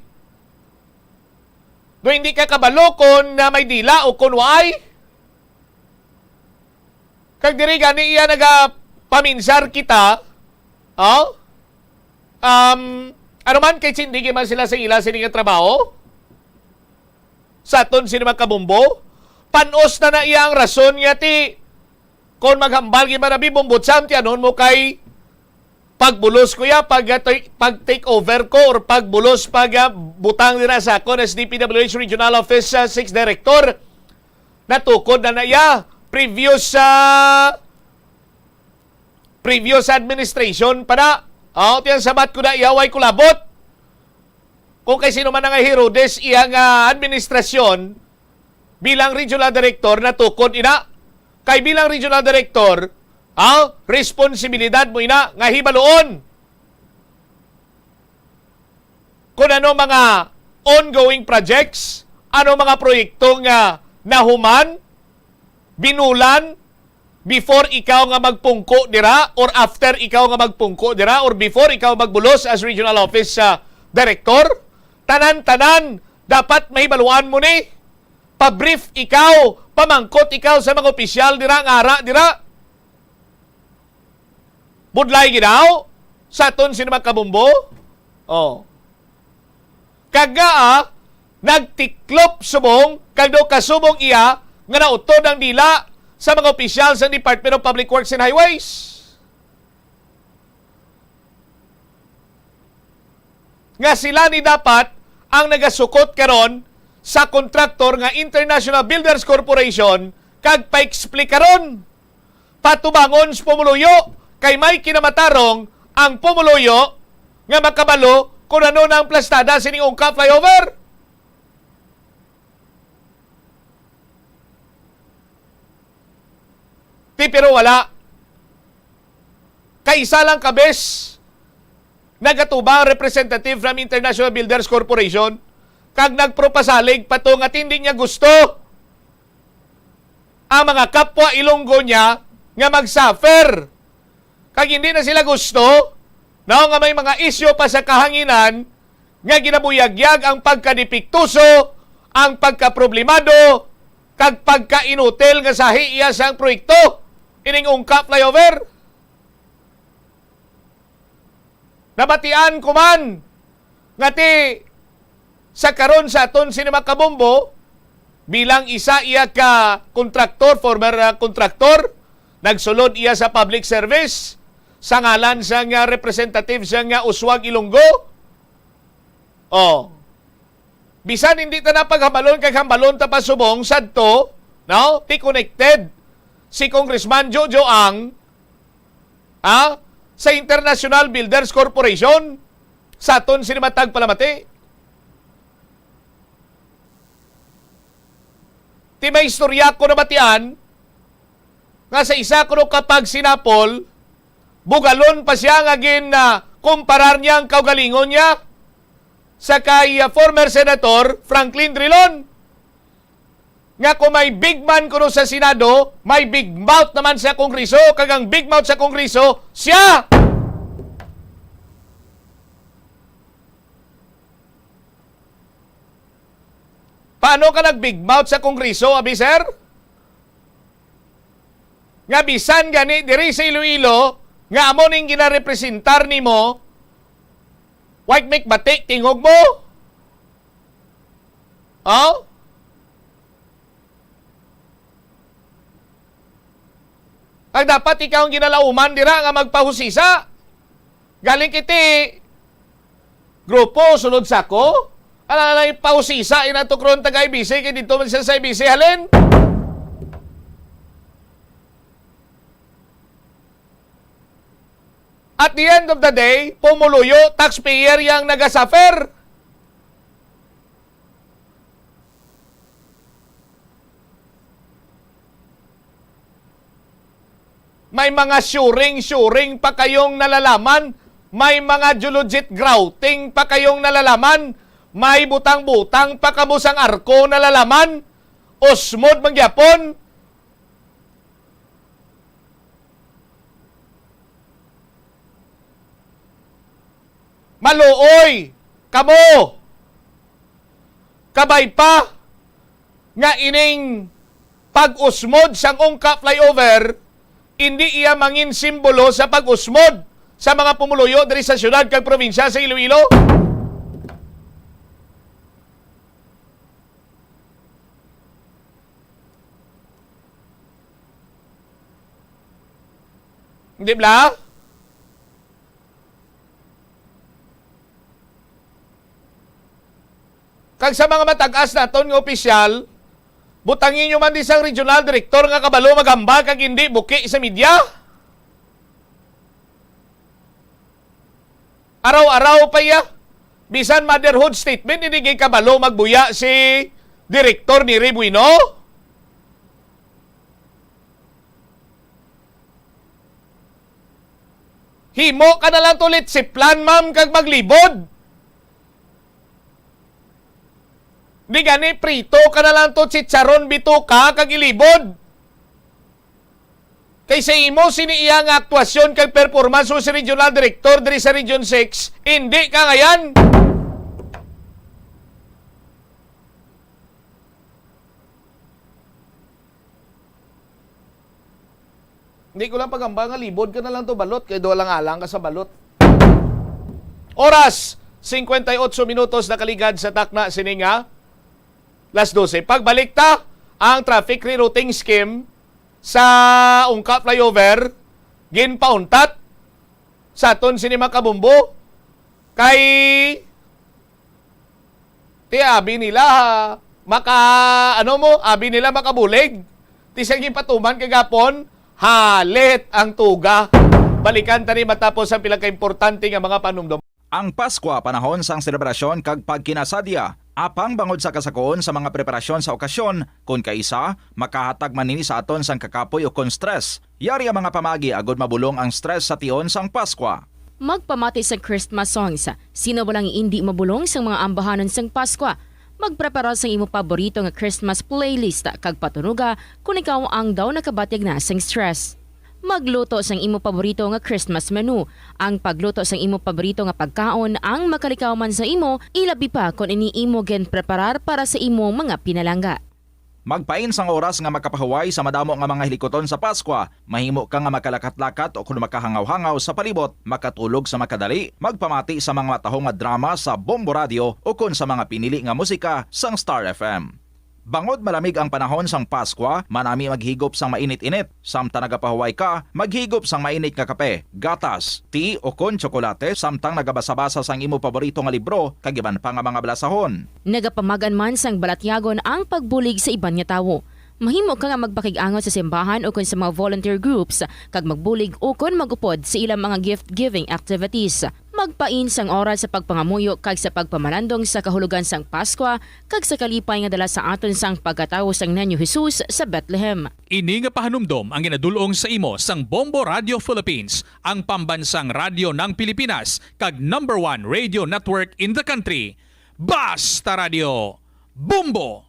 do hindi ka kabalo kung na may dila o kung waay. Kag diri gani iya nagapaminsar kita, oh? Um, ano man, kay sindigi man sila sa ila sini nga trabaho sa aton sini mga kabombo, panos na na iya ang rason nga ti, kon maghambal gid man abi, Bombo Sam, ti anon mo kay pagbulos, kuya, pag, pag take over ko or pagbulos, pag, ah, butang dira sa akon as D P W H Regional Office, ah, six Director, natukod na na iya. Previous sa previous administration pa na. Aw, tiyan sabat ko na iya, way kulabot. Kung kay sino man nga Herodes, iya nga administrasyon bilang regional director natukod ina. Kay bilang regional director, aw, responsibilidad mo ina nga hibaluon kung ano mga ongoing projects, ano mga proyekto nga nahuman, binulan, before ikaw nga magpungko dira, or after ikaw nga magpungko dira, or before ikaw magbulos as regional office, ah, director. Tanan-tanan, dapat mahibaluan mo ni. Pa-brief ikaw, pamangkot ikaw sa mga opisyal dira, nga ara dira. Budlay gid daw sa aton sini mga kabombo. Oh. Kag nga, ah, nagtiklop subong, kag daw kasubong iya nga nautod ang dila sa mga opisyal sa Department of Public Works and Highways. Nga sila ni dapat ang nagasukot karon sa kontraktor nga International Builders Corporation kag paeksplikaron, patubangon sa pumuluyo, kay may kinamatarong ang pumuluyo nga makabalo kung ano na ang plastada sining ungka flyover. Ti, pero wala. Kay isa lang ka bes nagatubang representative from International Builders Corporation, kag nagpropasalig pa to nga hindi niya gusto ang mga kapwa Ilonggo niya nga mag-suffer. Kag hindi na sila gusto, no, nga may mga isyu pa sa kahanginan nga ginabuyagyag ang pagkadipiktuso, ang pagkaproblemado, kag pagkainutil nga sahi iya sang proyekto, ining ungka flyover. Nabatian ko man nga ti sa karon sa aton sini mga kabombo, Bilang isa iya ka kontraktor, former, ah, kontraktor, nagsulod iya sa public service sa ngalan sang, ah, representative sang, ah, Usuag Ilonggo. Oh. Bisan hindi ta na paghambalon kay hambalon ta pa subong sadto, no? Ti connected si Congressman Jojo Ang, ah, sa International Builders Corporation sa aton sini matag palamati. Ti may istorya ko nabatian nga sa isa kuno ka pagsinapol, bugalon pa siya nga gin, ah, kumparar niya ang kaugalingon niya sa kay, ah, former Senator Franklin Drilon, nga kung may big man kuno sa Senado, may big mouth naman sa Kongreso, kag ang big mouth sa Kongreso, siya! Paano ka nag-big mouth sa Kongreso, abi, sir? Nga bisan gani diri sa Iloilo, nga amo ning ginarepresentar nimo, wa may kabati tingog mo? Oh? Ang dapat ikaw ang ginalauman dira nga magpahusisa. Galing kiti grupo, sulod sa ko. Alang-alang ipahusisa, inatukron taga I B C, kay dito man siya sa I B C, halin. At the end of the day, pumuluyo, taxpayer yang nagasuffer. May mga suring-suring pa kayong nalalaman, may mga geologist grouting pa kayong nalalaman, may butang-butang pa kamo sang arko nalalaman, usmod man gyapon. Maluoy kamo. Kabay pa nga ining pag-usmod sang Ungka Flyover, indi iya mangin simbolo sa pag-usmod sa mga pumuluyo diri sa siyudad kag probinsya sa Iloilo? Di ba? Kag sa mga matag-as naton nga opisyal, butangi nyo man di sang regional director nga kabalo maghambal kag hindi buki sa media. Araw-araw pa iya. Bisan motherhood statement, hindi gid kabalo magbuya si Director Neri Bueno. Himo ka na lang to litsiplan, ma'am, kag maglibod. Di gani, prito ka na lang to chicharon bituka kag ilibod. Kay sa imo sini iya nga aktwasyon kag performance mo si regional director diri sa Region six, hindi ka ngayan. Hindi ko lang pagamba nga libod ka na lang to balot, kay duha lang alang ka sa balot. Oras, cincuenta y ocho minutos nakaligad sa takna sini nga las doce. Pagbalik ta, ang traffic rerouting scheme sa Ungka Flyover ginpauntat sa aton sini mga kabumbo kay Ti abi nila, ha, maka, ano mo, abi nila makabulig. Ti sa gipatuman kagapon, halit ang tuga. Balikan ta ni matapos ang pila ka importante nga mga panumdom. Ang Paskwa, panahon sang selebrasyon kag pagkinasadya. Apang bangod sa kasakoon sa mga preparasyon sa okasyon, kon kaisa, makahatag man ini sa aton sang kakapoy ukon stress. Yari ang mga pamaagi agud mabulong ang stress sa tion sang Paskwa. Magpamati sang Christmas songs. Sino walang indi mabulong sang mga ambahanon sang Paskwa? Magpreparar sang imo paborito nga Christmas playlist kag patunoga kon ikaw ang daw nakabatyag na sang stress. Magluto sang imo paborito nga Christmas menu. Ang pagluto sang imo paborito nga pagkaon ang makalikaw man sa imo, ilabi pa kon ini imo ginpreparar para sa imo mga pinalangga. Magpain sang oras nga makapahuway sa madamo nga mga hilikuton sa Paskwa. Mahimo ka nga makalakat-lakat ukon makahangaw-hangaw sa palibot, makatulog sa makadali, magpamati sa mga matahom nga drama sa Bombo Radio ukon sa mga pinili nga musika sang Star F M. Bangod malamig ang panahon sang Paskwa, manami maghigop sang mainit-init. Samtang nagapahuway ka, maghigop sang mainit nga kape, gatas, tea, o kon tsokolate, samtang nagabasa-basa sang imo paborito nga libro, kag iban pa nga mga balasahon. Nagapamagan man sang balatyagon ang pagbulig sa iban nga tawo. Mahimo ka nga magpakig-angot sa simbahan o kon sa mga volunteer groups, kag magbulig o kon mag-upod sa ilang mga gift-giving activities. Magpain sang oras sa pagpangamuyo kag sa pagpamalandong sa kahulogan sang Paskwa kag sa kalipay nga dala sa aton sang pagkatawo sang Niño Jesus sa Bethlehem. Ini nga pahanumdom ang ginadul-ong sa imo sang Bombo Radio Philippines, ang pambansang radyo ng Pilipinas, kag number one radio network in the country. Basta Radio, Bombo!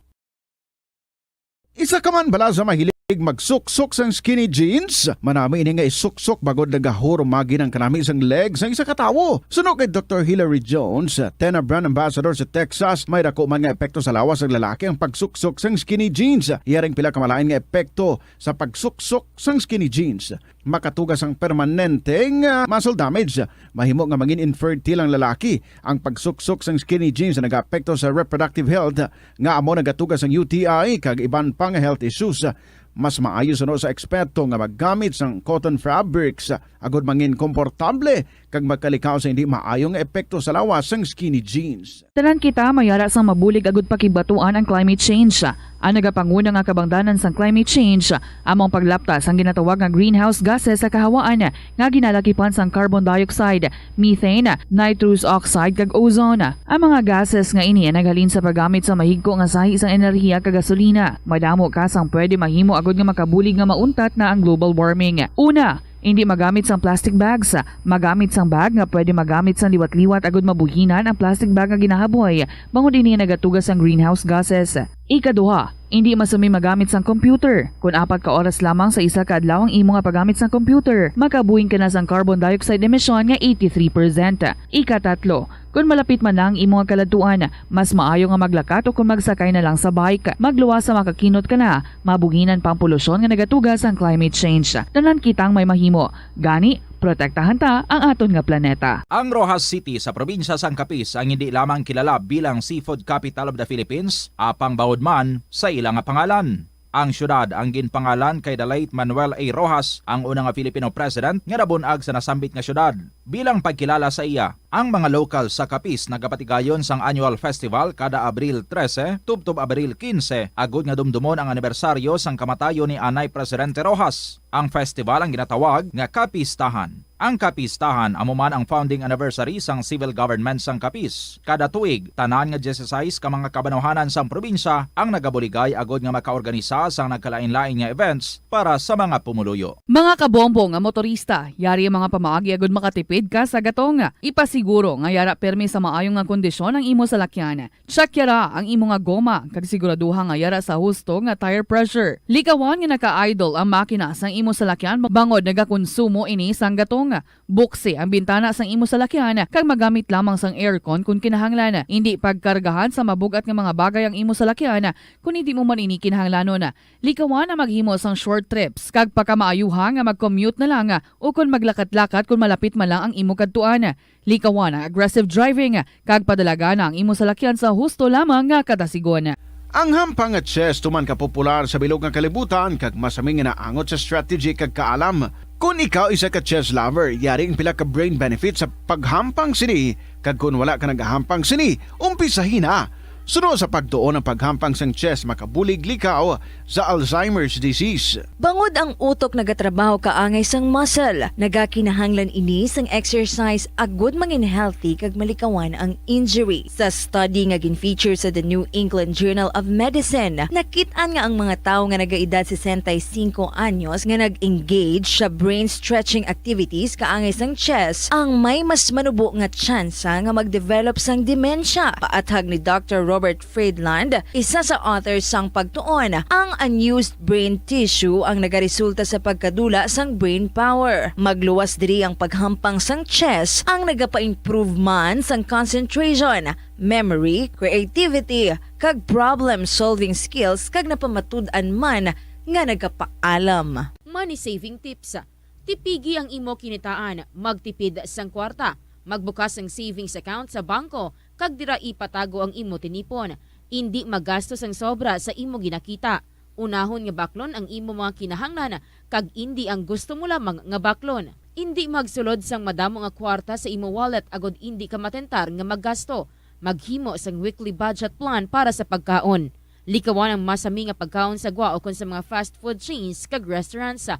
Isa ka man bala sa mahilig magsuksok sang skinny jeans? Manami ini nga isuksok bangod nagahurumagi ang kanami sang leg sang isa ka tawo. Suno kay Doktor Hilary Jones, Tena brand ambassador sa Texas, may dako man nga epekto sa lawas sang lalaki ang pagsuksok sang skinny jeans. Yari ang pila ka malain nga epekto sa pagsuksok sang skinny jeans. Makatuga sang permanente nga muscle damage. Mahimo nga mangin infertile ang lalaki. Ang pagsuksok sang skinny jeans nagaapekto sa reproductive health, nga amo nagatuga sang U T I kag iban pa nga health issues. Mas maayo suno sa eksperto nga maggamit sang cotton fabrics agud mangin komportable kag magkalikaw sa hindi maayo nga epekto sa lawas sang skinny jeans. Tanan kita may ara sang mabulig agud pakigbatuan ang climate change. Ang nagapanguna nga kabangdanan sang climate change amo ang paglapta sang ginatawag nga greenhouse gases sa kahawaan nga ginalakipan sang carbon dioxide, methane, nitrous oxide, kag ozone. Ang mga gases nga ini naghalin sa paggamit sa mahigko nga sahi sang enerhiya kag gasolina. Madamo ka sang pwede mahimo agud nga makabulig nga mauntat na ang global warming. Una, hindi magamit sang plastic bags. Magamit sang bag nga pwede magamit sang liwat-liwat agud mabuhinan ang plastic bag nga ginahaboy, bangod ini nagatuga sang greenhouse gases. Ikaduha, hindi masumi magamit sang computer. Kon apat ka oras lamang sa isa ka adlaw ang imo nga paggamit sang computer, makabuhing ka na sang carbon dioxide emission nga eighty-three percent. Ikatatlo, kon malapit man na ang imo nga kaladtuan, mas maayo nga maglakat o kon magsakay na lang sa bike. Magluwas sa makakinot ka na, mabuhinan pa ang polusyon nga nagatuga sang climate change. Tanan kitang may mahimo. Gani, protektahan ta ang aton nga planeta. Ang Roxas City sa probinsya sang Capiz ang hindi lamang kilala bilang seafood capital of the Philippines, apang bangod man sa ila nga pangalan. Ang siyudad ang ginpangalan kay the late Manuel A. Roxas, ang una nga Filipino president nga nabun-ag sa nasambit nga siyudad. Bilang pagkilala sa iya, ang mga lokal sa Capiz nagapatigayon sang annual festival kada Abril trese tubtob Abril kinse, agud nga dumdumon ang anibersaryo sang kamatayon ni anay Presidente Roxas. Ang festival ang ginatawag nga Kapistahan. Ang Kapistahan amo man ang founding anniversary sang civil government sang Capiz. Kada tuig, tanan nga dieciséis ka mga kabanwahanan sang probinsya ang nagabuligay agud nga makaorganisa sang nagkalain-lain nga events para sa mga pumuluyo. Mga kabombo nga motorista, yari ang mga pamaagi agud makatipid ka sa gatong. Ipasiguro nga yara pirmi sa maayo nga kondisyon ang imo salakyan. Check yara ang imo nga goma, kag siguraduha nga yara sa husto nga tire pressure. Likawan nga naka-idle ang makina sang imo salakyan bangod nagakonsumo ini sang gatong. Buksi ang bintana sang imo salakyan, kag magamit lamang sang aircon kon kinahanglan. Indi pagkargahan sa mabug-at nga mga bagay ang imo salakyan kon hindi mo man ini kinahanglanon. Likawan ang maghimo sang short trips, kag pakamaayuha nga mag-commute na lang, o kon maglakat-lakat kon malapit man lang ang imo kadtuan. Likawan ang aggressive driving, kag padalagan ang imo salakyan sa husto lamang nga kadasigon. Ang hampang nga chess tuman ka popular sa bilog nga kalibutan kag masami nga naangot sa strategy kag kaalam. Kon ikaw isa ka chess lover, yari ang pila ka brain benefits sa paghampang sini, kag kon wala ka nagahampang sini, umpisahi na. Suno sa pagtuon, ang paghampang sang chess makabulig likaw sa Alzheimer's disease. Bangod ang utok nagatrabaho kaangay sang muscle, nagakinahanglan ini sang exercise agud mangin healthy kag malikawan ang injury. Sa study nga gin-feature sa The New England Journal of Medicine, nakit-an nga ang mga tawo nga nagaedad sesenta y cinco anyos nga nag-engage sa brain stretching activities kaangay sang chess ang may mas manubo nga tsansa nga mag-develop sang demensya. Paathag ni Doctor Robert Friedland, isa sa author sang pagtuon, ang unused brain tissue ang nagaresulta sa pagkadula sang brain power. Magluwas diri ang paghampang sang chess ang nagapa-improve man sang concentration, memory, creativity, kag problem-solving skills, kag napamatud-an man nga nagapaalam. Money saving tips. Tipigi ang imo kinitaan, magtipid sang kwarta, magbukas sang savings account sa bangko, kag dira ipatago ang imo tinipon. Indi magasto sang sobra sa imo ginakita. Unahon nga baklon ang imo mga kinahanglan kag indi ang gusto mo lamang nga baklon. Indi magsulod sang madamo nga kwarta sa imo wallet agod indi ka matentar nga maggasto. Maghimo sang weekly budget plan para sa pagkaon. Likawan ang masami nga pagkaon sa gwa ukon sa mga fast food chains kag restaurants.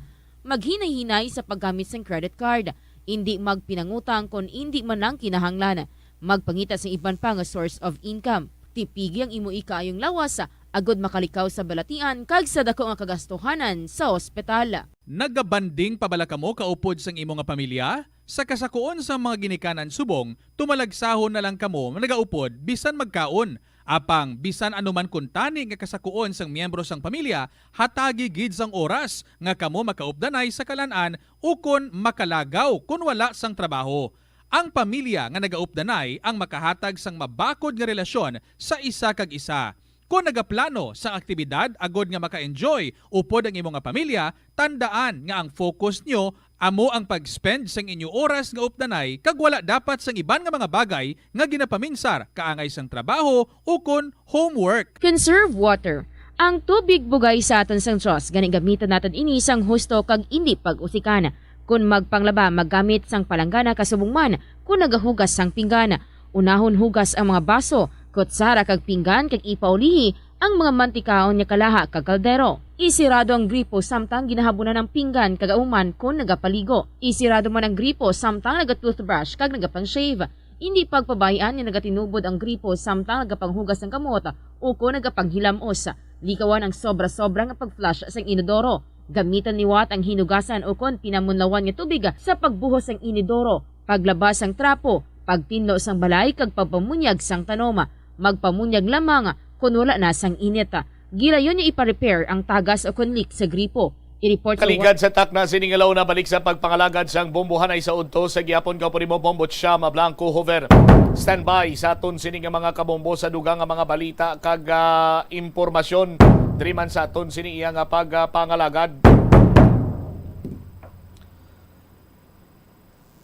Maghinay-hinay sa paggamit sang credit card. Indi magpinangutang kon indi man lang kinahanglan. Magpangita sang iban pa nga source of income. Tipigi ang imo ikaayong lawas agod makalikaw sa balatian kag sa dako nga kagastuhanan sa ospital. Nagabanding pa bala kamo kaupod sang imo nga pamilya? Sa kasakuon sang mga ginikanan subong, tumalagsahon na lang kamo nagaupod bisan magkaon. Apang bisan ano man kuntani nga kasakuon sang miyembro sang pamilya, hatagi gid sang oras nga kamo makaupdanay sa kalan-an ukon makalagaw kon wala sang trabaho. Ang pamilya nga nagaupdanay ang makahatag sang mabakod nga relasyon sa isa kag isa. Kon nagaplano sang aktibidad agod nga maka-enjoy upod ang imo nga pamilya, tandaan nga ang focus nyo amo ang pag-spend sang inyo oras nga updanay kag wala dapat sang iban nga mga bagay nga ginapaminsar kaangay sang trabaho ukon homework. Conserve water. Ang tubig bugay sa aton sang Dios, gani gamiton naton ini sang husto kag indi pag-usikan. Kon magpanglaba, maggamit sang palanggana kasubong man kon nagahugas sang pinggan. Unahon hugas ang mga baso, kutsara kag pinggan kag ipaulihi ang mga mantikaon nga kalaha kag kaldero. Isirado ang gripo samtang ginahabunan ang pinggan kag amo man kon nagapaligo. Isirado man ang gripo samtang naga-toothbrush kag nagapang-shave. Indi pagpabay-an nga nagatinubod ang gripo samtang nagapanghugas sang kamot ukon nagapanghilam-os. Likawan ang sobra-sobra nga pag-flush sang inodoro. Gamiton liwat ang hinugasan ukon pinamunlawan nga tubig sa pagbuhos sang inodoro, paglaba sang trapo, pagtinlo sang balay kag pagpamunyag sang tanom. Magpamunyag lamang kon wala na sang init. Gilayon nga ipa-repair ang tagas ukon leak sa gripo. I-report sa Kaligad sa takna sini nga launa, balik sa pagpangalagad sang bombohanay sa udto sa gihapon. Kaupod nimo, Bombo Cham Blanco Hover. Standby sa aton sini nga mga kabombo sa dugang nga mga balita kag, ah, impormasyon. Diri man sa aton sini iya nga pagpangalagad.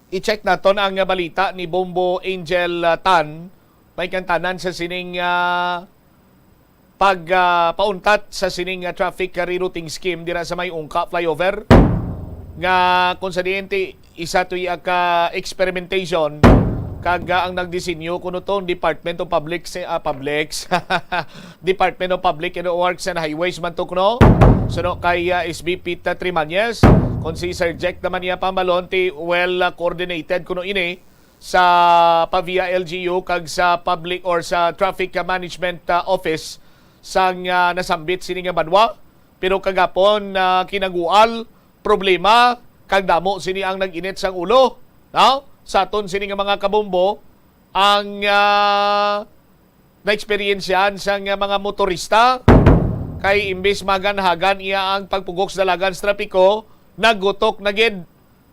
I-check naton ang balita ni Bombo Angel, ah, Tan. May kantanan sa sining, ah, pag, ah, pauntat sa sining, ah, traffic rerouting scheme dira sa may Ungka flyover, nga kung sa diin ti isa to iya ka experimentation, kag, ah, ang nagdisenyo kuno to Department of Public Se-, ah, Publics, Department of Public and Works and Highways man to kuno, suno kay, ah, S B Pete Trimañez. Kung si Sir Jack naman iya pambalon, ti well, ah, coordinated kuno ini sa Pavia L G U kag sa public or sa traffic management, ah, office sang, ah, nasambit sini nga banwa. Pero kagapon, ah, kinagual, problema, kag damo sini ang nag-init sang ulo, no? Sa aton sini nga mga kabombo, ang, ah, naeksperyensyahan sang mga motorista, kay imbis maganhagan iya ang pagpugok sa dalagan sa trapiko, nagutok na gid,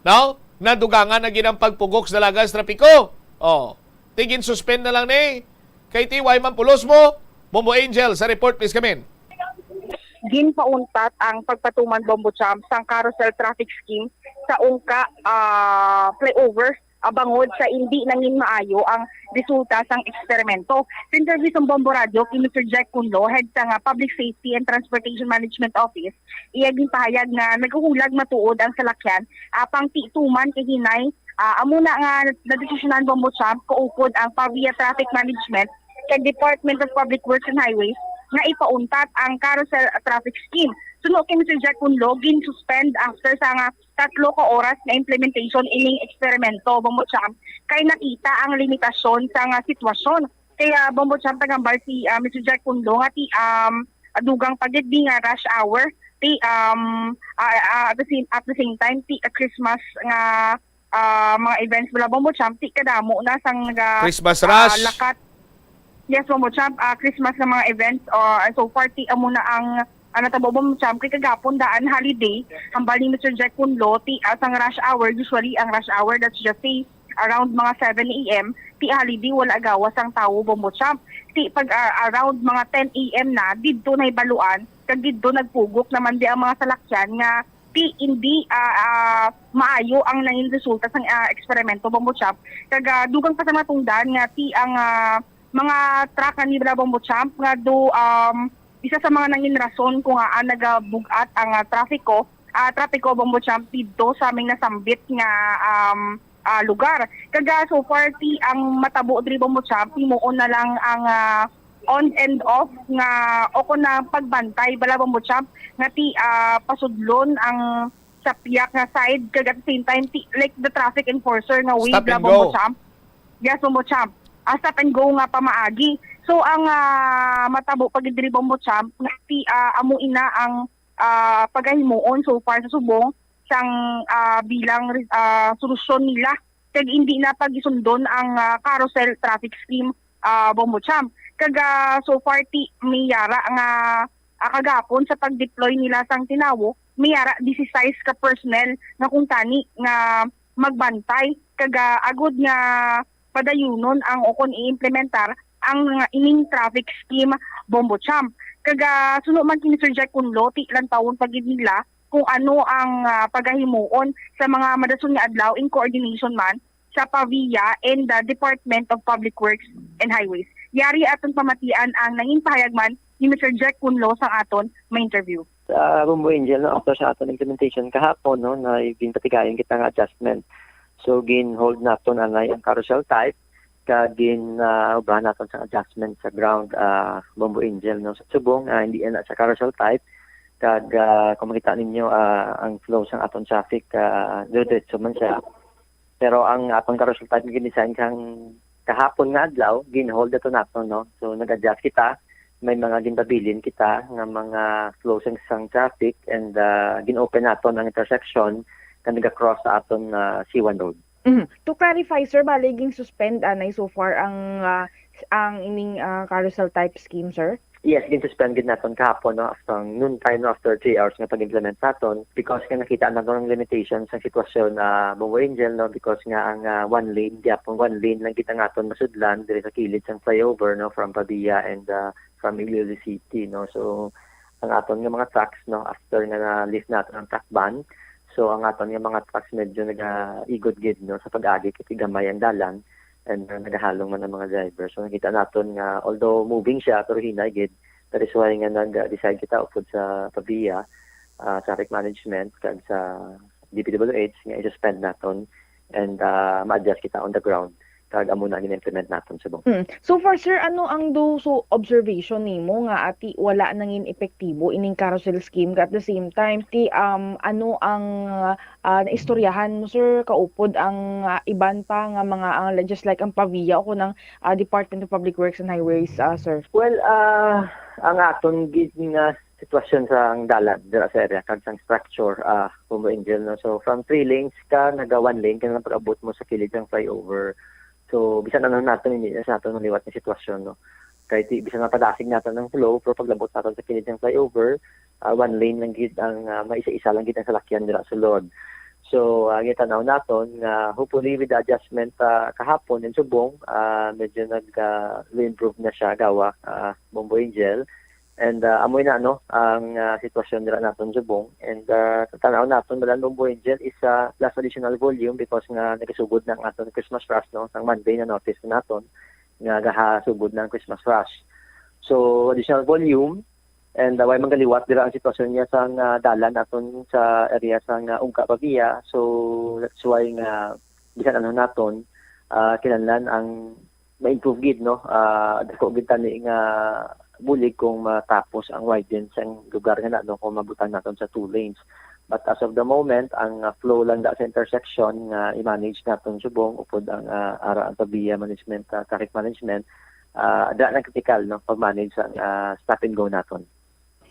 no? Nadugangan na gid ang pagpugok sa dalagan sa trapiko. Oh, ti ginsuspend na lang ni. Kay ti way man pulos mo, Bombo Angel, sa report, please come in. Ginpauntat ang pagpatuman, Bombo Champ, sang carousel traffic scheme sa Ungka, ah, flyover, ah, bangod sa indi nangin maayo ang resulta sang eksperimento. Sa interview sa Bombo Radio kay Mister Jack Cunlo, head sa nga Public Safety and Transportation Management Office, iya ginpahayag nga naghuhulag matuod ang salakyan, apang ti tuman kay hinay, ah, amo na nga nadesisyonan, Bombo Champ, kaupod ang Pavia Traffic Management kag Department of Public Works and Highways nga ipauntat ang carousel traffic scheme. Suno kay Mister Jack Cunlo, gin-suspend after sa nga tatlo ka oras nga implementation ining eksperimento, Bombo Champ, kay nakita ang limitasyon sa nga sitwasyon. Kaya, Bombo Champ, nagambal si, ah, Mister Jack Cunlo nga ti, um, dugang pa gid ni nga rush hour, ti, um, ah, ah, at the same, at the same time, ti, ah, Christmas nga, ah, mga events bala, Bombo Champ, ti kadamo na sang naga, Christmas ah, rush. Lakat. Yes, Bombo Champ, ah, Christmas nga mga events, ah, so far, ti amo na ang, ah, natabo, Bombo Champ, kay kagapon daan holiday, hambal ni Mister Jack Cunlo, ti, ah, sang rush hour, usually ang rush hour, that's just say around mga seven A M, ti holiday, wala gawas ang tawo, Bombo Champ. Ti pag, ah, around mga ten A M na, didto nahibaluan, kag didto nagpugok naman di ang mga salakyan nga ti indi, ah, ah, maayo ang nangin resulta sang, ah, eksperimento, Bombo Champ. Kag, ah, dugang pa sa mga tungdan nga ti ang, ah, mga truck nga ni Bombo Champ nga do, um, isa sa mga nangin rason kung ngaa nagabug-at ang, ah, trapiko, ah, trapiko, Bombo Champ, didto sa aming nasambit nga, um, ah, lugar. Kag, ah, so far, ti ang matabo diri, Bombo Champ, himuon na lang ang, ah, on and off nga o kon ang pagbantay bala, Bombo Champ, nga ti, ah, pasudlon ang sa piyak nga side, kag at the same time, ti, like the traffic enforcer nga way Stop bala, and Bombo go. Champ. Yes, Bombo Champ. Ah, stop and go nga pamaagi. So, ang, ah, matabo pa gid diri, Bombo Champ, nga ti, ah, amo ina ang, ah, pagahimuon so far sa subong sang, ah, bilang, ah, solusyon nila, kag hindi na pagisundon ang, ah, carousel traffic scheme, ah, Bombo Champ. Kag, ah, so far, ti, may yara nga, ah, kagapon sa pag-deploy nila sang tinawo, may yara disisais ka personnel nga kung tani nga magbantay, kag, ah, agud nga padayunon ang o kon i-implementar ang, ah, ining traffic scheme, Bombo Champ. Kag, ah, suno man kini Sir Jack Kunlo, ti lantawon pa gid nila kung ano ang, ah, pagahimuon sa mga madason nga adlaw in coordination man sa Pavia and the Department of Public Works and Highways. Yari aton pamatian ang nangin pahayag man ni Mister Jack Kunlo sang aton ma-interview. Sa Bombo Angel, no, after sa aton implementation kahapon, no, na ginpatigayon kita nga adjustment. So, gin-hold naton anay ang carousel type, kag gin, ah, obrahan naton sa adjustment sa ground, ah, Bombo Angel, no. Sa subong, ah, hindi na sa carousel type, kag, ah, kung makita ninyo, ah, ang flow sang aton traffic, ah, diretso man siya. Pero ang aton carousel type nga gin-design kang kahapon nga adlaw, gin-hold ato naton, no. So, nag-adjust kita, may mga ginpabilin kita nga mga flow sang, sang traffic, and, ah, gin-open naton ang intersection nga naga-cross sa aton, ah, C one road. Mhm. To clarify, sir, bali gin-suspend anay so far ang, ah, ang ining, ah, carousel type scheme, sir? Yes, gin-suspend gid naton kahapon, no, after noon time, no, after three hours nga pag-implement sa aton, because nga nakita naton ang limitation sa sitwasyon, ah, Bombo Angel, no, because nga ang, ah, one lane, gyapon one lane lang gid ang aton masudlan diri sa kilid sang flyover, no, from Pavia and, ah, from Iloilo City, no. So, ang aton nga mga trucks, no, after nga na-lift naton ang truck ban, so ang aton nga mga trucks medyo nagaigod gid, no, sa pag-agi kay gamay ang dalan, and, uh, nagahalong man ang mga driver. So, nakita naton nga, although moving siya, pero hinay gid. That is why nga nag-decide kita upod sa Pavia, ah, traffic management, kag sa D P W H nga i-suspend naton and, ah, ma-adjust kita on the ground. Kag amo na gin-implement naton subong. Mm. So far, sir, ano ang do so observation nimo nga ati wala nangin epektibo ining carousel scheme? At the same time, ti, um, ano ang, ah, naistoryahan mo, sir, kaupod ang, ah, iban pa nga mga, ang, just like ang Pavia o kunang, ah, Department of Public Works and Highways, ah, sir? Well, ah, ang aton gid nga sitwasyon sa ang dalan dira sa area kag sang structure, ah, Bombo Angel, no? So, from three lanes ka, naga one lane ka na pag-abot mo sa kilid sang flyover. So, bisan ano naton, hindi na sa aton maliwat nga sitwasyon, no? Kay ti, bisan mapadasig naton ang flow, pero paglabot naton sa kilid sang flyover, ah, one lane lang gid ang, ah, maisa-isa lang gid ang salakyan dira sulod. So, ah, gitanaw naton nga hopefully with the adjustment, ah, kahapon in subong, ah, medyo nag, ah, improve na siya gawa, ah, Bombo Angel. And, ah, amoy na, no, ang, ah, sitwasyon dira naton subong. And, ah, tanaw naton, Malan Bombo Angel is, ah, plus additional volume because nga nagasugod na ang aton Christmas rush, no? Sang Monday na notice naton nga gahasugod na ang Christmas rush. So, additional volume, and, ah, way man galiwat dira ang sitwasyon niya sang, ah, dalan naton sa area sang, ah, Ungka Pavia. So, that's why nga bisan ano naton, ah, kinahanglan ang ma-improve gid, no? Ah, dako gid tani nga bulig kung matapos ang widen sang lugar nga na, no, kung mabutang naton sa two lanes. But as of the moment, ang, ah, flow lang da sa intersection nga i-manage naton subong upod ang, ah, ara ang Pavia management, ah, traffic management, ah, da lang critical, no, pag-manage ang, ah, stop and go naton.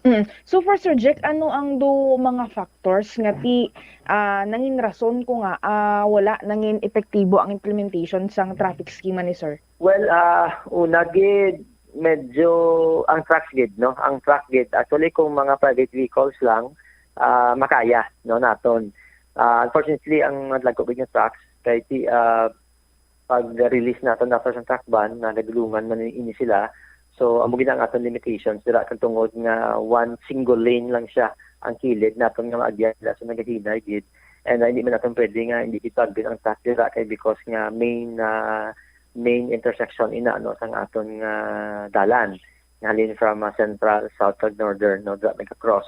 Mm. So far, Sir Jack, ano ang do mga factors nga ti, ah, nangin rason ko nga, ah, wala nangin epektibo ang implementation sang traffic schema ni sir? Well, ah, una gid, medyo ang trucks gid, no? Ang truck gid, actually, kung mga private vehicles lang, ah, makaya, no, naton. Ah, unfortunately, ang madlago gid nga trucks, kay ti, ah, pag-release naton after sa truck ban, nagadulungan man ini sila. So, amo gid ang aton limitations dira, kag tungod nga one single lane lang siya ang kilid naton nga maagyan dira, so nagahinay gid. And, ah, hindi man naton pwede nga hindi gid pag-abot ang truck dira kay because nga main, ah, main intersection ina, no, sang aton nga dalan nga halin from, ah, central, south, kag northern, no, dira nagka-cross.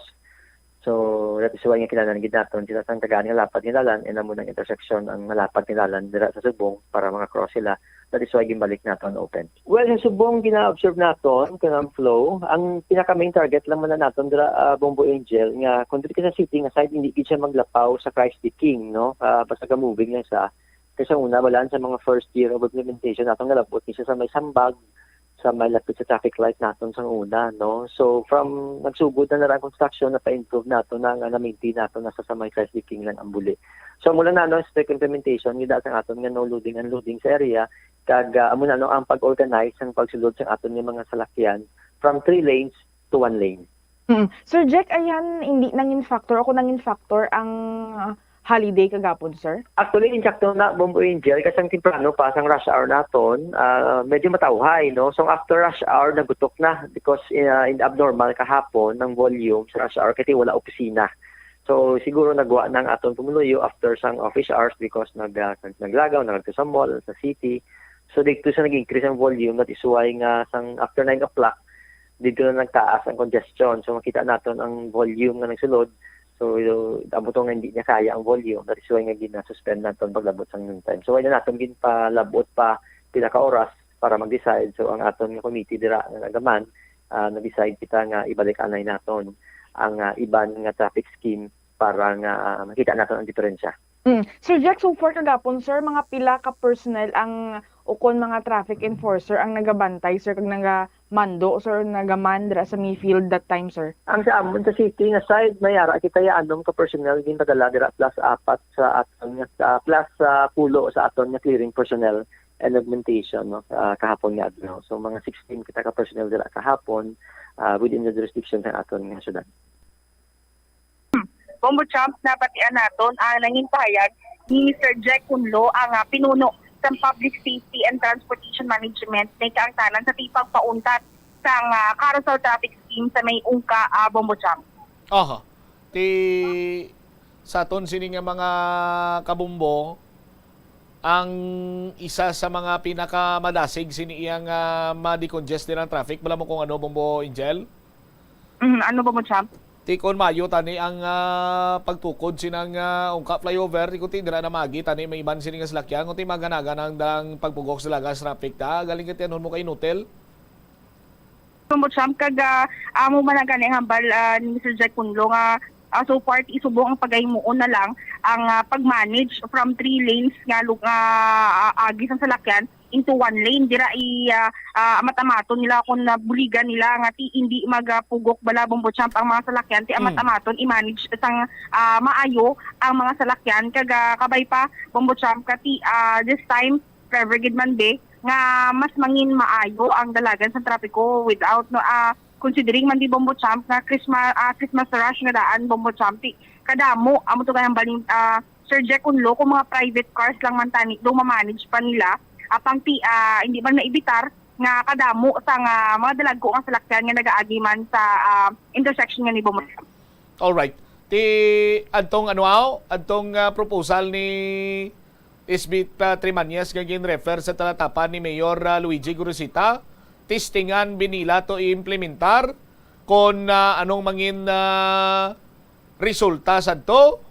So, that is why nga kinahanglan gid naton sila sang tagaan nga lapad nga dalan, and amo nang intersection ang malapad nga dalan dira sa Subong para maka-cross sila. That is why ginbalik naton open. Well, sa Subong, gina-observe naton kanang flow. Ang pinaka main target lang man na naton dira, ah, Bombo Angel, nga kung diri ka sa city nga side, hindi gid siya maglapaw sa Christ the King, no? Ah, basta ka moving lang sa, kay sa una, balaan sa mga first year of implementation, atong nalabot ni siya sa may sambag, sa may lapit sa traffic light naton sang una, no? So, from nagsugod na na ra ang construction, napa-improve nato na nga na-maintain nato na sa, sa may Christ the King lang ang buli. So, mula na, no, strict implementation, gid ang aton nga no loading, unloading sa area, kag, ah, amo na, no, ang pag-organize sang pagsulod sang aton nga mga salakyan from three lanes to one lane. Mm. Sir Jack, ayan, hindi nangin factor o kung nangin factor ang, ah, holiday kagapon, sir? Actually, insakto na, Bombo Angel, kasi ang temprano pa sang rush hour naton, ah, medyo matawhay, no? So, after rush hour, nagutok na because, ah, in abnormal kahapon ang volume sa rush hour kasi wala opisina. So, siguro nagwa na ang aton pumuluyo after sang office hours because nag-, ah, nag-, naglagaw, nagto sa mall, sa city. So, dito sa nag-increase ang volume, that is why nga sang after nine o'clock, dito na nagtaas ang congestion. So, makita naton ang volume nga nagsulod. So, amo to nga hindi niya kaya ang volume. That is why nga gina-suspend naton paglabot sang noontime. So, wala naton ginpalabot pa pila ka oras para mag-decide. So, ang aton nga committee dira nga nagaman, ah, nag-decide kita nga ibalik anay naton ang, ah, iban nga traffic scheme para nga, ah, makita naton ang diferensya. Mm. Sir Jack, so far kagapon, sir, mga pila ka personnel ang ukon mga traffic enforcer ang nagabantay, sir, kag nagamando, sir, nagaman dira sa may field that time, sir? Ang sa amon sa city nga side, may ara kita ya anom ka personnel ginpadala dira plus apat sa aton nga, ah, plus sa pulo sa aton nga clearing personnel and augmentation, no, ah, kahapon nga adlaw. So, mga sixteen kita ka personnel dira kahapon, ah, within the jurisdiction sa aton nga syudad. Bombo Champ, nabatian naton ang nangin pahayag ni Mister Jack Kunlo, ang, ah, pinuno sa Public Safety and Transportation Management, may kaangtanan sa tigpagpauntat sang, ah, carousel traffic scheme sa may Ungka, ah, Bombo Champ. Aha. Ti sa aton sini nga mga kabombo, ang isa sa mga pinakamadasig sini iya nga ma-decongest din ang traffic. Bala mo kung ano, Bombo Angel? Mhm, ano, Bombo Champ? Ti kon maayo tani ang, ah, pagtukod sinang, ah, Ungka flyover, ti kunti dira na magi tani may iban sini nga salakyan, kunti maganagan ang dang pagpugok sa lagas traffic ta. Galing kay tiyanhon mo kay inutil. Bombo Champ, kag, ah, amo man ang gani ang hambal, ah, ni Mister Jack Kunlo nga, ah, so far, ti subong ang pagahimuon na lang ang, ah, pag-manage from three lanes nga lu-, nga, ah, agi sang salakyan into one lane. Dira i, ah, ah, amat-amaton nila kung nabuligan nila nga ti hindi magapugok bala, Bombo Champ, ang mga salakyan, ti Mm. amat-amaton i-manage sang, ah, maayo ang mga salakyan. Kag, ah, kabay pa, Bombo Champ, kati, ah, this time, forever gid man be nga mas mangin maayo ang dalagan sa trapiko without, no, ah, considering man di, Bombo Champ, nga Christmas, ah, Christmas rush nga daan, Bombo Champ, ti kadamo amo to kay hambal ni, ah, Sir Jack Kunlo, kung mga private cars lang man tani do ma-manage pa nila, apang ti, ah, hindi man maibitar nga kadamo sa nga mga dalagko nga salakyan nga nagaagi man sa, ah, intersection nga ni, Bombo Champ. Alright. Ti adtong ano, aw, adtong, ah, proposal ni S B Trimañez nga gin-refer sa talatapan ni Mayor, ah, Luigi Gorosita, testingan binila to i-implementar kon, ah, anong mangin, ah, resulta sadto,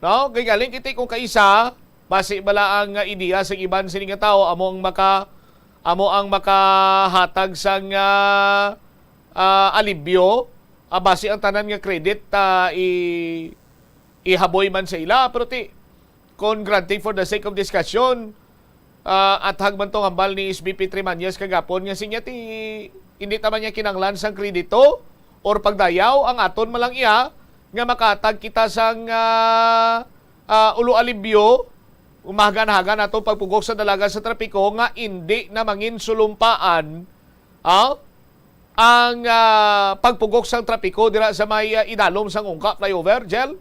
no? Kay galing kiti kung kaisa, basi bala ang, ah, ideya sa iban sini nga tawo amo ang maka-, amo ang makahatag sang, ah, ah, alibyo, ah, basi ang tanan nga credit, ah, i-, ihaboy man sa ila. Pero ti, kon granting for the sake of discussion, ah, athag man tong hambal ni S B P Trimañez kagapon nga sinya ti, hindi ta man niya kinanglan sang kredito or pagdayaw, ang aton man lang iya nga makatag kita sang, ah, ah, ulo alibyo, umahagan-hagan nato pagpugok sa dalagan sa trapiko nga indi na mangin sulumpaan, ah, ang, ah, pagpugok sang trapiko dira sa may, ah, idalom sang Ungka flyover, Jel?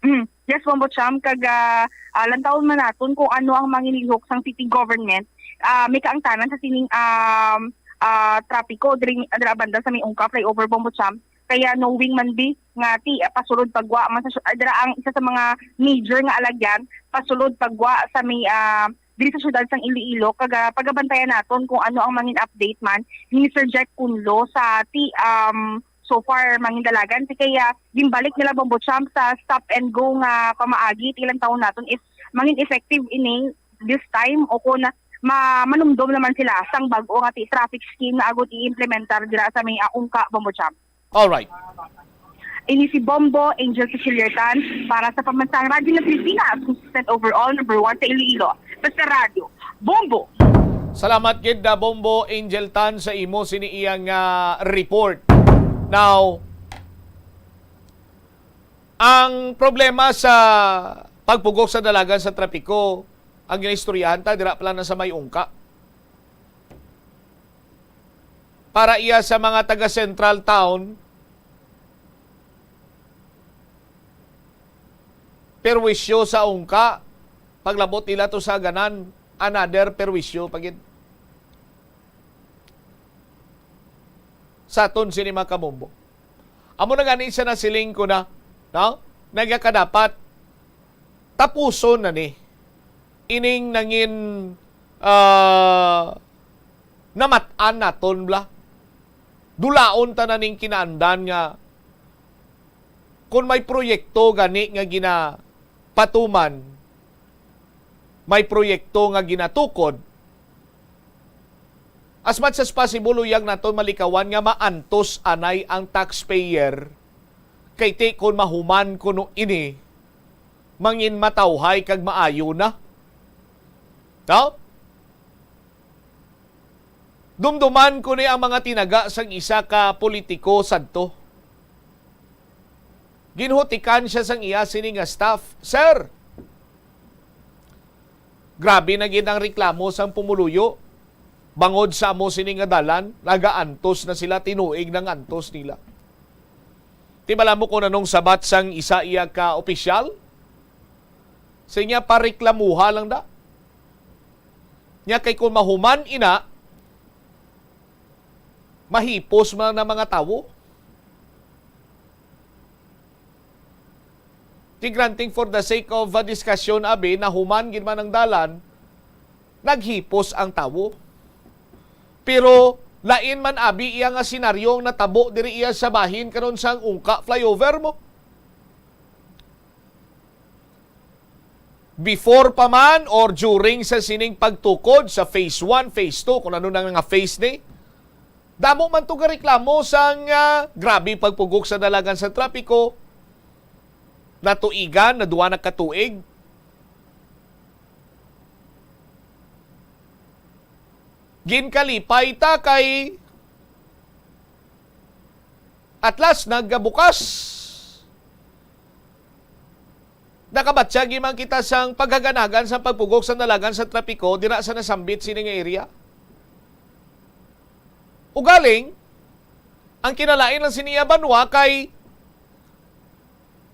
Mm. Yes, Bombo Cham, kag, ah, ah, lantawon man naton kung ano ang manginlihok sang city government, ah, may kaangtanan sa sining, um, ah, trapiko diri, dira banda sa may Ungka flyover, Bombo Cham. Kaya knowing man bi nga ti, ah, pasulod pagwa man sa, ah, dira ang isa sa mga major nga alagyan, pasulod pagwa sa may, ah, diri sa siyudad sang Iloilo, kag, ah, pagabantayan naton kung ano ang mangin update man ni Sir Jack Cunlo sa ti-, um, so far, mangin dalagan. Ti kaya ginbalik nila, Bombo Champ, sa stop and go nga pamaagi, ti ilang taon naton if mangin effective ini this time o kung ma-, manumdom naman sila sang bag-o nga ti-, traffic scheme nga agod i-implementar dira sa may, ah, Ungka, Bombo Champ. Alright. Ini si Bombo Angel Ceciliartan para sa Pambansang Radyo ng Pilipinas, consistent overall, number one sa Iloilo. Basta radyo, Bombo! Salamat gid, ah, Bombo Angel Tan, sa imo sini iyang, ah, report. Now, ang problema sa pagpugok sa dalagan sa trapiko, ang ginaistoryahan ta, dira pala na sa may Ungka. Para iya sa mga taga Central Town, perwisyo sa Ungka, paglabot nila to sa Ganan, another perwisyo pa gid. Sa aton sini, mga kabombo. Amo na gani sa nasiling ko na, no? Nagakadapat tapuson na ni ining nangin, ah, namat-an naton bala. Dulaon ta na ning kinaandan nga kung may proyekto gani nga ginapatuman, may proyekto nga ginatukod, as much as possible, uyag naton malikawan nga maantos anay ang taxpayer, kay ti kon mahuman kuno ini, mangin matawhay kag maayo na. No? Dumduman ko ni ang mga tinaga sang isa ka politiko sadto. Ginhutikan siya sang iya sini nga staff, "Sir, grabe na gid ang reklamo sang pumuluyo. Bangod sa amo sini nga dalan, nagaantos na sila, tinuig nang antos nila." Ti bala mo kung anong sabat sang isa iya ka opisyal? Sa niya, pareklamuha lang da. Nya kay kung mahuman ina, mahipos man ang mga tawo. Ti granting for the sake of, uh, discussion, abi, nahuman gid man ang dalan, naghipos ang tawo. Pero lain man, abi, iya nga senaryo ang natabo diri iya sa bahin karon sang Ungka flyover mo. Before pa man or during sa sining pagtukod sa phase one, phase two, kung ano na nga phase ni, damo man to nga reklamo sang, ah, grabe pagpugok sa dalagan sa trapiko. Natuigan, na duwa na ka tuig. Ginkalipay ta kay at last nagabukas. Nakabatyag man kita sang paghaganagan sa pagpugok sa dalagan sa trapiko dira sa nasambit sini nga area. Ugaling, ang kinalain lang sini nga banwa kay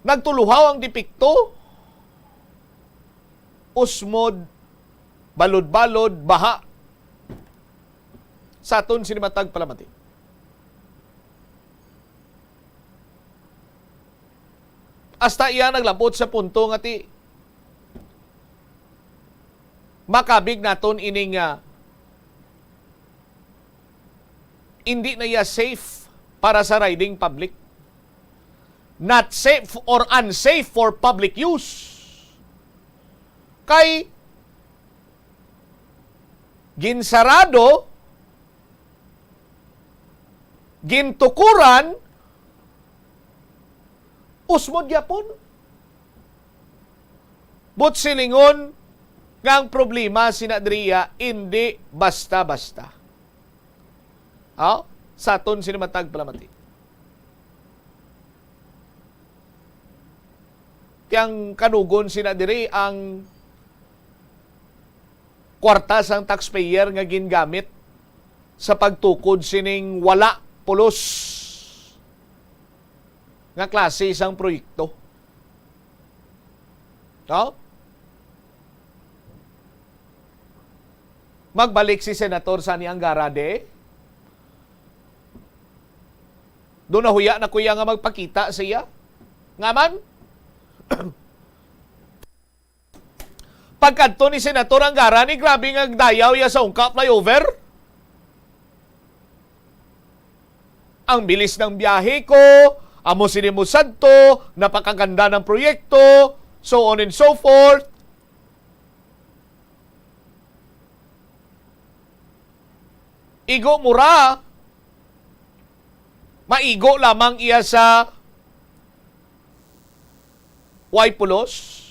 nagtuluhaw ang depekto, usmod, balod-balod, baha. Sa aton sini matag palamati. Hasta iya naglabot sa punto nga ti makabig naton ini nga indi na iya safe para sa riding public. Not safe or unsafe for public use. Kay ginsarado, gintukuran, usmod gyapon. But silingon nga ang problema sina diriya indi basta-basta. Aw, sa aton sini matag palamati. Ti ang kanugon sina diri ang kwarta sang taxpayer nga gingamit sa pagtukod sining wala pulos nga klase sang proyekto. No? Magbalik si Senator Sonny Angara de. Do nahuya na ko iya nga magpakita sa iya. Nga man, Pagkadto ni Senator Angara ni, grabe nga dayaw ya sa Ungka flyover. Ang bilis ng biyahe ko, amo sini mo sadto, napakaganda ng proyekto, so on and so forth. Igo mo ra, maigo lamang iya sa way pulos.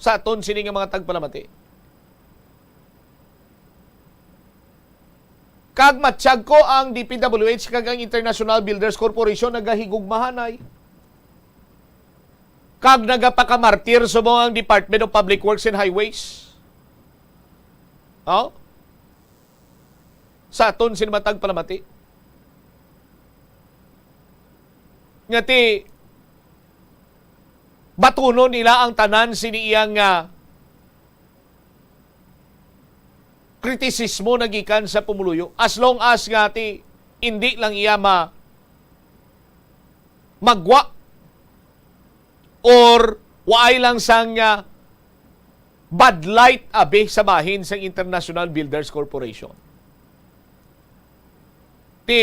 Sa aton sini nga mga tagpalamati. Kag matsyag ko, ang D P W H kag ang International Builders Corporation nagahigugmahanay. Kag nagapakamartir subong ang Department of Public Works and Highways. Oh? Sa aton sini matag palamati. Nga ti, batunon nila ang tanan sini iyang, ah, kritisismo na gikan sa pumuluyo, as long as nga ti indi lang iya ma-, magwa or waay lang sang, ah, bad light abi sa bahin sang International Builders Corporation. Ti,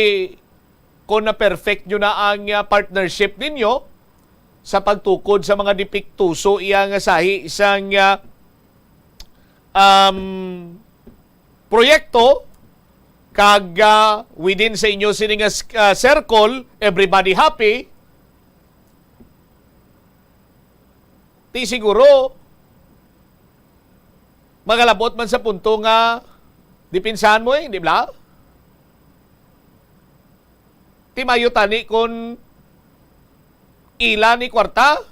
kung na-perfect nyo na ang, ah, partnership ninyo sa pagtukod sa mga depektuso iya nga sahi sang, ah, um, proyekto, kag, ah, within sa inyo sini nga s-, ah, circle, everybody happy, ti siguro, magalabot man sa punto nga dipinsahan mo, eh, di ba? Ti mayo tani kon ila ni kwarta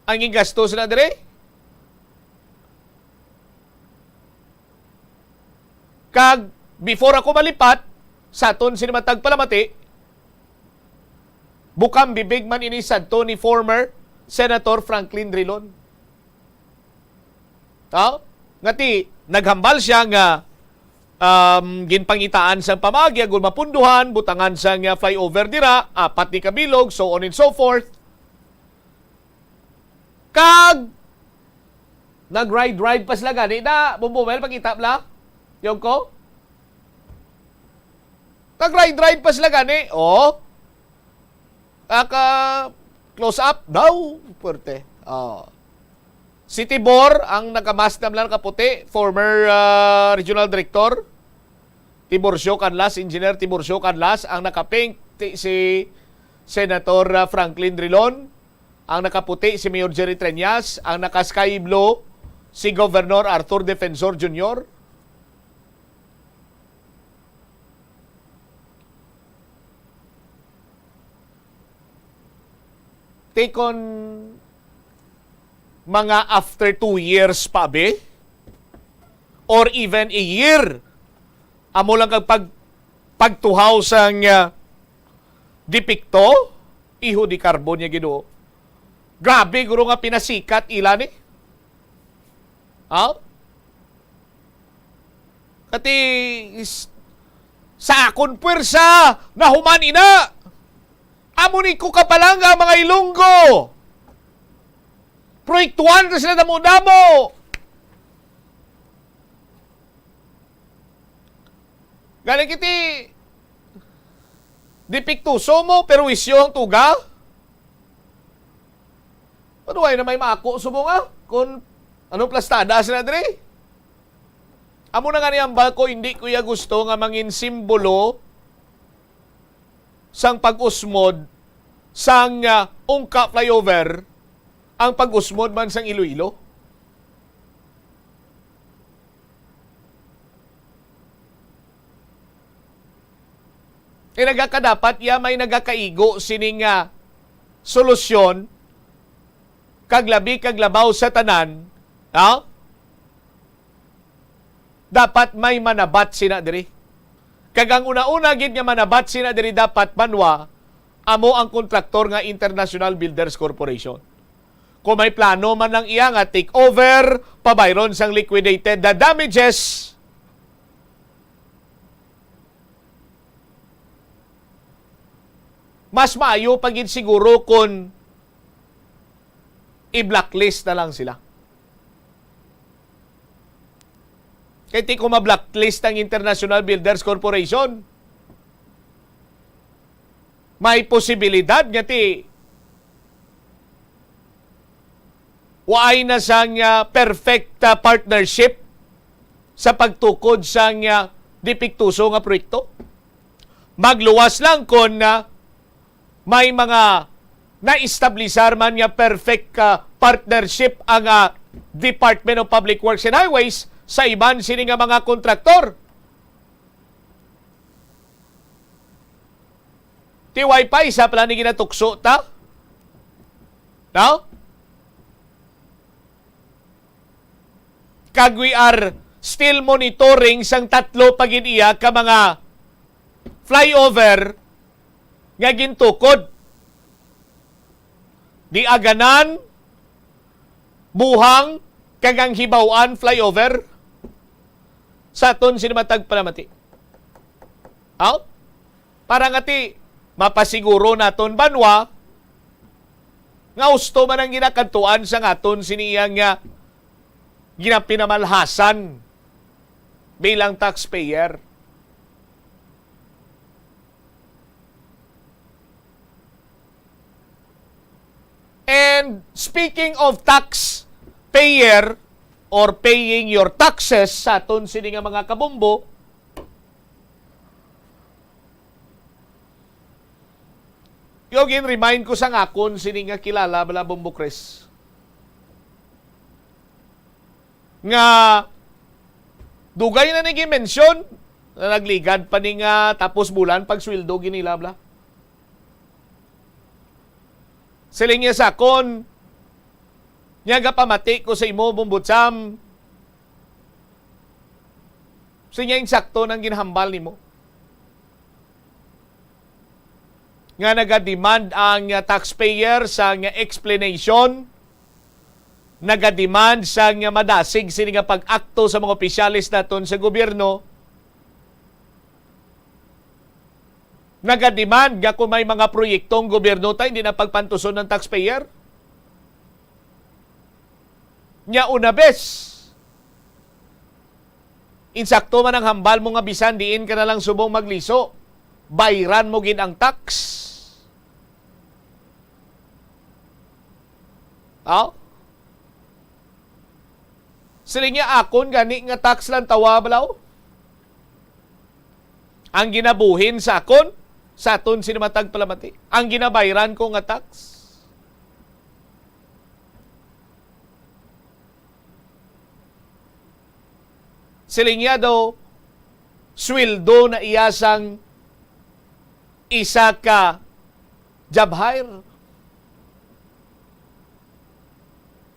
ang gingastos na dire. Kag before ako malipat, sa aton sini matag palamati, bukang bibig man ini sadto ni former Senator Franklin Drilon. Ha? Nga ti, naghambal siya nga, um, ginpangitaan sang pamaagi agud mapunduhan, butangan sang, uh, flyover dira, apat ni kabilog, so on and so forth. Kag nag-ride-ride pa sila gani na, Bumbo Mel, pakita bala. Yung ko? Nag-ride-ride pa sila gani. Oh. Aka close up daw, puwerte. Oh. Si Tibor, ang naka-mask na lang nakaputi, former, ah, regional director. Tiburcio Canlas, Engineer Tiburcio Canlas, ang naka-pink, ti-, si Senator, ah, Franklin Drilon, ang nakaputi, si Mayor Jerry Treñas, ang naka-sky blue, si Governor Arthur Defensor Junior. Ti kon mga after two years pa, abi, or even a year, amo lang kag pag-, pagtuhaw sang, ah, depekto, iho di karbon niya, Ginoo. Grabe, guro, nga pinasikat ila ni. Ha? Kati, is-, sa akon puwersa, nahuman ina. Amo ni ko kapalangga, mga Ilonggo. Proyektuhan na sila damo-damo. Gani kiti, depektuso mo, perwisyo ang tuga. Ano ay na may maako subong, ah? Kung anong plastada sila diri? Amo na nga ni ang balko, hindi ko ya gusto nga mangin simbolo sang pag-usmod sang, ah, Ungka flyover ang pag-usmod man sang Iloilo. Eh, nagakadapat ya may nagakaigo sining, ah, solusyon, kag labi kag labaw sa tanan, ha? Dapat may manabat sina diri. Kag ang una-una gid nga manabat sina diri dapat, banwa, amo ang kontraktor nga International Builders Corporation. Kung may plano man ang iya nga take over, pabayron sang liquidated the damages, mas maayo pa gid siguro kung i-blacklist na lang sila. Kay ti ko ma-blacklist ang International Builders Corporation. May posibilidad nga ti waay na sang, ah, perfect, ah, partnership sa pagtukod sang, ah, depektuso nga proyekto. Magluwas lang kon, ah, may mga naestablisar man nga perfect, ah, partnership ang, ah, Department of Public Works and Highways sa iban sini nga mga kontraktor. Ti way pa, isa pa lang ni ginatukso ta. No? Kag we are still monitoring sang tatlo pa gid iya ka mga flyover nga gintukod. Diaganan, Buhang, kag ang Hibaw-an flyover sa aton sini matag palamati. Aw? Para nga ti mapasiguro naton banwa nga husto man ang ginakadtuan sang aton sini iya nga ginapinamalhasan bilang taxpayer. And speaking of taxpayer or paying your taxes sa aton sini nga mga kabombo, yo, gin-remind ko sang akon sini nga kilala bala, Bombo Chris, nga dugay na ni gin-mention na nagligad pa ni nga tapos bulan pag sweldo ginila bala. Siling niya sa akon, "Nya gapamati ko sa imo, Bombo Cham. Sinya insakto nang ginhambal nimo." Nga nagademand ang, ah, taxpayer sa nga explanation, nagademand sa nga madasig sini nga pag-akto sa mga opisyales naton sa gobyerno, nagademand nga kung may mga proyektong gobyerno ta, hindi na pagpantuson ng taxpayer. Nya una bes, insakto man ang hambal mo nga bisan diin ka na lang subong magliso, bayran mo gid ang tax. Aw? Siling niya, "Akon gani nga tax lang tawa balaw? Ang ginabuhin sa akon, sa aton sini matag palamati, ang ginabayran ko nga tax." Siling niya daw, sweldo na iya sang isa ka job hire.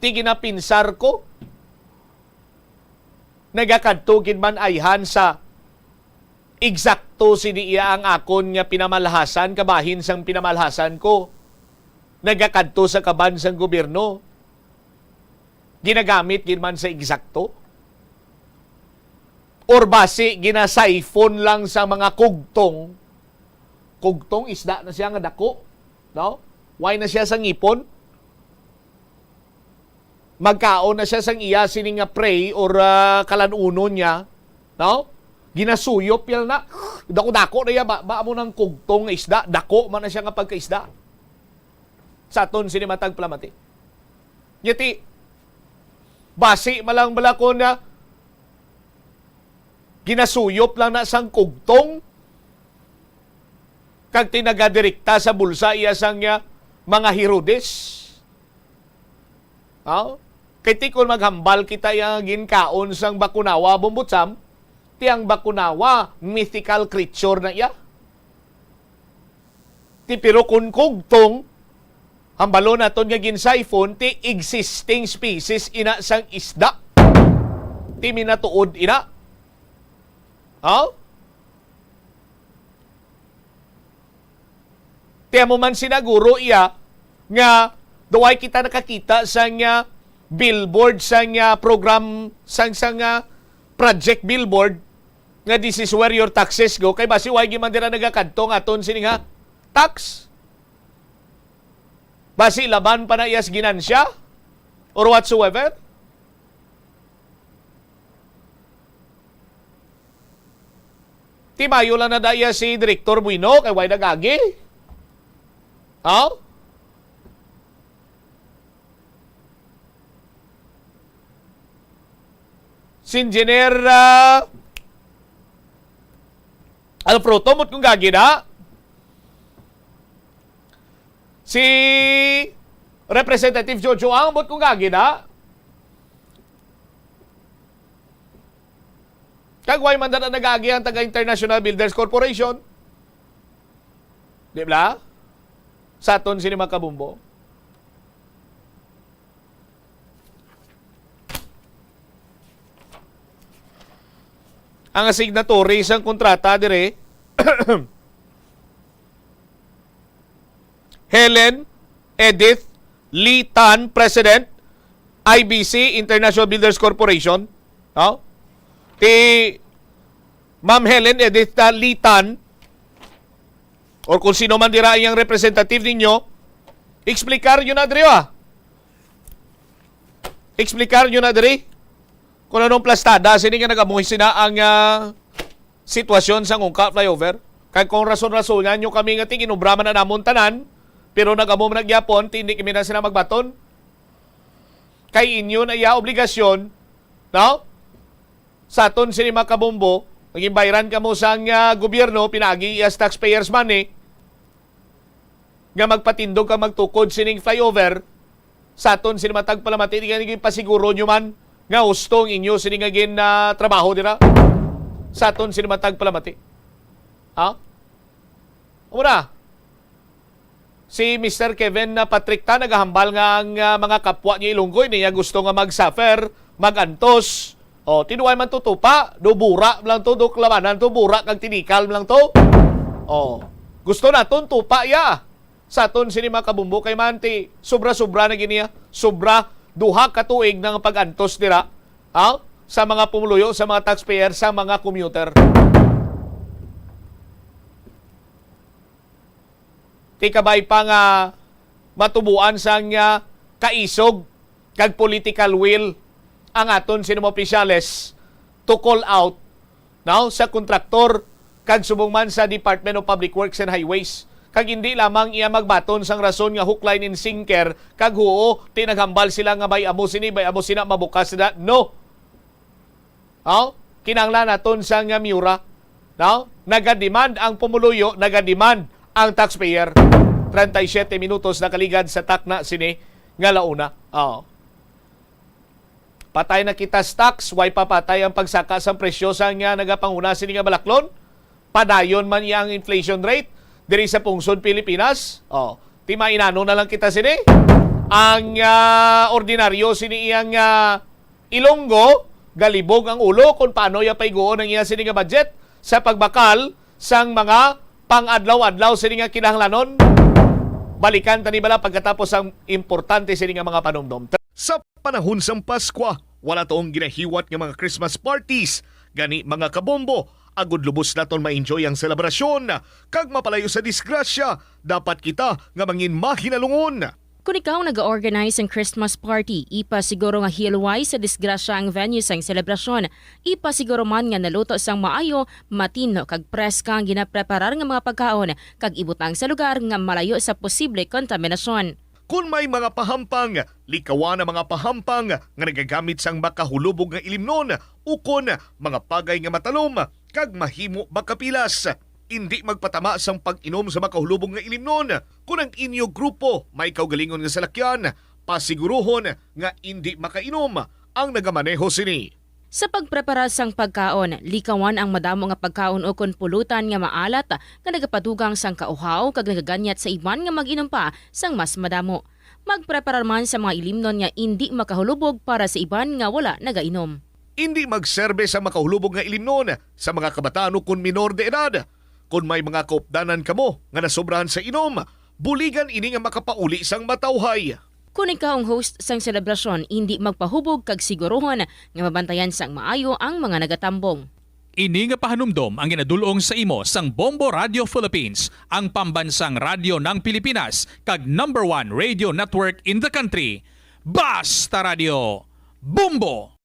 Ti ginapinsar ko, nagakadto gid man ayhan sa eksakto sini iya ang akon nga pinamalhasan, kabahin sang pinamalhasan ko, nagakadto sa kaban sang gobyerno. Ginagamit gid man sa eksakto? Or basi ginasiphon lang sa mga kugtong? Kugtong, isda na siya nga dako, no? Wala na siya sa ngipon. Magkaon na siya sang iya sini nga prey or, ah, kalan-unon niya, no? Ginasuyop niya na. Dako-dako na iya, ba, ba mo nang kugtong nga isda, dako man na siya nga pagkaisda. Sa aton sini matag palamati. Nya ti, basi man lang bala ko na ginasuyop lang na sang kugtong, kag ti nagadirekta sa bulsa iya sang, ah, mga Herodes. Aw? Kay ti kon maghambal kita iya nga ginkaon sang bakunawa, Bombo Cham, ti ang bakunawa, mythical creature na iya. Ti pero kun kugtong, hambalon naton nga gin-siphon, ti existing species ina sang isda. Ti minatuod ina. Aw? Ti amo man sinaguro iya nga daw ay kita nakakita sang, ah, billboard, sang, ah, program, sang, sang, ah, project billboard nga "This is where your taxes go," kay basi way gid man dira nagakadto ang aton sini nga tax. Basi laban pa na iyas ginansya or whatsoever. Timayo lang na daya si Director Bueno kay way nagagi. Ha? Si Engineer, ah, Alfroto, mut kung gagi na. Si Representative Jojo Ang, mut kung gagi na. Kag way man na nag-agi ang taga International Builders Corporation. Di ba? Sa aton sini, mga kabombo. Ang signatory sang kontrata dire, Helen Edith Lee Tan, President, I B C, International Builders Corporation. No? Ti Ma'am Helen Edith, ah, Lee Tan, or kung sino man dira iyang representative ninyo, explicar nyo na diri, ah. Explicar nyo na diri kung anong plastada sini nga nagamuhi sina ang, ah, sitwasyon sa Ngungka Flyover. Kag kung rason-rasonan nyo kami nga tiginubra man na namon tanan, pero nagamo man na gyapon, ti hindi kami na sila magbaton. Kay inyo na iya obligasyon, no? Sa aton sini, mga kabombo, naging bayran kamo sang, ah, gobyerno, pinaagi iya sa taxpayers' money, nga magpatindog kag magtukod sining flyover, sa aton sini matag palamati, di nga naging pasiguro nyo man nga husto ang inyo sini nga gin, ah, trabaho dira. Sa aton sini matag palamati. Ha? Amo na. Si Mister Kevin, ah, Patrick ta nagahambal nga ang, ah, mga kapwa niya Ilonggo niya gusto nga mag-suffer, mag-antos. O, tinuay man to tupa, do bura lang to, do labanan to, bura kag tinikal lang to. O, gusto naton tupa ya. Sa aton sini, mga kabombo, kay man ti sobra-sobra na gini, ah. Sobra duha ka tuig na nga pag-antos dira, ha? Sa mga pumuluyo, sa mga taxpayer, sa mga commuter. Ti kabay pa nga matubuan sang, ah, kaisog kag political will ang aton sini mga opisyales to call out, no, sa kontraktor kag subong man sa Department of Public Works and Highways. Kag hindi lamang iya magbaton sang rason nga hook, line, and sinker, kag huo, ti naghambal sila nga may amo sini, may amo sina, mabukas na. No. Oh, kinahanglan naton sang, ah, Miura. No? Nagademand ang pumuluyo, nagademand ang taxpayer. Treinta y siete minutos nakaligad sa takna sini nga launa. Oh. Patay na kita sa tax, way pa patay ang pagsaka sang presyo sang, ah, nagapanguna sini nga balaklon. Padayon man iya ang inflation rate diri sa pungsod Pilipinas. Oh, ti mainano na lang kita sini. Ang, ah, ordinaryo sini iyang, ah, Ilonggo, galibog ang ulo kung paano iya paiguon ang iya sini nga budget sa pagbakal sang mga pang-adlaw-adlaw sini nga kinahanglanon. Balikan ta ni bala pagkatapos ang importante sini nga mga panumdom. Sa panahon sang Paskwa, wala taong ginahiwat nga mga Christmas parties, gani mga kabombo, agud lubos naton ma-enjoy ang selebrasyon kag mapalayo sa disgrasya, dapat kita nga mangin mahinalungon. Kon ikaw ang naga-organize sang Christmas party, ipasiguro nga hiluway sa disgrasya ang venue sang selebrasyon. Ipasiguro man nga naluto sang maayo, matino kag preska ang ginapreparar nga mga pagkaon, kag ibutang sa lugar nga malayo sa posible kontaminasyon. Kon may mga pahampang, likawan ang mga pahampang nga nagagamit sang makahulubog nga ilimnon ukon mga pagay nga matalom kag mahimo makapilas. Indi magpatama sang pag-inom sa makahulubog nga ilimnon. Kon ang inyo grupo may kaugalingon nga salakyan, pasiguruhon nga indi makainom ang nagamaneho sini. Sa pagpreparar sang pagkaon, likawan ang madamo nga pagkaon ukon pulutan nga maalat nga nagapadugang sang kauhaw kag nagaganyat sa iban nga mag-inom pa sang mas madamo. Magpreparar man sa mga ilimnon nga indi makahulubog para sa iban nga wala nagainom. Indi magserbe sa makahulubog nga ilimnon sa mga kabataan ukon minor de edad. Kon may mga kaupdanan kamo nga nasobrahan sa inom, buligan ini nga makapauli sang matawhay. Kon ikaw ang host sang selebrasyon, indi magpahubog kag siguruhon nga mabantayan sang maayo ang mga nagatambong. Ini nga pahanumdom ang ginadul-ong sa imo sang Bombo Radio Philippines, ang pambansang radyo ng Pilipinas, kag number one radio network in the country. Basta Radio, Bombo!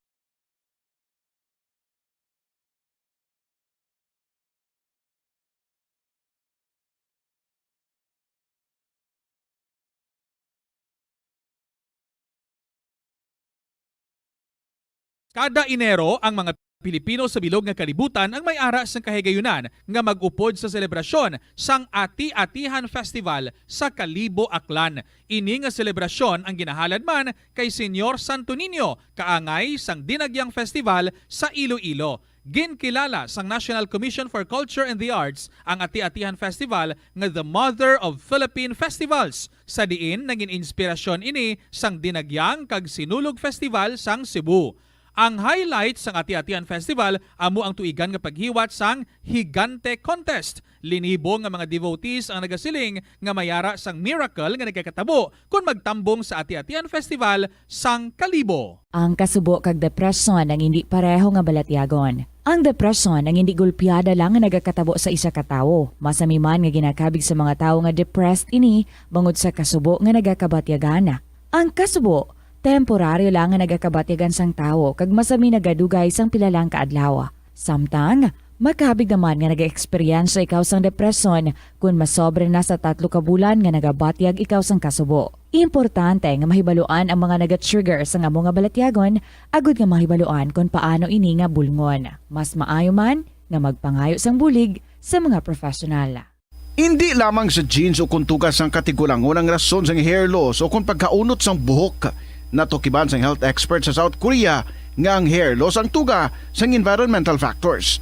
Kada Enero, ang mga Pilipino sa bilog nga kalibutan ang may ara sang kahigayunan nga mag-upod sa selebrasyon sang Ati-Atihan Festival sa Kalibo, Aklan. Ini nga selebrasyon ang ginahalad man kay Señor Santo Niño, kaangay sang Dinagyang Festival sa Iloilo. Ginkilala sang National Commission for Culture and the Arts ang Ati-Atihan Festival nga the mother of Philippine festivals, sa diin nagin inspirasyon ini sang Dinagyang kag Sinulog Festival sang Cebu. Ang highlight sang Ati-Atihan Festival amo ang tuigan nga paghiwat sang Higante Contest. Linibo nga mga devotees ang nagasiling nga may ara sang miracle nga nagakatabo kon magtambong sa Ati-Atihan Festival sang Kalibo. Ang kasubo kag depresyon ang hindi pareho nga balatyagon. Ang depresyon ang hindi gulpiada lang nga nagakatabo sa isa ka tawo. Masami man nga ginakabig sa mga tawo nga depressed ini bangod sa kasubo nga nagakabatyagan. Ang kasubo, temporaryo lang nga nagakabatyagan sang tawo kag masami nagadugay sang pila lang ka adlaw. Samtang, makabig naman nga nag-eksperyensya ikaw sang depresyon kon masobra na sa tatlo ka bulan nga nagabatyag ikaw sang kasubo. Importante nga mahibaluan ang mga naga-trigger sang amo nga balatyagon agud nga mahibaluan kon paano ini nga bulngon. Mas maayo man nga magpangayo sang bulig sa mga professional. Indi lamang sa genes o kon tuga sang katigulangon ang rason sang hair loss o kon pagkaunot sang buhok. Natukiban sang health expert sa South Korea nga ang hair loss ang tuga sang environmental factors.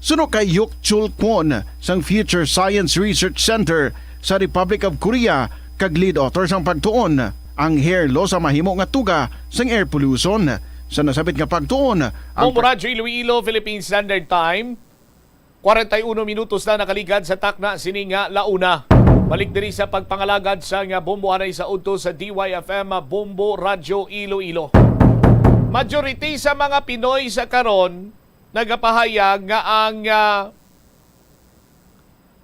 Suno kay Hyuk Chul Kwon sang Future Science Research Center sa Republic of Korea kag lead author sang pagtuon, ang hair loss ang mahimo nga tuga sang air pollution. Sa nasabit nga pagtuon, ang Bombo Radyo Iloilo, Philippine Standard Time, kwarenta y uno minutos na nakaligad sa takna sini nga launa. Balik diri sa pagpangalagad sa nga Bombo anay sa udto sa D Y F M Bombo Radyo Iloilo. Majority sa mga Pinoy sa karon nagapahayag nga ang, ah,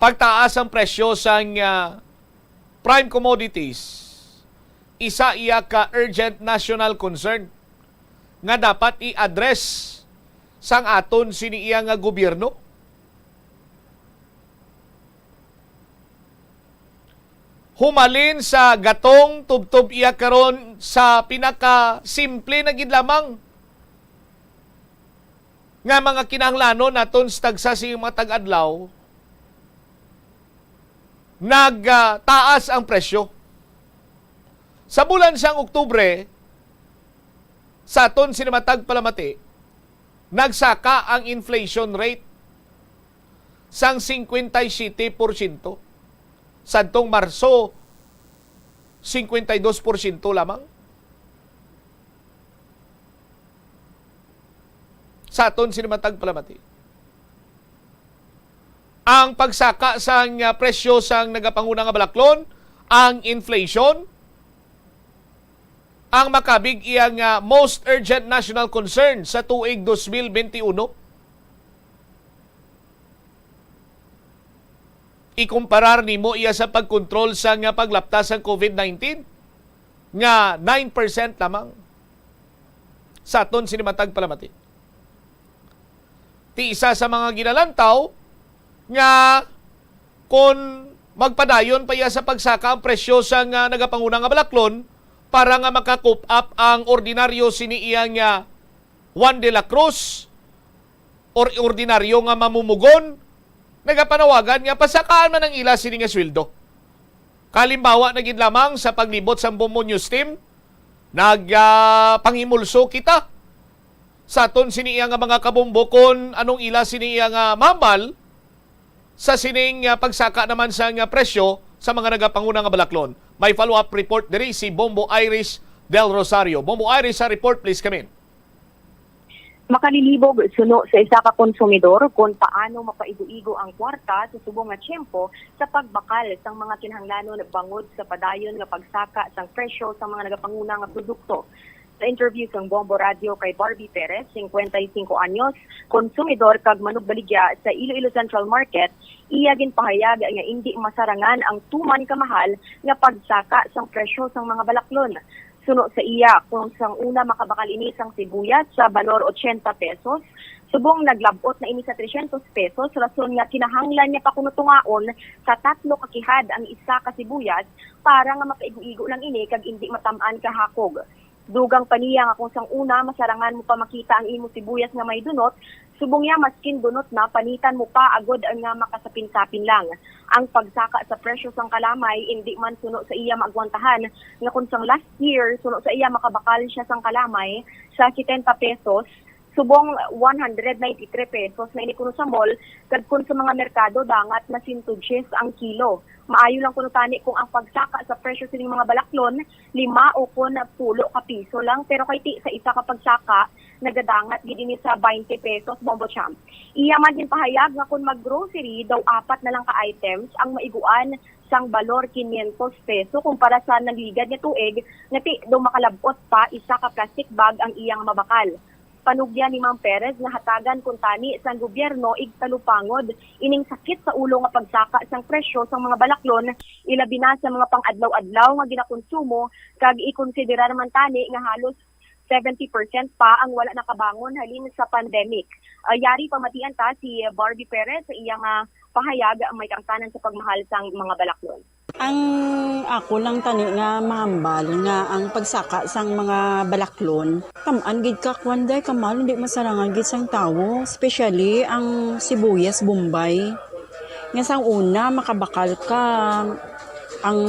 pagtaas ang presyo sang, ah, prime commodities isa iya ka urgent national concern nga dapat i-address sang aton sini iya nga gobyerno. Humalin sa gatong tubtob iya karon sa pinakasimple na gid lamang nga mga kinahanglanon naton sa tagsa sing mga tag-adlaw, nagtaas ang presyo. Sa bulan sang Oktubre, sa aton sini matag palamati, nagsaka ang inflation rate sang singkwenta y siyete porsyento. Sadtong Marso, singkwenta y dos porsyento lamang. Sa aton sini matag palamati, ang pagsaka sang, ah, presyo sang nagapanguna nga balaklon, ang inflation, ang makabig iya nga most urgent national concern sa tuig dos mil benti uno. Ikumparar nimo iya sa pagkontrol sa nga paglapta sang COVID nineteen nga nine percent lamang sa aton sini matag palamati. Ti isa sa mga ginalantaw nga kon magpadayon pa iya sa pagsaka ang presyo sa nga nagapanguna nga balaklon para nga maka-cope up ang ordinaryo sini iya nga Juan de la Cruz or ordinaryo nga mamumugon, nagapanawagan nga pasakaan man ang ila sini nga sweldo. Kalimbawa na gid lamang sa paglibot sang Bombo News Team, nag, ah, pangimulso kita sa aton sini iya nga mga kabombo kon anong ila sini iya nga mahambal sa sining, ah, pagsaka naman sa nga presyo sa mga nagapanguna nga balaklon. May follow-up report diri si Bombo Iris Del Rosario. Bombo Iris, sa report, please come in. Makalilibog suno sa isa ka konsumidor kon paano mapaigo-igo ang kwarta sa subong nga tiyempo sa pagbakal sang mga kinahanglanon bangod sa padayon nga pagsaka sang presyo sang mga nagapanguna nga produkto. Sa interview sang Bombo Radyo kay Barbie Perez, singkwenta y singko anyos, konsumidor kag manugbaligya sa Iloilo Central Market, iya ginpahayag nga indi masarangan ang tuman ka mahal nga pagsaka sang presyo sang mga balaklon. Suno sa iya, kung sang una makabakal ini sang sibuyas sa balor ochenta pesos, subong naglab-ot na ini sa tresyentos pesos, rason nga kinahanglan niya pa kuno tungaon sa tatlo ka kihad ang isa ka sibuyas para nga mapaigo-igo lang ini kag indi matam-an kahakog. Dugang pa niya nga kung sang una masarangan mo pa makita ang imo sibuyas nga may dunot, subong niya maskin dunot na, panitan mo pa agod nga makasapin-sapin lang. Ang pagsaka sa presyo sang kalamay indi man suno sa iya maagwantahan, nga kung sang last year suno sa iya makabakal siya sang kalamay sa setenta pesos, subong one hundred ninety-three pesos na ini kuno sa mall, kag kun sa mga merkado dangat na sento diyes ang kilo. Maayo lang kuno tani kung ang pagsaka sa presyo sining mga balaklon lima o kon pulo ka piso lang, pero kay ti sa isa ka pagsaka nagadangat gid ini sa twenty pesos, Bombo Champ. Iya man ginpahayag nga kon mag-grocery daw apat na lang ka items ang maiguan sang balor quinientos peso kumpara sa nagligad nga tuig, nga ti daw makalab-ot pa isa ka plastic bag ang iyang mabakal. Panugyan ni Ma'am Perez nga hatagan kuntani sang gobyerno igtalupangod ining sakit sa ulo nga pagsaka sang presyo sang mga balaklon, ilabi na sa mga pang-adlaw-adlaw nga ginakonsumo, kag ikonsiderar man tani nga halos seventy percent pa ang wala nakabangon halin sa pandemic. Ah, yari pamatian ta si Barbie Perez sa iya nga pahayag may kaangtanan sa pagmahal sang mga balaklon. Ang ako lang tani nga mahambal nga ang pagsaka sang mga balaklon, kam-an gid ka, kwan, day, kamahal, hindi masarangan gid sang tawo, especially ang sibuyas Bombay. Nga sang una, makabakal ka, ang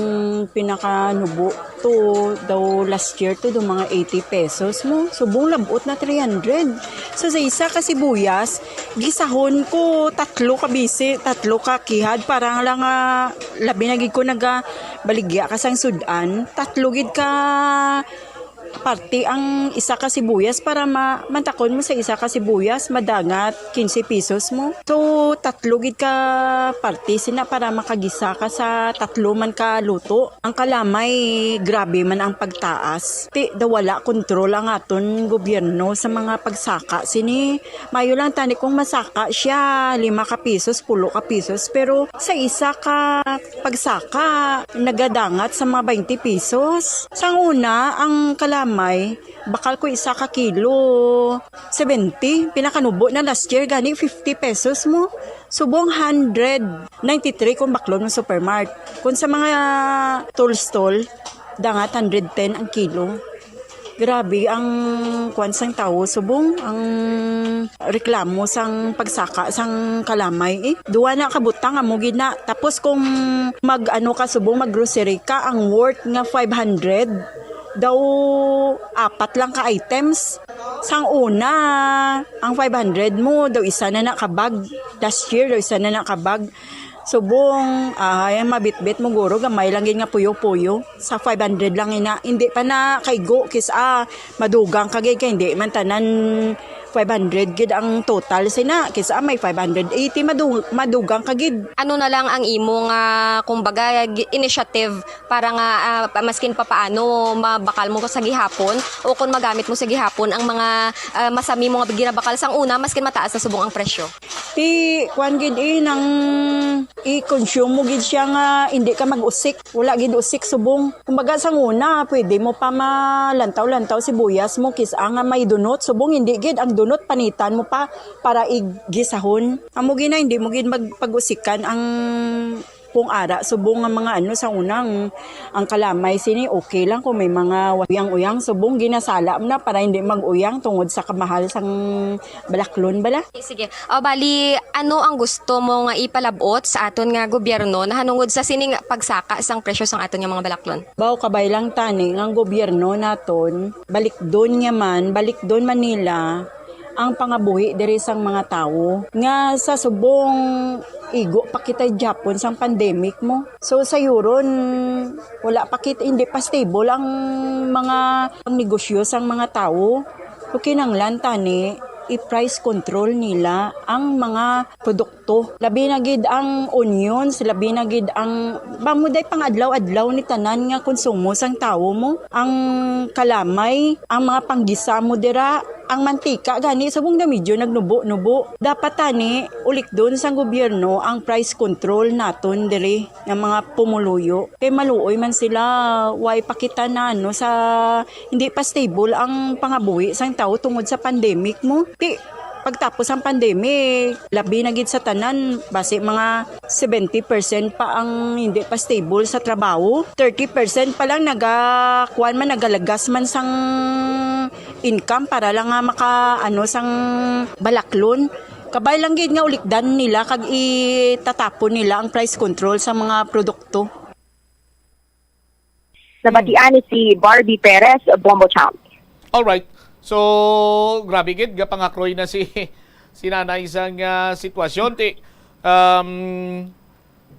pinakanubo to daw last year to do mga eighty pesos mo. Subong labot na three hundred. So sa isa ka sibuyas, gisahon ko tatlo ka bisi, tatlo ka kihad, parang lang, ah, labi na gid ko naga baligya ka sang sud-an, tatlo gid ka parte ang isa ka sibuyas para ma-, mantakon mo sa isa ka sibuyas, madangat quince pesos mo. So, tatlo gid ka parte sina para makagisa ka sa tatlo man ka luto. Ang kalamay, grabe man ang pagtaas. Ti, daw wala kontrol ang aton gobyerno sa mga pagsaka sini. Mayo lang tani kung masaka siya, lima ka pisos, pulo ka pisos. Pero sa isa ka pagsaka, nagadangat sa mga twenty pesos. Sang una, ang kalamay, bakal ko isa ka kilo, seventy. Pinakanubo na last year, gani fifty pesos mo. Subong hundred ninety-three kung baklon mo supermart. Kung sa mga tool stall, dangat hundred ten ang kilo. Grabe ang kwan sang tawo, subong ang reklamo sang pagsaka sang kalamay, eh. Duwa na ka butang amo gid na. Tapos kung mag-ano ka, subong mag-grocery ka, ang worth nga five hundred, daw apat lang ka items. Sang una, ang five hundred mo, daw isa na na ka bag. Last year, daw isa na na ka bag. Subong, ay, mabitbit mo guro, gamay lang gid nga puyo-puyo. Sa five hundred lang ina, hindi pa na kaigo, kis-a, madugang ka gid, kay hindi man tanan five hundred gid ang total sina, kis-a may five hundred eighty, madu-, madugang ka gid. Ano na lang ang imo nga, kumbaga, gi-, initiative para nga, ah, pa-, maskin papaano mabakal mo sa gihapon o kung magamit mo sa gihapon ang mga, ah, masami mo nga ginabakal sang una, maskin mataas na subong ang presyo? Ti, kuan gid, eh, nang i-consume mo gid siya nga hindi ka mag-usik. Wala gid usik subong. Kumbaga, sang una, pwede mo pa malantaw-lantaw sibuyas mo, kis-a nga may dunot. Subong, hindi gid. Ang dunot, panitan mo pa para igisahon. Amo gid na, hindi mo gid magpag-usikan ang kung ara subong nga mga ano. Sa unang, ang kalamay sini, okay lang kung may mga uyang-uyang subong, ginasala mo na para hindi mag-uyang tungod sa kamahal sang balaklon bala. Sige. O, bali, ano ang gusto mo nga ipalabot sa aton nga gobyerno nahanungod sa sining pagsaka sang presyo sang aton nga mga balaklon? Baw, kabay lang tani nga ang gobyerno naton, balikdon niya man, balikdon man nila ang pangabuhi diri sang mga tawo nga sa subong igo pa kita gihapon sang pandemic mo. So, sayuron, wala pa kit-, hindi pa stable ang mga, ang negosyo sang mga tawo. So, kinanglan tani, i-price control nila ang mga produkto. Labi na gid ang onions, labi na gid ang, ba mo day pang-adlaw-adlaw ni tanan nga konsumo sang tawo mo. Ang kalamay, ang mga panggisa mo dira, ang mantika gani, subong na medyo nagnubo-nubo. Dapat tani, ulikdon sang gobyerno ang price control naton diri nga mga pumuluyo. Kay maluoy man sila, way pa kita na, ano, sa, hindi pa stable ang pangabuhi sang tawo tungod sa pandemic mo. Ti, Pagtapos ang pandemic, labi na gid sa tanan, basi mga seventy percent pa ang hindi pa stable sa trabaho. Thirty percent pa lang nagakuan man, nagalagas man sang income para lang nga maka, ano, sang balaklon. Kabay lang gid nga ulikdan nila kag itatapon nila ang price control sa mga produkto. Nabatian ni si Barbie Perez, Bombo Champ. Alright. So, grabe gid, gapangakroy na si, si nanay sang ah, sitwasyon. Ti, um,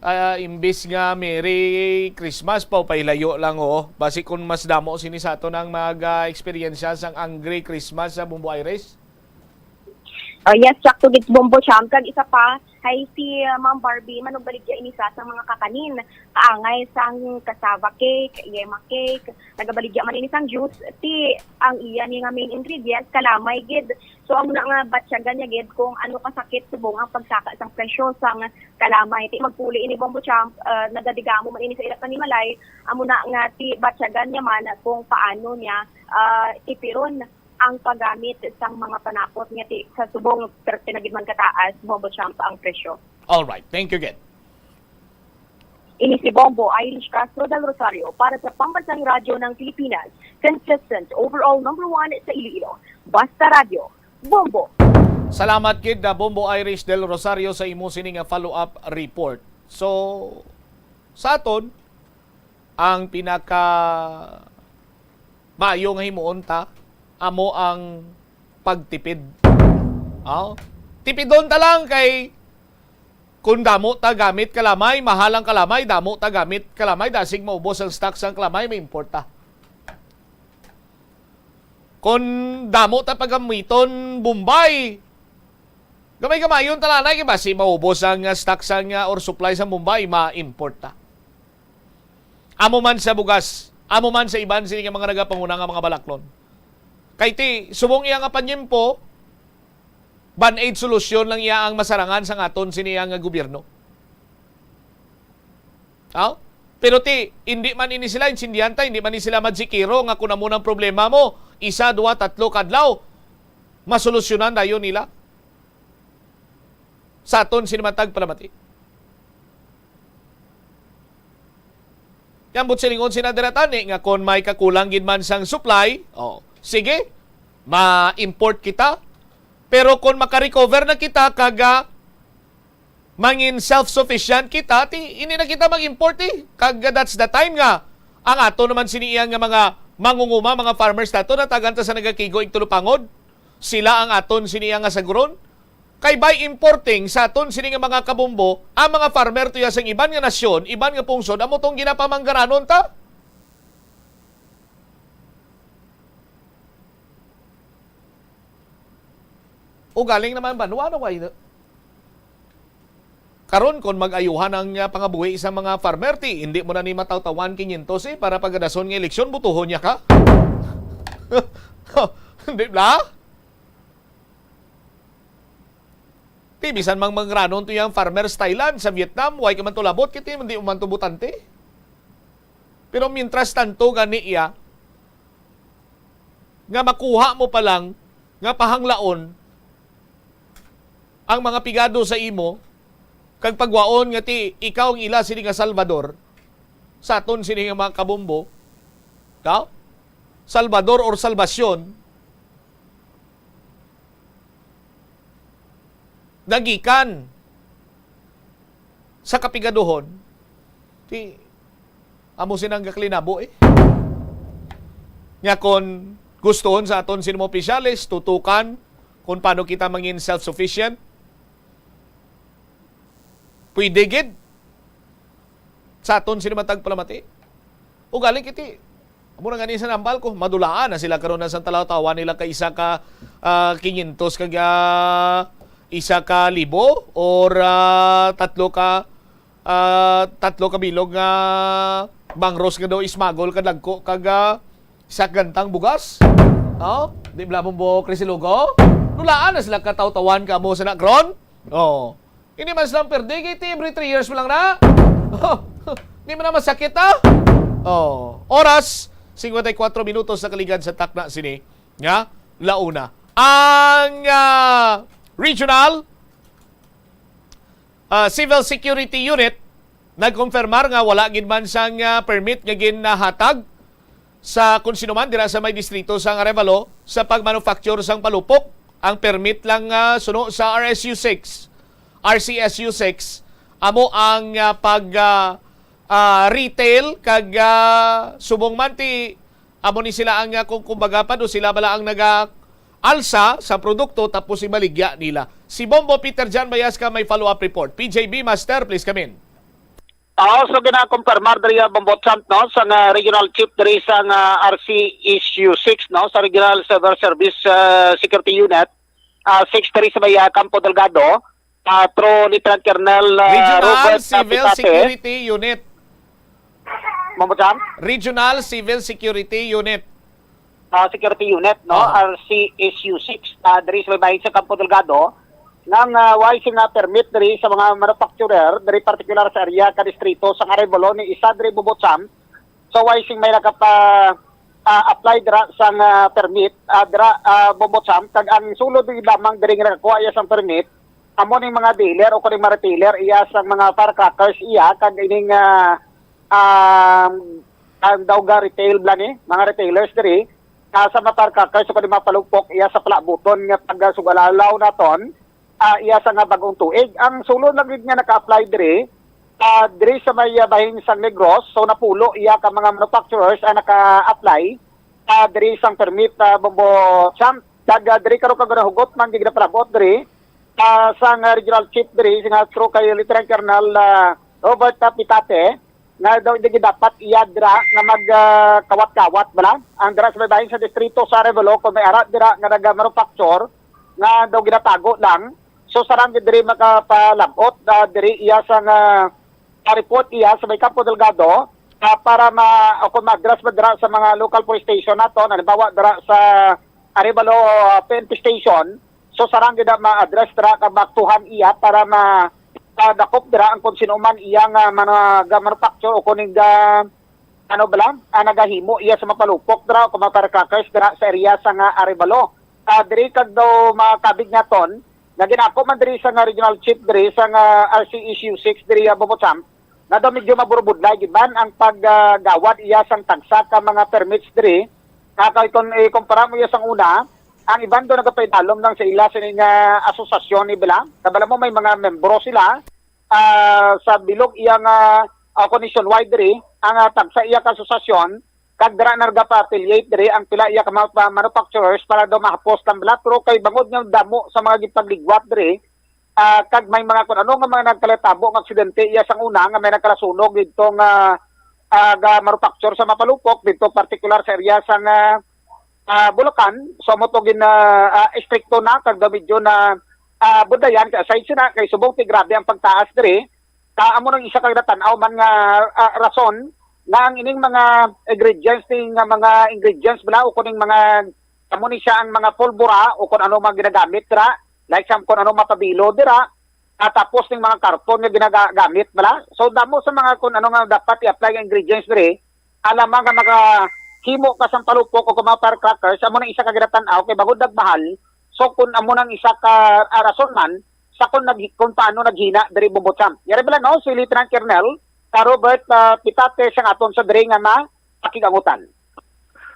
ah, imbis nga Merry Christmas, pa, pailayo lang, oh. Basi kung mas damo sini sa aton ang mag-eksperyensya sang angry Christmas sa Bombo Iris. Uh, yes, sakto gid, Bombo Champ. Kag isa pa, hay si uh, Ma'am Barbie, manugbaligya ini sa, sa mga kakanin. Kaangay sang cassava cake, yema cake, nagabaligya man ini sang juice. Ti, ang iya ni nga main ingredient, kalamay gid. So, amo na nga batyagan niya gid kung ano kasakit subong ang pagsaka sang presyo sang kalamay. Ti, magpuli ini, Bombo Champ, uh, nagadigamo man ini sa ila panimalay. Amo na nga ti batyagan niya man kung paano niya uh, tipiron ang paggamit sang mga panakot nga ti sa subong perti na gid man kataas, Bombo Champ, ang presyo. Alright, thank you gid. Ini si Bombo Irish Castro del Rosario para sa Pambansang Radyo ng Pilipinas, consistent overall number one sa Iloilo. Basta Radyo, Bombo! Salamat gid na Bombo Irish del Rosario sa imo sini nga follow-up report. So, sa aton, ang pinaka maayo nga himuon ta amo ang pagtipid. Oh, tipidon ta lang kay kung damo ta gamit kalamay, mahal ang kalamay, damo ta gamit kalamay, dasig maubos ang stock sang kalamay, may import ta. Kung damo ta pagamiton Bombay, gamay-gamayon ta lang na kay basi maubos ang ah, stock sang ah, or supply sa Bombay, ma-import ta. Amo man sa bugas, amo man sa iban sini nga mga nagapanguna nga mga balaklon. Kay ti subong iya nga panyempo, band-aid solusyon lang iya ang masarangan sang aton sini nga gobyerno. Aw? Pero ti, hindi man ini sila insindihan ta, hindi man ni sila madsikiro nga kun amo nang problema mo, isa, duha, tatlo kadlaw, masolusyonan dayon nila. Sa aton sini matag palamati. Kay ambot silingon sina dira tani nga kon may kakulang gid man sang supply, oh, sige, ma-import kita. Pero kon maka-recover na kita kag ah, mangin self-sufficient kita, ti hindi na kita mag-import eh. Kag that's the time nga ang ato naman sini iya nga mga mangunguma, mga farmers nato, natagan ta sa nagakigo ig tulupangod. Sila ang aton sini iya nga saguron. Kay by importing sa aton sini nga mga kabombo, ang mga farmer tuya sang iban nga nasyon, iban nga pungsod, amo tong ginapamanggaranon ta. Ugaling naman banwa na way. Karon kon mag-ayuhan ang ah, pangabuhi sa mga farmer, ti hindi mo na ni matawtawan kinyentos eh, para pagadason nga eleksyon, butuhon niya ka. Di ba? Ti bisan mang mangranon to yang farmers Thailand, sa Vietnam, way ka man to labot, kiti man di man to butante. Pero mientras tanto gani iya, nga makuha mo pa lang nga pahanglaon ang mga pigado sa imo, kag pagwaon nga ti ikaw ang ila sini nga Salvador, sa aton sini nga mga kabombo, ka? Salvador or salbasyon, nagikan sa kapigaduhon, ti amo sinang gaklinabo eh. Nga kon gustuhon sa aton sini mga opisyales, tutukan kung paano kita mangin self-sufficient, pwede gid sa aton sini matag palamati. Ugali kiti, amo na gani sa nambal ko, madulaan na sila karon na sa talaw-tawa nila ka isa ka ah, kinyentos kag ah, isa ka libo or ah, tatlo ka ah, tatlo ka bilog nga bangros nga daw ismagol ka dagko kag ah, isa ka gantang bugas. Oh, di bala mo mo Crisilugo? Dulaan na sila katawtawan ka mo sa nakron. Oh. Hindi man sila perde kay ti every three years mo lang na. Oh, di man na masakit ah. Oh, oras, singkwenta y kuwatro minutos na kaligad sa takna sini. Nga, launa. Ang ah, Regional ah, Civil Security Unit nagkonfirmar nga wala gid man sang ah, permit nga ginahatag sa kun sino man dira sa may distrito sang Arevalo sa pagmanufacture sang palupok. Ang permit lang ah, suno sa R S U six, R C S U six, amo ang ah, pag ah, ah, retail kag ah, subong man ti amo ni sila ang ah, kung kumbaga pa do sila bala ang naga alsa sa produkto tapos ibaligya nila. Si Bombo Peter Jan Bayasca may follow-up report. P J B Master, please come in. Oo, so ginakumpirmar diri ang Bombo Champ, no, sa nga regional chief diri sa nga R C S U six, no, sa Regional Civil Service ah, Security Unit, ah, six diri sa may ah, Campo Delgado, ah, through Lieutenant Colonel ah, Regional Robert ah, Civil Pitate. Security Unit. Bombo Champ? Regional Civil Security Unit. ah, Security Unit, no, Ah. R C S U six, ah, diri sa may bahin sa Campo Delgado, nga uh, way sing ah, permit diri sa mga manufacturer, diri partikular sa area ka distrito sa Arevalo ni isa diri Bombo Champ. So way sing may nagapa ah, apply dira sang ah, permit, ah, dira ah, Bombo Champ, kag ang sulod diri lamang diri nga nakakuha iya sang permit, amo ning mga dealer o kuning mga retailer iya sang mga firecrackers iya, kag ining ah, um, ang daw ga retail bala ni, mga retailers diri, ah, sa mga firecrackers o kuning mga palupok iya sa palabuton nga taga Sugalalaw naton, ah, iya sa nga bagong tuig. Ang sulod lang gid nga naka-apply diri, ah, diri sa may ah, bahin sang Negros, so napulo iya ka mga manufacturers ang naka-apply ah, diri sang permit ah, Bombo Champ. Kag ah, diri karon kag nahugot man gid napalabot diri ah, sang ah, regional chief diri nga through kay Lieutenant Colonel ah, Robert ah, Pitate, nga daw hindi dapat iya dira nga mag ah, kawat-kawat bala ang dira sa may bahin sa distrito sa Arevalo kung may ara dira nga naga-manufacture nga daw ginatago lang. So sarang gid diri makapalabot ah, diri iya sa nga ah, report iya sa may Campo Delgado ah, para ma o kung ma-address ba dira sa mga local police station naton, halimbawa dira sa Arevalo ah, P N P station. So sarang gid ma-address dira kag maaktuhan iya para ma ah, dakop dira ang kung sino man iya nga mga ga-manufacture o kuning ga ano bala, ah, nagahimo iya sa mapalupok dira o kung mga firecrackers dira sa area sa nga Arevalo. Ah, diri kag daw makabig naton, nga ginako man diri sa nga regional chief diri sa nga R C S U six diri ah, Bombo Champ, nga daw medyo maburubudlay gid man ang paggawad iya sang tagsa ka mga permits diri. Ah, kay kung ikumpara mo iya sang una, ang iban daw nagapaidalom lang sa ila sini nga asosasyon ni bala. Kabala mo may mga membro sila ah, sa bilog iya nga ah, kung nationwide diri ang ah, tagsa iya ka asosasyon, kag dira na nagapa-affiliate diri ang pila iya ka mga pa- manufacturers para daw mahapos lang bala, pero kay bangod nga damo sa mga gipagligwat diri, ah, kag may mga kun ano nga mga nagkalitabo nga aksidente iya sang una nga may nagkalasunog didto nga ah, ga manufacture sa mapalupok didto, partikular sa area sa nga ah, Bulacan. So amo to gin ah, ah, estrikto na kag daw medyo na ah, budayan kay aside sina kay subong ti grabe ang pagtaas diri. Ka amo nang isa ka ginatan-aw man nga ah, rason nga ang ining mga ingredients, ning nga mga ingredients bala o kuning mga, amo ni siya ang mga pulbura o kun ano mga ginagamit dira, like sa kun ano mapabilo dira, at tapos ning mga karton nga ginagamit bala. So damo sa mga kun ano nga dapat i-apply nga ingredients diri, alam nga makahimo ka sang palupok o kung mga firecrackers, amo na isa ka ginatan-aw kay bangod nagmahal. So kun amo nang isa ka ah, rason man sa kung nag kung paano naghina diri Bombo Champ. Yari bala no, si Lieutenant Colonel ah, Robert ah, Pitate sang aton sa diri nga ma pakigangutan.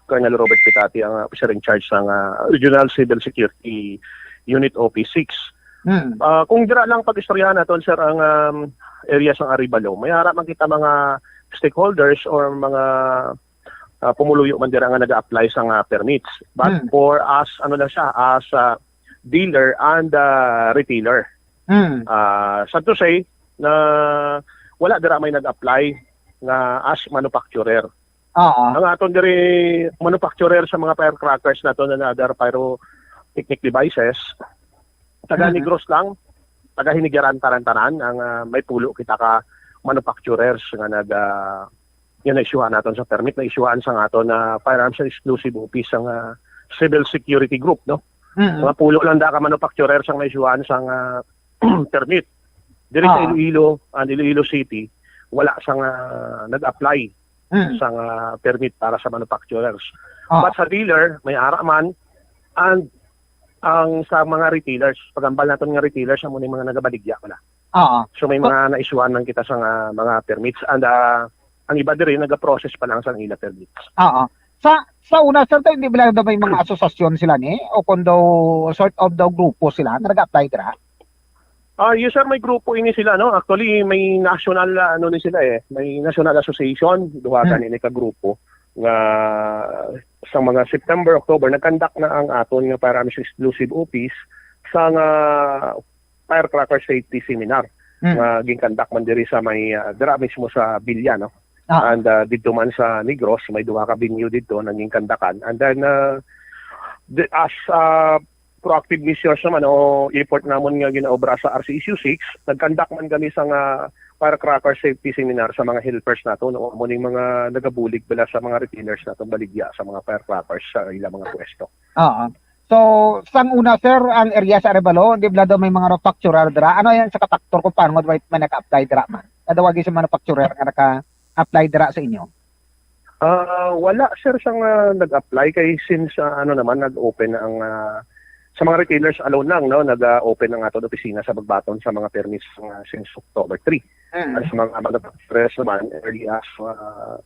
Colonel Robert Pitati ang uh, officer in charge ng uh, Regional Civil Security Unit O P six. Hmm. Uh, kung dira lang pag-istoryahan naton, sir, ang um, area sa Arevalo, may ara man kita mga stakeholders or mga uh, pumuluyo man dira nga nag-apply sa nga permits. But Hmm. for us, ano lang siya, as uh, dealer and uh, retailer. Hmm. Uh, sad to say na wala dira may nag-apply nga as manufacturer. Oo. Ang aton diri manufacturer sa mga firecrackers naton and other pyrotechnic devices, taga Mhm. Negros lang, taga Hinigaran tanan-tanan ang ah, may pulo kita ka manufacturers nga nag ah, nga na-issuehan naton sa permit, na-issuehan sa aton na firearms and explosive office sa ah, civil security group, no? Mm. Mga pulo lang da ka manufacturer sa na-issuehan sa ah, permit. Diri sa Ah. Iloilo and Iloilo City, wala sa nga nag-apply Mm. sa nga permit para sa manufacturers. Ah. But sa dealer, may ara man, and Ang sa mga retailers, paghambal naton nga retailers, amo ni mga nagabaligya pala. Oo. So may mga na-issuean lang kita sa nga mga permits, and ah, ang iba diri nagaprocess pa lang sa ila permits. Oo. Sa sa una, sir, daw, hindi ba lang daw may mga asosasyon sila ni? O kung daw, sort of daw grupo sila nga nag-apply dira? Ah, yes sir, may grupo ini sila, no? Actually, may national, ah, ano ni sila eh, may national association, duha Hmm. gani ni ka grupo nga sa mga September, October, nag-conduct na ang aton nga Firearms Exclusive Office sa nga firecracker safety seminar Hmm. nga gin-conduct man diri sa may, ah, dira mismo sa Villa, no? Ah, And ah, didto man sa Negros, may duha ka venue didto nga gin-conductan. And then, ah, the, as ah, proactive measures naman o effort namon nga ginaobra sa R C S U six, nag-conduct man kami sa nga firecracker safety seminar sa mga helpers nato, no? Amo ning mga nagabulig bala sa mga retailers nato baligya sa mga firecrackers sa ilang mga pwesto. Oo. So, sang una, sir, ang area sa Arevalo, di ba daw may mga manufacturer dira? Ano yan sa ka-factor kung paano nga may, may nag-apply dira man? Kadawagi sa manufacturer nga naka-apply dira sa inyo? Ah, wala sir sang ah, nag-apply kay since ah, ano naman nag-open na ang ah, sa mga retailers alone lang, no, nag-open ang aton opisina sa pagbaton sa mga permits nga since October three. Mm. At sa mga manufacturers naman, early as ah,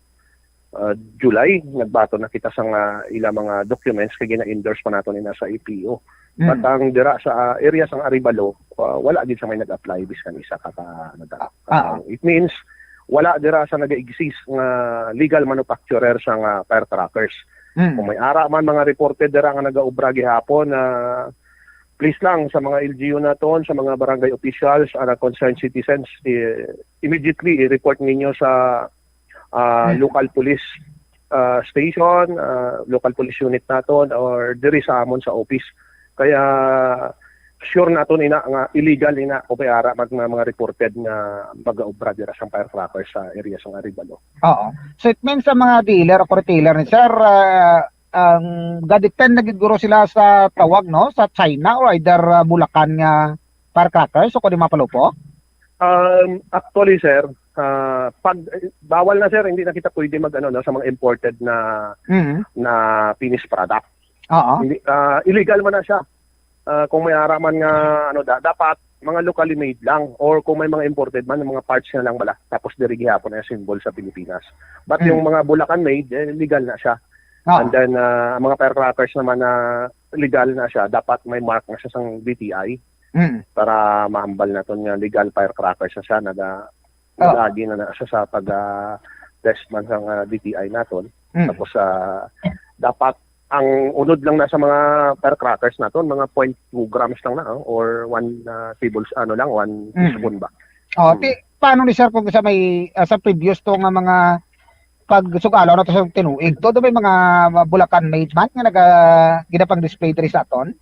ah, July, nagbaton na kita sa nga ila mga documents kay gina-endorse pa nato nila sa A P O. But Mm. ang dira sa ah, area sang Arevalo, ah, wala gid sa may nag-apply biskan isa ka ka, nag- Ah. It means wala dira sa nag-exist nga legal manufacturer sa nga firecrackers. Kung Mm. may ara man mga reported dira nga nagaobra gihapon, ah, please lang sa mga L G U naton, sa mga barangay officials, and concerned citizens, i- immediately i-report ninyo sa ah, Mm. local police ah, station, ah, local police unit naton, or diri sa amon sa office. Kaya sure naton ina nga illegal ina kung may ara man nga mga reported nga magaobra dira sa firecrackers sa area sang Arevalo. Oo. So it means sa mga dealer o retailer ni sir, ah, ang ga-depend na gid guro sila sa tawag, no, sa China or either ah, Bulacan nga firecrackers o kundi mapalupok? Um, actually, sir, ah, pag eh, bawal na sir, hindi na kita pwede mag ano no, sa mga imported na Mhm. na finished product. Oo. Hindi, ah, illegal man na siya. Ah, kung may ara man nga ano da, dapat mga locally made lang, or kung may mga imported man, mga parts na lang bala, tapos diri gihapon na symbol sa Pilipinas. But Mm. yung mga Bulacan made, eh, legal na siya. Oo. And then ah, ang mga firecrackers naman na legal na siya, dapat may mark na siya sang D T I Mm. para mahambal naton nga legal firecracker siya siya. Naga Oh. Nagagi na na siya sa pag ah, test man sa nga D T I naton. Mm. Tapos ah, dapat ang unod lang na sa mga firecrackers naton, mga point two grams lang na, oh, or one ah, tables ano lang, one Mm. teaspoon ba. Oh, Mm. ti paano ni sir kung sa may ah, sa previous to nga mga pagsugalo na to sa tinuig, todo may mga Bulacan made man nga naga ginapang display diri sa aton?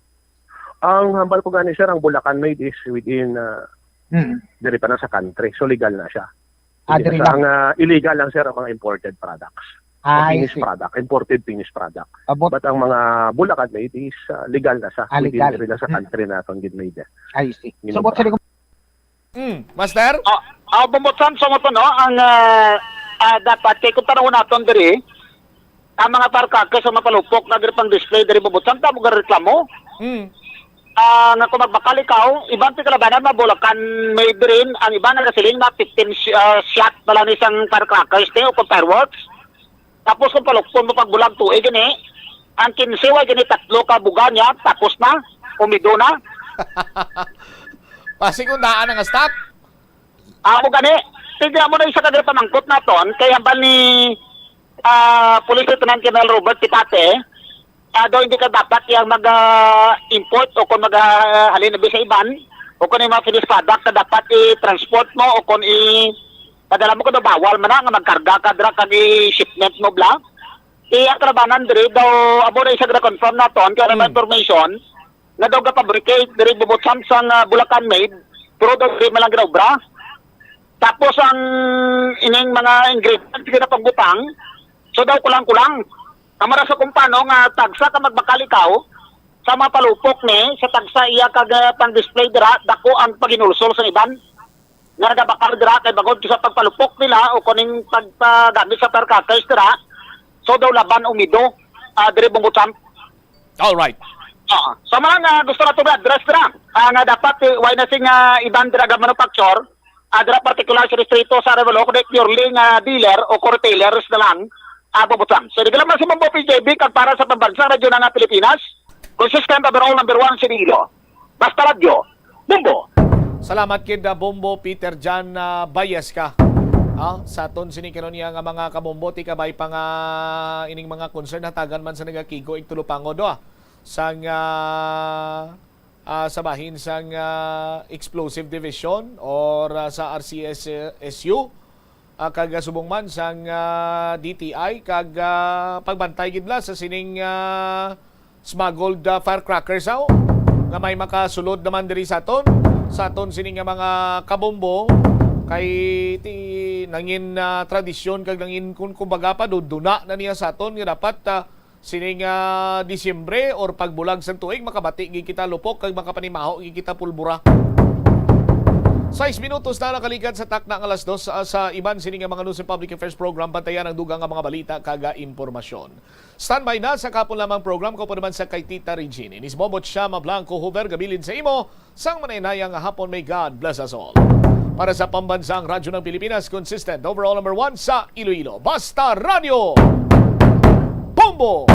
Ang hambal ko gani sir, ang Bulacan made is within ah, Mm. diri pa na sa country. So legal na siya. Ah, Hindi diri na siya. lang. Ang ah, illegal lang sir ang mga imported products. Ah, I Finished see. Product, imported finished product. Abot. But ang mga Bulacan made is ah, legal na siya. Ah, Within legal. Diri lang sa Mm. country naton gid made. I see. Yun So, ang but sa product. Mm, Master? Ah, ah, Bumutsan, sa mo to, no? Ang ah, ah, dapat kay kung tanawon naton diri, ang mga firecrackers sa mapalupok na diri pang display diri Bumutsan, tamo gareklamo. Mm. Ah, nga kung magbakal ikaw, iban ti kalabanan mga Bulacan made rin, ang iban nagasiling na fifteen sh- ah, shot na lang isang firecrackers ni o kung fireworks. Tapos kung palukpon mo pag bulag tuig gini, ang kinse way gini tatlo ka buga niya, tapos na, umido na. Pasig undaan ang stock. Amo gani, sige mo na isa ka gani pamangkot naton kay hambal ni ah, Police Lieutenant Colonel Robert Pitate, ah, daw hindi ka dapat yang mag ah, import o kung mag ah, halin na sa iban o kung yung mga finished product na dapat i-transport mo o kung i padala mo kuno bawal man na nga magkarga ka dira kag i-shipment mo bla. Iya kalabanan diri daw amo na isa gina-confirm naton kay may Hmm. information nga daw ga-fabricate diri Bubutsan sang ah, Bulacan made, pero daw diri man lang ginaobra. Tapos ang ining mga ingredients nga ginapangbutang, so daw kulang-kulang. Amara sa kumpano nga tagsa ka magbakal ikaw sa mga palupok ni sa tagsa iya kag ah, pang-display dira, dako ang paginulsol sa iban nga nagabakal dira kay bangod sa pagpalupok nila o kuning pagpagamit sa firecrackers dira, so daw laban umido ah, diri Bungutsamp. All right. Oo. So, man, ah, gusto nato nga address dira. Ah, nga dapat, eh, wala na sing, ah, iban dira nga manufacture, ah, dira particular sa distrito sa Arevalo, kundi purely nga dealer o retailers na lang, ah, bubutang. So, di ka lang si Bombo P J B, kag para sa pambansang radyo na nga Pilipinas, consistent overall number one sa Iloilo. Basta Radyo, Bombo. Salamat kid, ah, Bombo Peter Jan, ah, Bayes ka. Ah, sa aton sini karon niya nga mga kabombo, ti kabay pa nga ining mga concern hatagan man sa nagakigo ig Tulupango do, ah. Sang, ah, ah, sa bahin sang, ah, Explosive Division or, ah, sa R C S S U, ah, kag, ah, subong man sang, ah, D T I kag, ah, pagbantay gid la sa sining, ah, smuggled, ah, firecrackers, aw, nga may makasulod naman diri sa aton, sa aton sini nga mga kabombo, kay ti nangin, ah, tradisyon kag nangin kun kumbaga pa duduna na niya sa aton nga dapat, ah, sining, ah, Disyembre or pagbulag sang tuig makabati gid kita lupok kag makapanimaho gid kita pulbura. Sais minutos na nakalikat sa takna nga alas dos, ah, sa iban sini nga mga news and public affairs program, bantayan ang dugang nga mga balita kag, ah, impormasyon. Standby na sa kahapon lamang program ko pa naman sa kay Tita Regine. Inis Bobot siya, Mablanco, Hoover, gabilin sa imo. Sang manay-naya nga hapon, may God bless us all. Para sa Pambansang Radyo ng Pilipinas, consistent overall number one sa Iloilo. Basta Radyo! Bombo!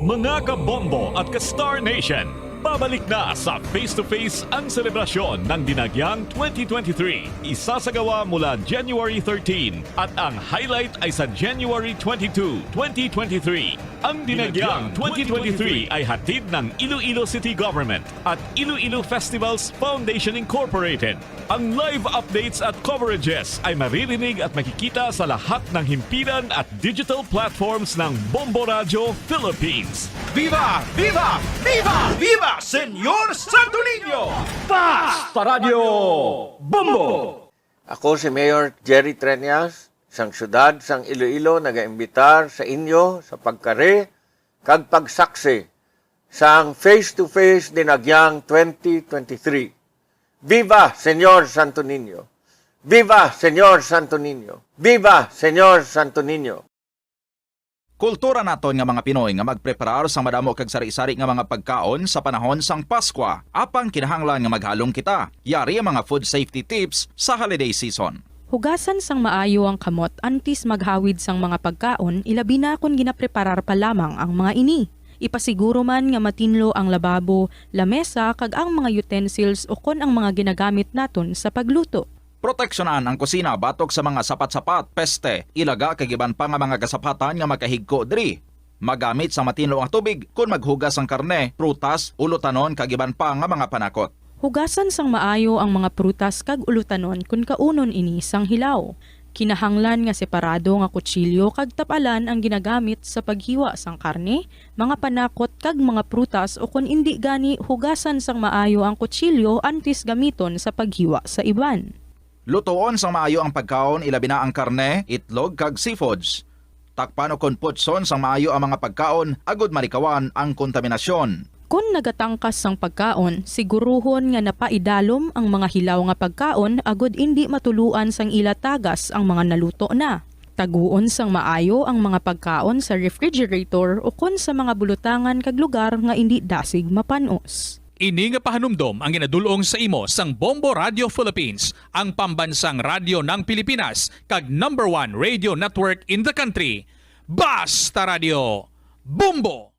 Mga kabombo at ka-Star Nation, pabalik na sa Face to Face ang selebrasyon ng Dinagyang twenty twenty-three. Isasagawa mula January thirteen at ang highlight ay sa January twenty-two, twenty twenty-three. Ang Dinagyang twenty twenty-three ay hatid ng Iloilo City Government at Iloilo Festivals Foundation Incorporated. Ang live updates at coverages ay maririnig at makikita sa lahat ng himpilan at digital platforms ng Bombo Radyo Philippines. Viva! Viva! Viva! Viva, Señor Santo Niño! Basta Radyo Bombo! Ako si Mayor Jerry Treñas, sang siyudad sang Iloilo, nagaimbitar sa inyo sa pagkari kag pagsaksi sang Face to Face Dinagyang twenty twenty-three. Viva, Señor Santo Niño! Viva, Señor Santo Niño! Viva, Señor Santo Niño! Kultura naton nga mga Pinoy nga magpreparar sang madamo kag sari-sari nga mga pagkaon sa panahon sang Paskwa. Apang kinahanglan nga maghalong kita. Yari ang mga food safety tips sa holiday season. Hugasan sang maayo ang kamot antes maghawid sang mga pagkaon, ilabi na kon ginapreparar pa lamang ang mga ini. Ipasiguro man nga matinlo ang lababo, lamesa, kag ang mga utensils ukon ang mga ginagamit naton sa pagluto. Proteksyonan ang kusina batok sa mga sapat-sapat, peste, ilaga, kag iban pa nga mga kasapatan nga makahigko diri. Magamit sang matinlo nga tubig kon maghugas sang karne, prutas, ulutanon, kag iban pa nga mga panakot. Hugasan sang maayo ang mga prutas kag ulutanon kon kaunon ini sang hilaw. Kinahanglan nga separado nga kutsilyo kag tap-alan ang ginagamit sa paghiwa sang karne, mga panakot, kag mga prutas, ukon indi gani, hugasan sang maayo ang kutsilyo antes gamiton sa paghiwa sa iban. Lutoon sang maayo ang pagkaon, ilabi na ang karne, itlog, kag seafoods. Takpan ukon putson sang maayo ang mga pagkaon agod malikawan ang kontaminasyon. Kon nagatangkas sang pagkaon, siguruhon nga napaidalom ang mga hilaw nga pagkaon agod indi matuluan sang ila tagas ang mga naluto na. Taguon sang maayo ang mga pagkaon sa refrigerator ukon sa mga bulutangan kag lugar nga indi dasig mapan-os. Ini nga pahanumdom ang ginadul-ong sa imo sang Bombo Radio Philippines, ang pambansang radyo ng Pilipinas, kag number one radio network in the country. Basta Radio, Bombo!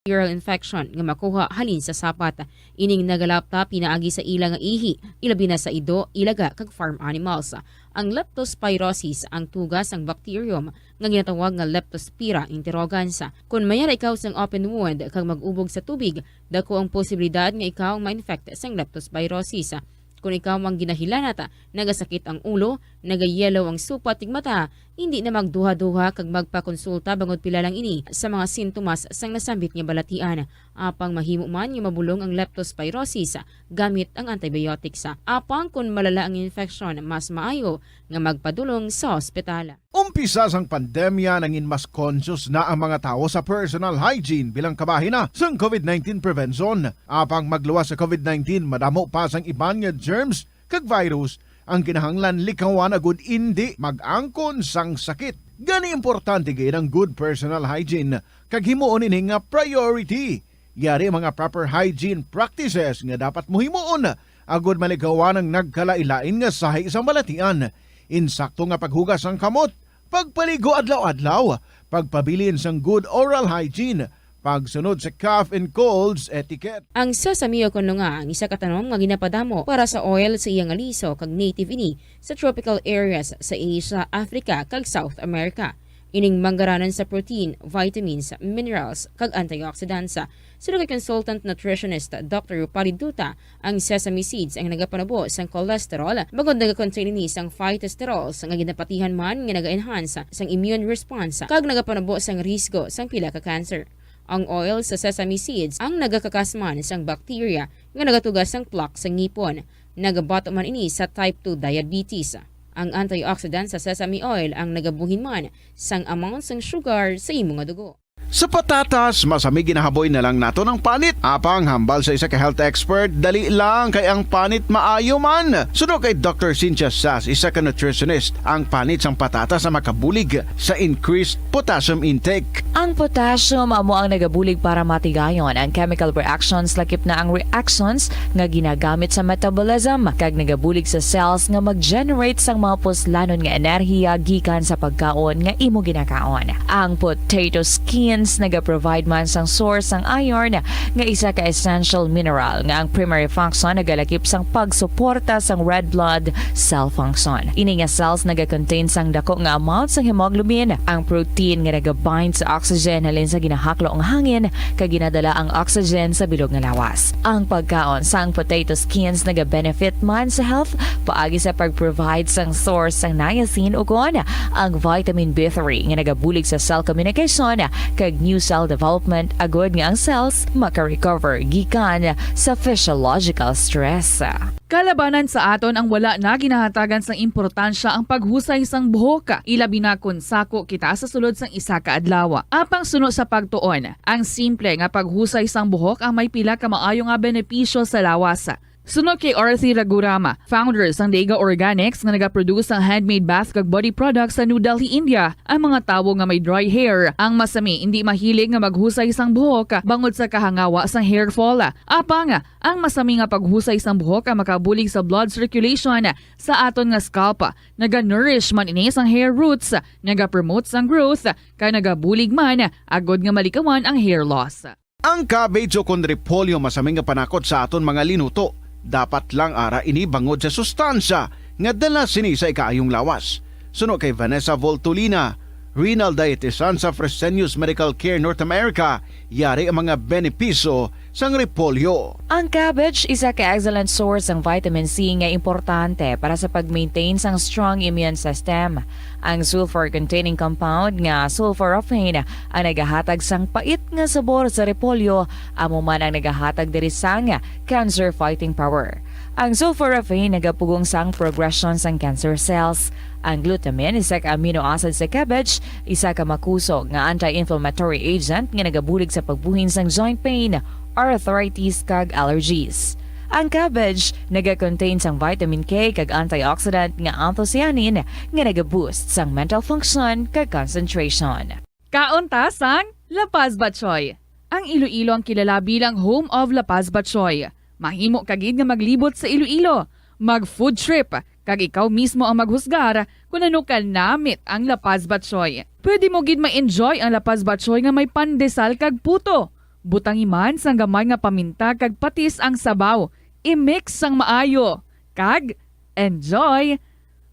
Bacterial infection nga makuha halin sa sapat. Ining nagalapta pinaagi sa ila nga ihi, ilabi na sa ido, ilaga, kag farm animals. Ang leptospirosis ang tuga sang bacterium nga ginatawag nga Leptospira interrogans. Kon mayara ikaw sang open wound kag mag-ubog sa tubig, dako ang posibilidad nga ikaw ang ma-infect sang leptospirosis. Kon ikaw ang ginahilanat, nagasakit ang ulo, nagayelo ang supat tig mata, indi na magduha-duha kag magpakonsulta bangod pila lang ini sa mga sintomas sang nasambit nga balatian. Apang mahimo man nga mabulong ang leptospirosis gamit ang antibiotics. Apang kon malala ang infection, mas maayo nga magpadulong sa ospital. Umpisa sang pandemya, nangin mas conscious na ang mga tawo sa personal hygiene bilang kabahin na sang COVID nineteen prevention. Apang magluwas sa COVID nineteen, madamo pa sang iban nga germs kag virus ang kinahanglan likawan agud indi mag-angkon sang sakit. Gani, importante gid ang good personal hygiene, kag himuon ini nga priority. Yari mga proper hygiene practices nga dapat mo himuon agod malikawan ang nagkalain-lain nga sahi sang balatian. Insakto nga paghugas sang kamot, pagpaligo adlaw-adlaw, pagpabilin sang good oral hygiene, pagsunod sa cough and colds etiquette. Ang sesame, o kon lunga, ang isa ka tanom nga ginapadamo para sa oil sa iya nga liso, kag native ini sa tropical areas sa Asia, Africa, kag South America. Ining manggaranan sa protein, vitamins, minerals, kag antioxidants. Suno kay consultant nutritionist Doctor Rupali Duta, ang sesame seeds ang nagapanubo sang cholesterol, bangod nagakontain ini sang phytosterols nga ginapatihan man nga naga-enhance sang immune response kag nagapanubo sang risgo sang pila ka cancer. Ang oil sa sesame seeds ang nagakakas man sang bacteria nga nagatuga sang plaque sa ngipon. Nagabato man ini sa type two diabetes. Ang antioxidant sa sesame oil ang nagabuhin man sang amount sang sugar sa imo nga dugo. Sa patatas, masami ginahaboy na lang naton ang panit. Apang hambal sa isa ka health expert, dali lang kay ang panit maayo man. Suno kay Doctor Cynthia Sass, isa ka nutritionist, ang panit sang patatas ang makabulig sa increased potassium intake. Ang potassium amo ang nagabulig para matigayon ang chemical reactions, lakip na ang reactions nga ginagamit sa metabolism, kag nagabulig sa cells nga mag-generate sang mga puslanon nga enerhiya gikan sa pagkaon nga imo ginakaon. Ang potato skins nagaprovide man sang source sang iron, nga isa ka essential mineral nga ang primary function nagalakip sang pagsuporta sang red blood cell function. Ini nga cells nagakontain sang dako nga amount sang hemoglobin, ang protein nga nagabind sa oxygen halin sa ginahaklo nga hangin, kag ginadala ang oxygen sa bilog nga lawas. Ang pagkaon sang potato skins nagabenefit man sa health paagi sa pag-provide sang source sang niacin, ukon ang vitamin B three nga nagabulig sa cell communication kag new cell development, agod nga ang cells maka-recover gikan sa physiological stress. Kalabanan sa aton ang wala na ginahatagan sang importansya ang paghusay sang buhok, ilabi na kon sako kita sa sulod sang isa ka adlaw. Apang suno sa pagtuon, ang simple nga paghusay sang buhok ang may pila ka maayo nga benepisyo sa lawas. Suno kay Arthi Raghuram, founder sang Dega Organics nga nagaproduce sang handmade bath kag body products sa New Delhi, India, ang mga tawo nga may dry hair ang masami indi mahilig nga maghusay sang buhok bangod sa kahangawa sang hair fall. Apang ang masami nga paghusay sang buhok ang makabulig sa blood circulation sa aton nga scalp. Naga-nourish man ini sang hair roots, nagapromote sang growth, kag nagabulig man agod nga malikawan ang hair loss. Ang cabbage, o kon repolyo, masami nga panakot sa aton mga linuto. Dapat lang ara ini bangod sa sustansya nga dala sini sa ikaayong lawas. Suno kay Vanessa Voltolina, renal dietitian sa Fresenius Medical Care North America, yari ang mga benepisyo sang repolyo. Ang cabbage isa ka excellent source sang vitamin C nga importante para sa pag-maintain sang strong immune system. Ang sulfur-containing compound nga sulforaphane ang nagahatag sang pait nga sabor sa repolyo, amo man ang nagahatag diri sang cancer-fighting power. Ang sulforaphane nagapugong sang progression sang cancer cells. Ang glutamine, isa ka amino acid sa cabbage, isa ka makusog nga anti-inflammatory agent nga nagabulig sa pagbuhin sang joint pain, arthritis, kag allergies. Ang cabbage nagakontain sang vitamin K kag antioxidant nga anthocyanin nga nagaboost sang mental function kag concentration. Kaon ta sang La Paz Batchoy. Ang Iloilo ang kilala bilang home of La Paz Batchoy. Mahimo ka gid nga maglibot sa Iloilo, mag-food trip, kag ikaw mismo ang maghusgar kon ano ka namit ang La Paz Batchoy. Pwede mo gid ma-enjoy ang La Paz Batchoy nga may pandesal kag puto. Butangi man sang gamay nga paminta kag patis ang sabaw. I-mix sang maayo. Kag enjoy!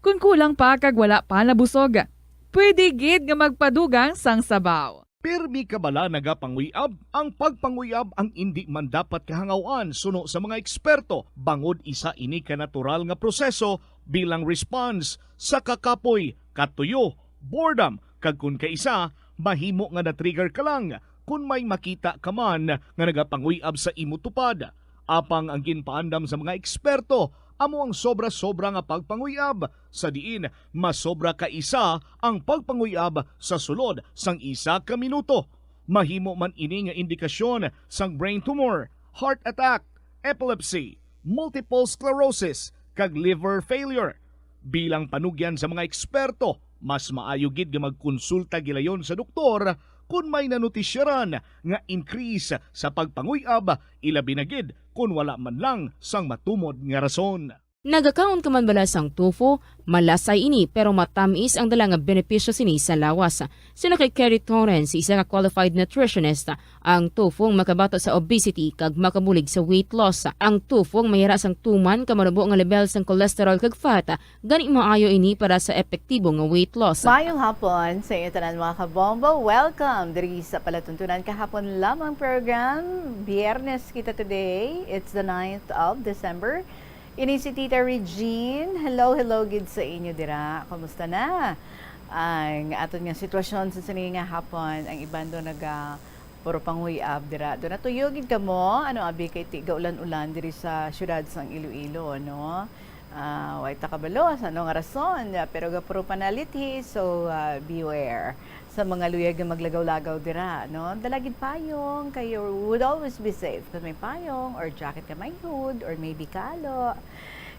Kon kulang pa kag wala pa nabusog, pwede gid nga magpadugang sang sabaw. Pirmi ka bala nagapanguyab? Ang pagpanguyab ang indi man dapat kahangaw-an suno sa mga eksperto, bangod isa ini ka natural nga proseso bilang response sa kakapoy, katuyo, boredom, kag kon kaisa, mahimo nga na-trigger ka lang kon may makita ka man nga nagapanguyab sa imo tupad. Apang ang ginpaandam sa mga eksperto amo ang sobra-sobra nga pagpanguyab, sa diin masobra ka isa ang pagpanguyab sa sulod sang isa ka minuto. Mahimo man ini nga indikasyon sang brain tumor, heart attack, epilepsy, multiple sclerosis, kag liver failure. Bilang panugyan sa mga eksperto, Mas maayo gid nga magkonsulta gilayon sa doktor kon may nanotisyaran nga increase sa pagpanguy-ab, ilabi na gid kon wala man lang sang matumod nga rason. Nagakaon ka man bala sang tofu? Malasay ini, pero matamis ang dala nga benepisyo sini sa lawas. Suno kay Kerry Torrens, isa ka qualified nutritionist, ang tofu ang makabato sa obesity kag makabulig sa weight loss. Ang tofu ang mayara sang tuman ka manubo nga level sang cholesterol kag fat, gani maayo ini para sa epektibo nga weight loss. Mayong hapon sa inyo tanan, mga kabombo. Welcome diri sa Palatuntunan Kahapon Lamang program. Biyernes kita today. It's the ninth of December. Ini si Tita Regine. Hello, hello gid sa inyo dira. Kumusta na ang aton nga sitwasyon sa sini nga hapon? Ang iban do naga puro panguy-ab dira. Do natuyo gid kamo? Ano abi kay ti gaulan-ulan diri sa siyudad sang Iloilo, no? Ah, way ta kabalo sa ano nga rason, pero ga puro panalithi, so, ah, beware sa mga luyag nga maglagaw-lagaw dira, no? Dala gid payong, kay you would always be safe kung may payong or jacket ka, may hood or maybe kalo.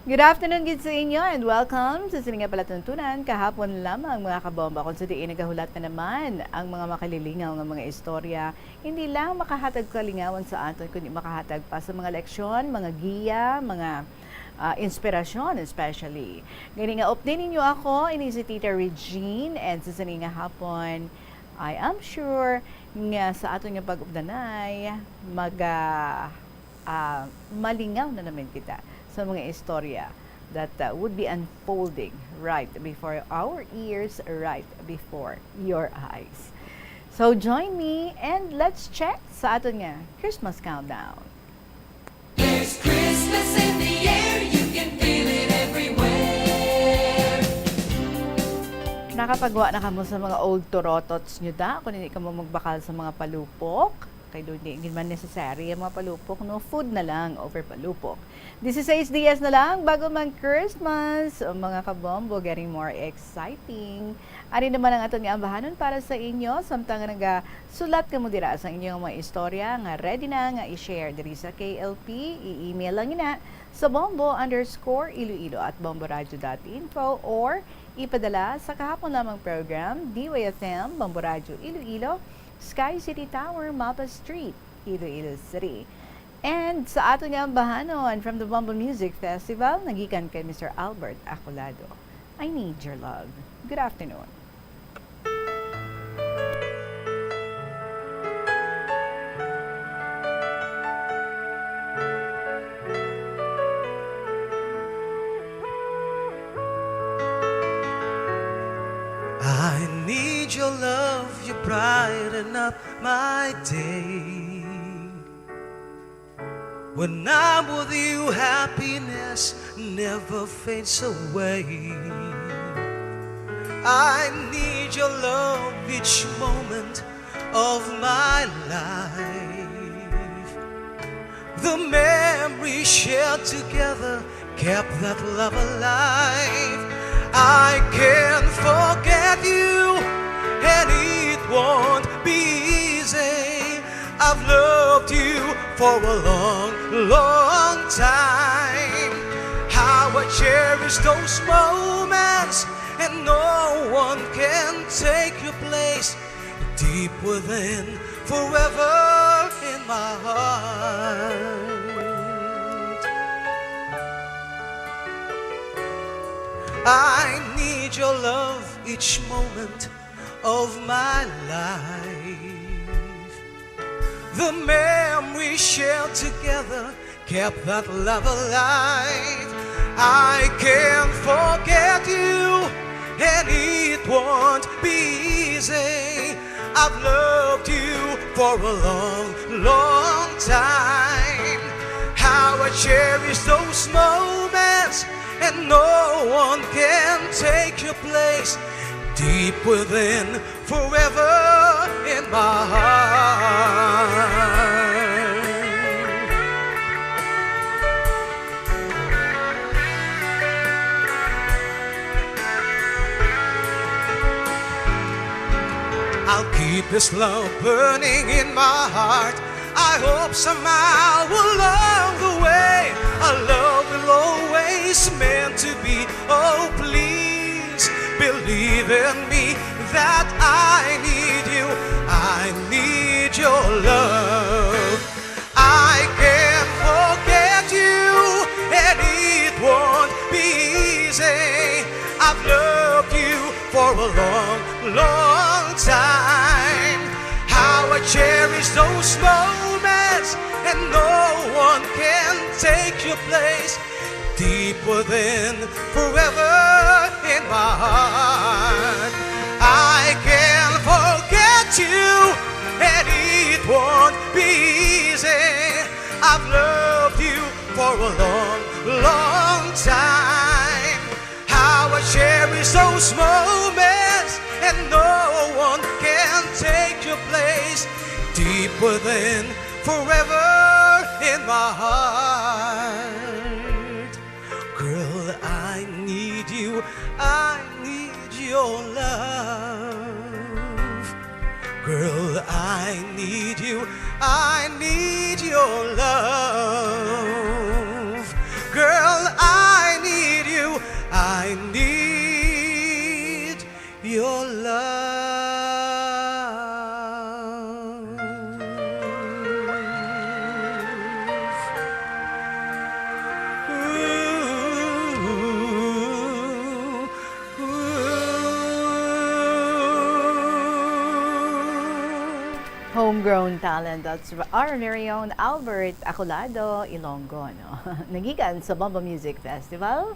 Good afternoon gid sa inyo and welcome sa sini nga palatuntunan kahapon lamang, mga kabomba, kung sa diin nagahulat na naman ang mga makalilingaw nga mga istorya. Hindi lang makahatag kalingawan sa aton, kundi makahatag pa sa mga leksyon, mga giya, mga, ah, inspirasyon especially. Gani nga, update ninyo ako, ini si Tita Regine, and sa sini nga hapon, I am sure nga sa aton nga pag-updanay, maga, ah, malingaw na naman kita sa mga istorya that, uh, would be unfolding right before our ears, right before your eyes. So join me and let's check sa aton nga Christmas countdown. There's Christmas in the air, you can feel it everywhere. Nakapagwa na kamo sa mga old torotots nyo da, kung hindi kamo magbakal sa mga palupok. Kay doon di gid man necessary ang mga palupok, no? Food na lang over palupok. This is H D S na lang, bago mag-Christmas. O, mga kabombo, getting more exciting. Ari naman ang aton nga ambahanon para sa inyo. Samtang nga nagasulat kamo dira sa inyong mga istorya nga ready na nga i-share diri sa K L P, i-email lang ina sa bombo underscore iloilo at bomboradio dot info or ipadala sa kahapon lamang program, D Y F M, Bombo Radio Iloilo, Sky City Tower, Mapa Street, Iloilo City. And sa aton nga ambahanon from the Bombo Music Festival, nagikan kay Mister Albert Acolado, "I Need Your Love." Good afternoon. I need your love, you brighten up my day. When I'm with you, happiness never fades away. I need your love each moment of my life. The memories shared together kept that love alive. I can't forget you, and it won't be easy. I've loved you for a long, long time. How I cherish those moments, and no one can take your place. Deep within, forever in my heart. I need your love each moment of my life. The memories shared together kept that love alive. I can't forget you, and it won't be easy. I've loved you for a long, long time. How I cherish those moments, and no one can take your place. Deep within, forever in my heart. I'll keep this love burning in my heart. I hope somehow along the way, our love will always meant to be. Oh, please believe Even me, that I need you, I need your love. I can forget you, and it won't be easy. I've loved you for a long, long time. How I cherish those moments, and no one can take your place. Deep within, forever in my heart. I can forget you, and it won't be easy. I've loved you for a long, long time. How I cherish those moments, and no one can take your place. Deep within, forever in my heart. Girl, I need you, I need your love. Girl, I need you, I need your love. Girl, I need you, I need your love. Ooh, ooh. Homegrown talent, that's our very own Albert Acolado Ilonggo, no? Nagikan sa Bombo Music Festival.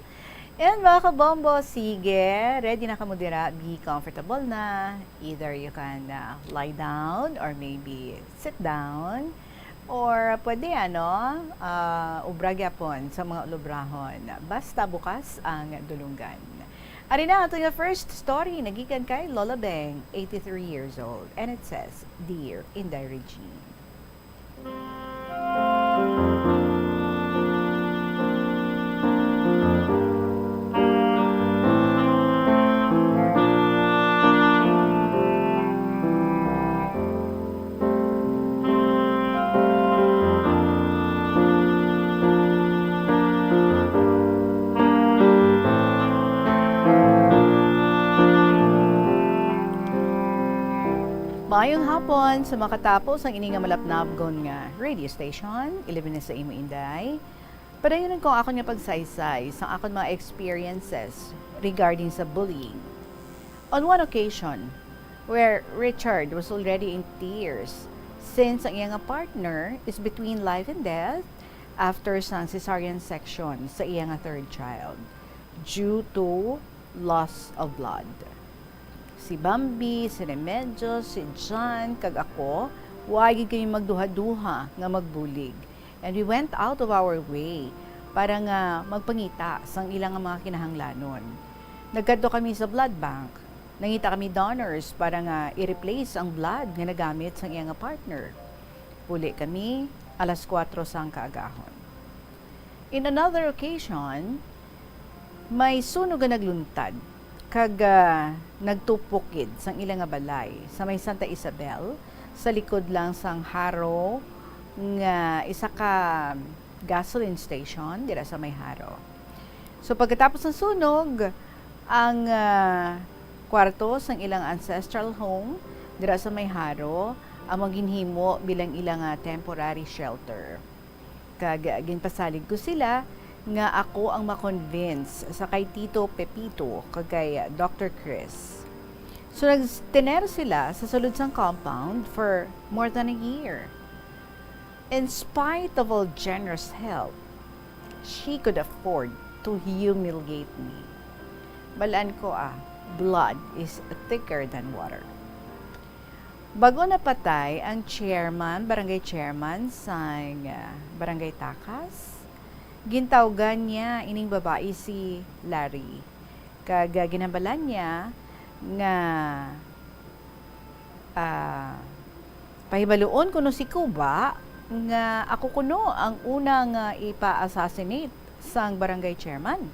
And mga kabombo, sige, ready na kamo dira, be comfortable na. Either you can, uh, lie down or maybe sit down. Or pwede, ano, ah, ubra gyapon sa mga ulubrahon. Basta bukas ang dulunggan. Ari na ato nga first story, nagikan kay Lola Beng, eighty-three years old, and it says, "Dear Inday Regine." Maayong hapon sa makatapos ang ini nga malapnabgon nga radio station, ilabi na sa imo, Inday. Padayon ko ang akon nga pagsaysay sa akon mga experiences regarding sa bullying. On one occasion, where Richard was already in tears since ang iyang partner is between life and death after sang cesarean section sa iyang third child due to loss of blood. Si Bambi, si Remedios, si John, kag ako, wa gid kami magduha-duha nga magbulig. And we went out of our way para nga magpangita sang ila nga mga kinahanglanon. Nagkadto kami sa blood bank. Nangita kami donors para nga i-replace ang blood nga nagamit sang iya nga partner. Puli kami alas kuwatro sang kaagahon. In another occasion, may sunog nga nagluntad kag, ah, nagtupok gid sang ila nga balay sa may Santa Isabel, sa likod lang sang Jaro nga isa ka gasoline station dira sa may Jaro. So, pagkatapos ng sunog, ang, ah, kwarto sang ilang ancestral home dira sa may Jaro amo ginhimo bilang ilang, ah, temporary shelter. Kag ginpasalig ko sila nga ako ang ma-convince sa kay Tito Pepito kag kay Doctor Chris. So, nagtener sila sa sulod sang compound for more than a year. In spite of all generous help, she could afford to humiliate me. Balaan ko, ah, blood is thicker than water. Bago napatay ang chairman, barangay chairman sang, ah, Barangay Takas, gintawgan niya ining babayi si Larry. Kag, ah, ginhambalan niya nga, ah, pahibaluon kuno si Cuba nga ako kuno ang una nga ipa-assassinate sang barangay chairman.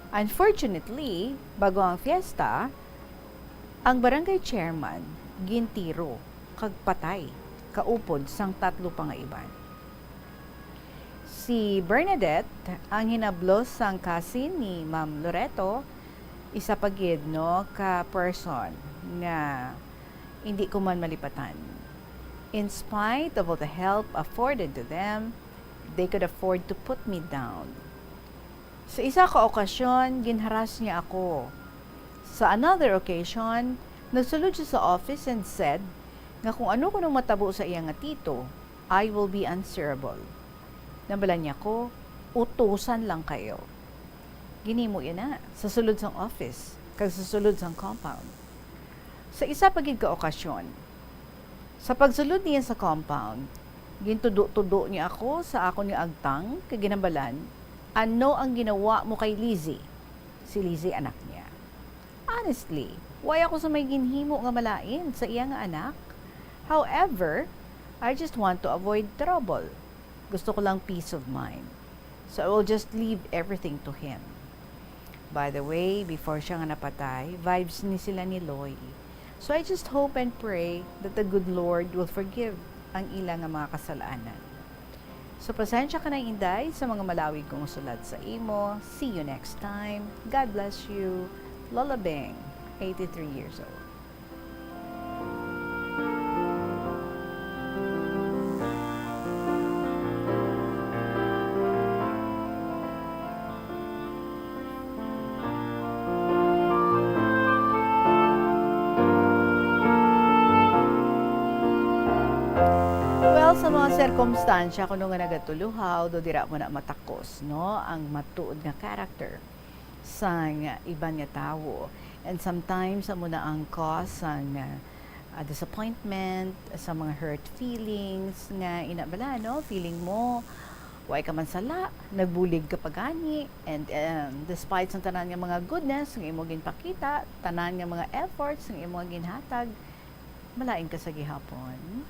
Unfortunately, bago ang fiesta, ang barangay chairman gintiro kag patay kaupod sang tatlo pa nga iban. Si Bernadette, ang hinablos sang cousin ni Ma'am Loreto, Isa pa gid, no, ka person nga hindi ko man malipatan. In spite of all the help afforded to them, they could afford to put me down. Sa isa ka okasyon, ginharas niya ako. Sa another occasion, nagsulod siya sa office and said nga kung ano kuno matabo sa iya nga tito, I will be answerable. Nabala niya ko, utusan lang kayo. Ginimo ina sa sulod sang office kag sa sulod sang compound. Sa isa pa gid ka okasyon, sa pagsulod niya sa compound, gintudo-tudo niya ako sa akon nga agtang kag ginhambalan, "Ano ang ginawa mo kay Lizzie?" Si Lizzie anak niya. Honestly, wala ako sa may ginhimo nga malain sa iya nga anak. However, I just want to avoid trouble. Gusto ko lang peace of mind. So I will just leave everything to him. By the way, before siya nga napatay, vibes ni sila ni Loy. So I just hope and pray that the good Lord will forgive ang ila nga mga kasalanan. So pasensya ka na, Inday, sa mga malawig kong sulat sa imo. See you next time. God bless you. Lola Beng, eighty-three years old. Well, sa mga sirkumstansya kuno nga nagatuluhaw, do dira mo na matakos, no, ang matuod nga character sang iban nga tawo. And sometimes, amo na ang cause sang, ah, disappointment, sa mga hurt feelings nga ina bala, no? Feeling mo, way ka man sala, nagbulig ka pa gani, and, um, despite sa tanan nga mga goodness nga imo ginpakita, tanan nga mga efforts nga imo ginhatag, malain ka sa gihapon.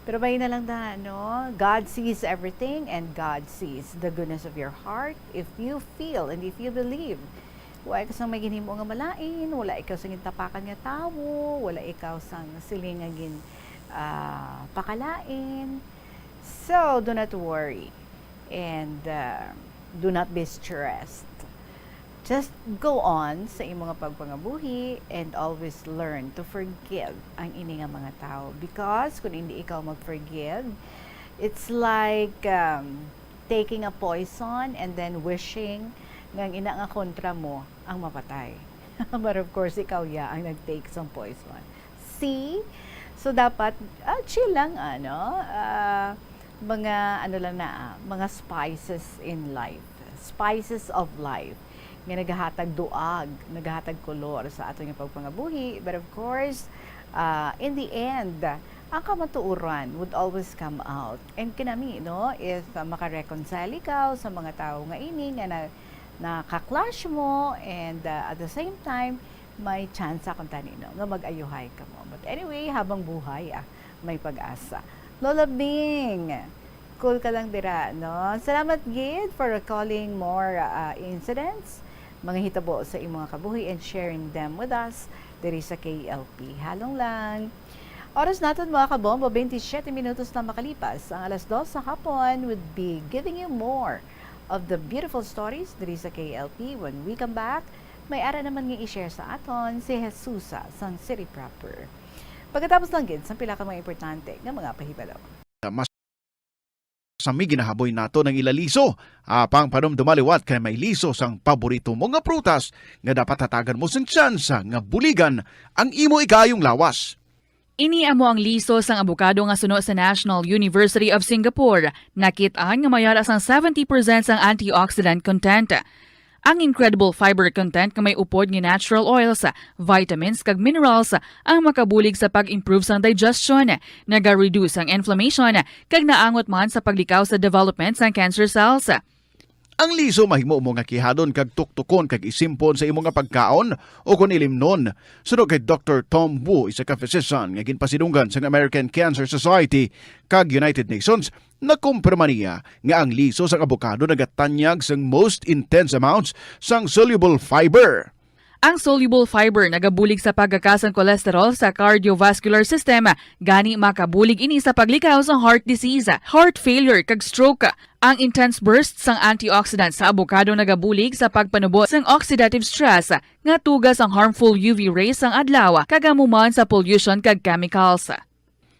Pero bay na lang da, no? God sees everything and God sees the goodness of your heart. If you feel and if you believe, wala ka sang may ginhimo nga malain, wala ikaw sang gintapakan nga tawo, wala ikaw sang siling nga gin, ah, pakalain. So, do not worry and, uh, do not be stressed. Just go on sa imo nga pagpangabuhi and always learn to forgive ang ini nga mga tawo. Because kung hindi ikaw mag-forgive, it's like, um, taking a poison and then wishing nga ang ina nga kontra mo ang mapatay. But of course, ikaw ya ang nag-take sang poison. See? So, dapat, ah, chill lang, ano? Ah, mga, ano lang na, ah, mga spices in life. Spices of life nga nagahatag duag, nagahatag kolor sa ato nga pagpangabuhi. But of course, ah, in the end, ang kamatuoran would always come out. And kinami, no, if, ah, maka-reconcile ikaw sa mga tawo nga ini nga na, naka-clash mo, and, ah, at the same time, may chance akong tanino nga mag-ayuhay ka mo. But anyway, habang buhay, ah, may pag-asa. Lola Bing, cool ka lang dira, no? Salamat gid for recalling more, ah, incidents, mga hitabo sa imong kabuhi, and sharing them with us diri sa K L P. Halong lang. Oras naton, mga kabombo, twenty-seven minutos na makalipas ang alas dos sa hapon. We'll be giving you more of the beautiful stories diri sa K L P. When we come back, may ara naman nga i-share sa aton si Jesusa sang City Proper. Pagkatapos lang gid sang pila ka mga importante nga mga pahibalo. Mas sa may ginahaboy nato ang ila liso, apang panumduma liwat kay may liso sang paborito mo nga prutas nga dapat hatagan mo sing tsansa nga buligan ang imo ikaayong lawas. Ini amo ang liso sang abokado nga suno sa National University of Singapore. Nakit-an nga may ara sang seventy percent sang antioxidant content. Ang incredible fiber content nga may upod nga natural oils, vitamins, kag minerals ang makabulig sa pag-improve sang digestion, naga-reduce ang inflammation, kag naangot man sa paglikaw sa development sang cancer cells. Ang liso mahimo mo nga kihadon kag tuktukon kag isimpon sa imo nga pagkaon o kon ilimnon. Suno kay Doktor Tom Wu, isa ka physician nga ginpasidunggan sang American Cancer Society kag United Nations, nakumpirma niya nga ang liso sang abokado nagatanyag sang most intense amounts sang soluble fiber. Ang soluble fiber nagabulig sa pagkakas sang cholesterol sa cardiovascular system, gani makabulig ini sa paglikaw sa heart disease, heart failure, kag stroke. Ang intense burst sang antioxidant sa avocado nagabulig sa pagpanubo sang oxidative stress nga tuga sang harmful U V rays sang adlaw kag amo man sa pollution kag chemicals.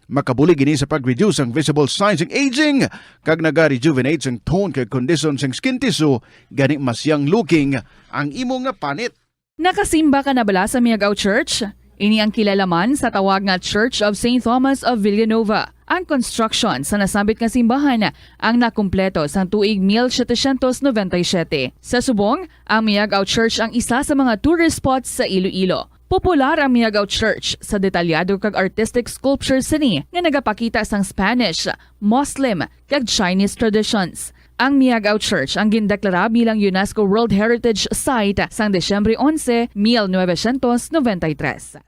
Makabulig ini sa pag-reduce ang visible signs sang aging kag naga-rejuvenate sang tone kag condition sang skin tissue, gani mas young looking ang imo nga panit. Nakasimba ka na bala sa Miagao Church? Ini ang kilala man sa tawag nga Church of Saint Thomas of Villanova. Ang construction sa nasambit nga simbahan ang nakumpleto sang tuig mil setecientos noventa y siete. Sa subong, ang Miagao Church ang isa sa mga tourist spots sa Iloilo. Popular ang Miagao Church sa detalyado kag artistic sculptures sini nga nagapakita sang Spanish, Muslim, kag Chinese traditions. Ang Miagao Church ang gindeklara bilang UNESCO World Heritage Site sang Disyembre onse, mil novecientos noventa y tres.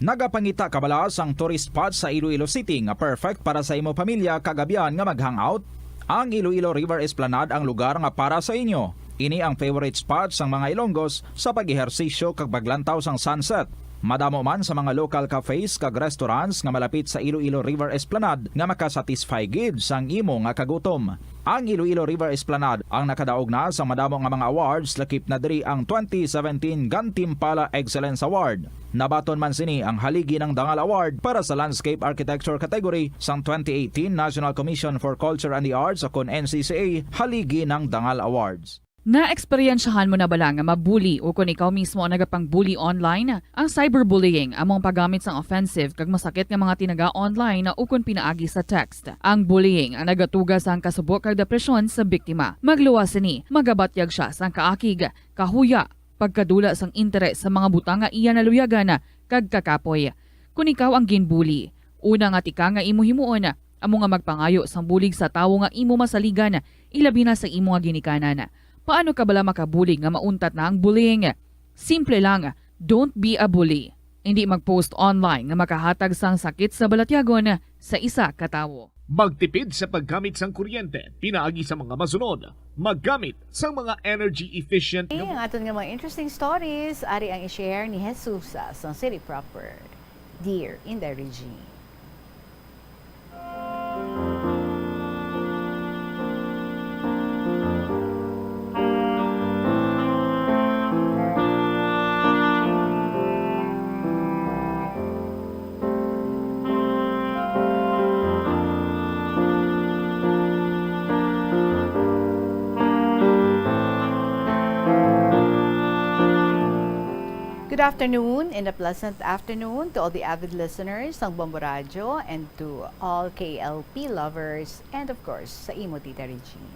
Nagapangita ka bala sang tourist spot sa Iloilo City nga perfect para sa imo pamilya kag abyan nga mag-hangout? Ang Iloilo River Esplanade ang lugar nga para sa inyo. Ini ang favorite spot sang mga Ilonggos sa pag-ehersisyo kag paglantaw sang sunset. Madamo man sa mga local cafes kag restaurants nga malapit sa Iloilo River Esplanade nga makasatisfy gid sang imo nga kagutom. Ang Iloilo River Esplanade ang nakadaog na sa madamo nga mga awards, lakip na diri ang twenty seventeen Gantimpala Excellence Award. Nabaton man sini ang Haligi ng Dangal Award para sa Landscape Architecture category sang twenty eighteen National Commission for Culture and the Arts, o kon N C C A, Haligi ng Dangal Awards. Naeksperyensyahan mo na bala nga mabuli o kon ikaw mismo ang nagapang-bully online? Ang cyberbullying amo ang paggamit sang offensive kag masakit nga mga tinaga online ukon pinaagi sa text. Ang bullying ang nagatuga sang kasubo kag depresyon sa biktima. Magluwas sini, magabatyag sia sang kaakig, kahuya, pagkadula sang interes sa mga butang nga iya naluyagan kag kakapoy. Kon ikaw ang ginbully, una nga tikang nga imo himuon amo nga magpangayo sang bulig sa tawo nga imo masaligan, ilabi na sa imo nga ginikanan. Paano ka bala makabulig nga mauntat na ang bullying? Simple lang, don't be a bully. Indi mag-post online nga makahatag sang sakit sa balatyagon sa isa ka tawo. Magtipid sa paggamit sang kuryente pinaagi sa mga masunod. Maggamit sang mga energy efficient nga Ang aton nga mga interesting stories, ari ang i-share ni Jesus sa City Proper. Dear Inday Regine. Good afternoon and a pleasant afternoon to all the avid listeners ng Bombo Radyo and to all K L P lovers and of course sa imo, Tita Regine.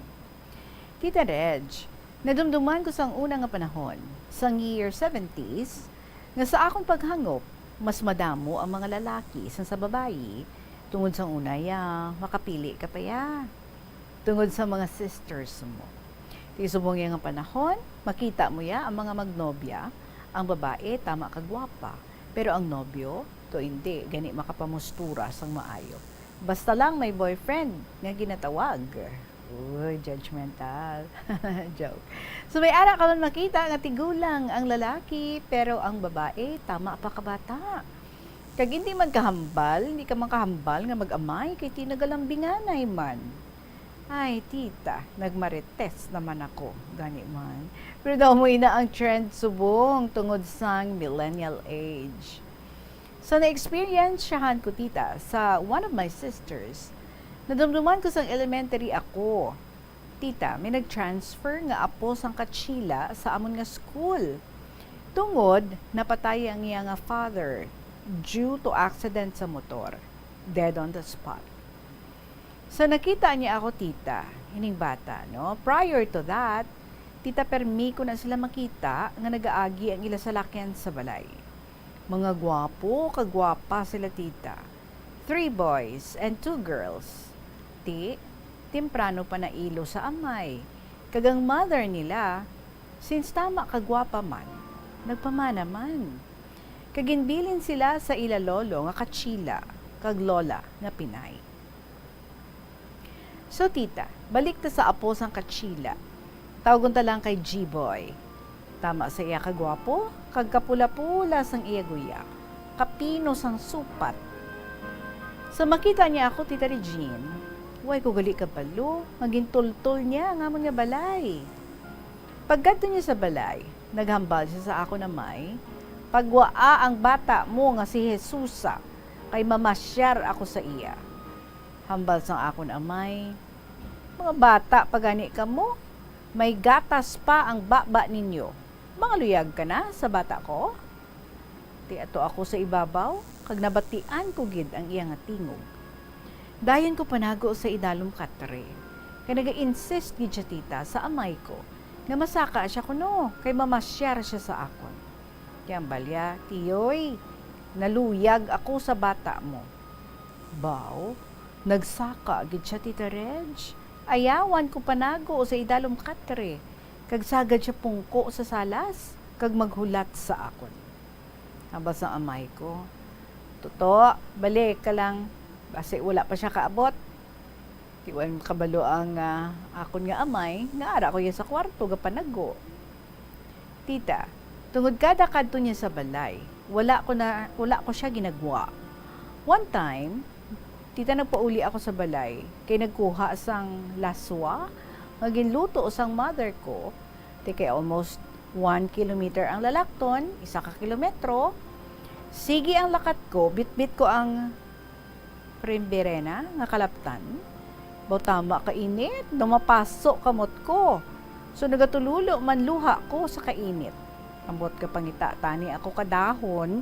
Tita Reg, nadumduman ko sang una nga panahon, sang year seventies, nga sa akon paghangop, mas madamo ang mga lalaki sang sa babayi, tungod sang una ya, makapili ka pa ya. Tungod sa mga sisters mo. Ti subong ya nga panahon, makita mo ya ang mga magnobya, ang babae tama ka gwapa, pero ang nobyo, to indi gani makapamustura sang maayo. Basta lang may boyfriend nga ginatawag. Uy, judgmental. Joke. So, may ara ka man makita nga tigulang ang lalaki, pero ang babae, tama pa kabata. Kag hindi man kahambal, hindi ka man kahambal nga mag-amay kay ti nagalambinganay man. Ay, tita, nagmarites naman ako, gani man. Pero daw mo ina ang trend subong tungod sang millennial age. Sa na-experience-yahan ko, tita, sa one of my sisters, nadumduman ko sang elementary ako. Tita, may nag-transfer nga apo sang Kachila sa amon nga school. Tungod napatay ang iya nga father due to accident sa motor, dead on the spot. Sa nakita niya ako, tita, ining bata, no? Prior to that, tita, permi ko na sila makita nga nagaagi ang ila salakyan sa balay. Mga gwapo kag gwapa sila, tita. Three boys and two girls. Ti, temprano pa nailo sa amay. Kag ang mother nila, since tama ka gwapa man, nagpamana man. Kag ginbilin sila sa ila lolo nga Kachila kag lola nga Pinay. So, tita, balik ta sa apo sang Kachila. Tawgon ta lang kay G-Boy. Tama sa iya kagwapo, kag kapula-pula sang iya guya, kapino sang supat. Sa makita niya ako, Tita Regine, way ko gali kabalo nga gintultol niya ang amon nga balay. Pagkadto niya sa balay, naghambal siya sa akon amay, "Pagwaa ang bata mo nga si Jesusa, kay mamasyar ako sa iya." Hambal sang akon amay, "Mga bata pa gani kamo, may gatas pa ang baba ninyo. Mangaluyag ka na sa bata ko?" Ti ato ako sa ibabaw, kag nabatian ko gid ang iya nga tingog. Dayon ko panago sa idalom katre, kay naga-insist gid siya, Tita, sa amay ko nga masaka siya kuno, kay mamasyar siya sa akon. Ti hambal niya, "Tiyoy, naluyag ako sa bata mo." Baw, nagsaka gid siya, Tita Reg. Ayawan ko panago sa idalom katre, kag sagad siya pungko sa salas kag maghulat sa akon. Hambal sang amay ko, "Toto, balik ka lang, basi wala pa siya kaabot." Ti wala kabalo ang, ah, akon nga amay nga ara ko iya sa kwarto gapanago. Tita, tungod kada kadto niya sa balay, wala ko na, wala ko siya ginagwa. One time, tita, nagpauli ako sa balay kay nagkuha sang laswa nga ginluto sang mother ko. Ti kay almost one kilometer ang lalakton, isa ka kilometro. Sige ang lakat ko, bitbit ko ang Primberena nga kalaptan. Baw tama ka init, dumapaso kamot ko. So, nagatululo man luha ko sa kainit. Ambot ka pangita tani ako kadahon.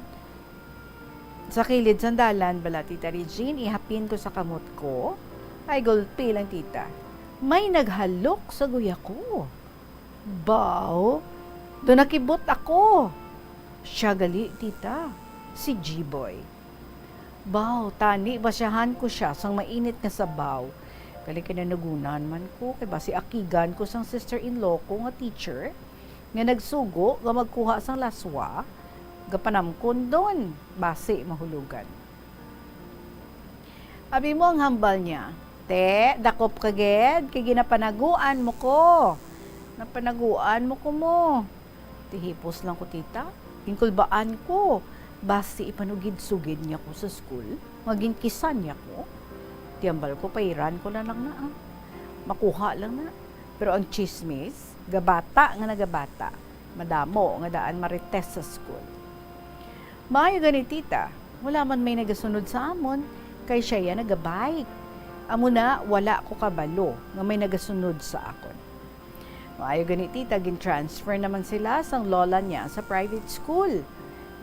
Sa kilid sang dalan bala, Tita Regine, ihapin ko sa kamot ko. Ay, gulpi lang, tita. May naghalok sa guya ko. Baw, do nakibot ako. Siya gali, tita, si G-Boy. Baw, tani basyahan ko sia sang mainit nga sabaw. Gali kay nanagunan man ko, kay basi akigan ko sang sister-in-law ko nga teacher, nga nagsugo nga magkuha sang laswa, gapanamkon don, basi mahulogan. Abi mo ang hambal niya, "Te, dakop ka gid, kay ginapanaguan mo ko. Napanaguan mo ko mo." Ti hipos lang ko, tita. Ginkulbaan ko. Basi ipanugid-sugid niya ko sa school, nga ginkisan niya ko. Ti hambal ko, pairan ko na lang na, ah. Makuha lang na. Pero ang chismis, gabata nga nagabata, madamo nga daan marites sa school. Maayo gani, tita, wala man may nagasunod sa amon, kay siya ya nagabike. Amo na, wala ko kabalo nga may nagasunod sa akon. Maayo gani, tita, gin-transfer naman sila sang lola niya sa private school.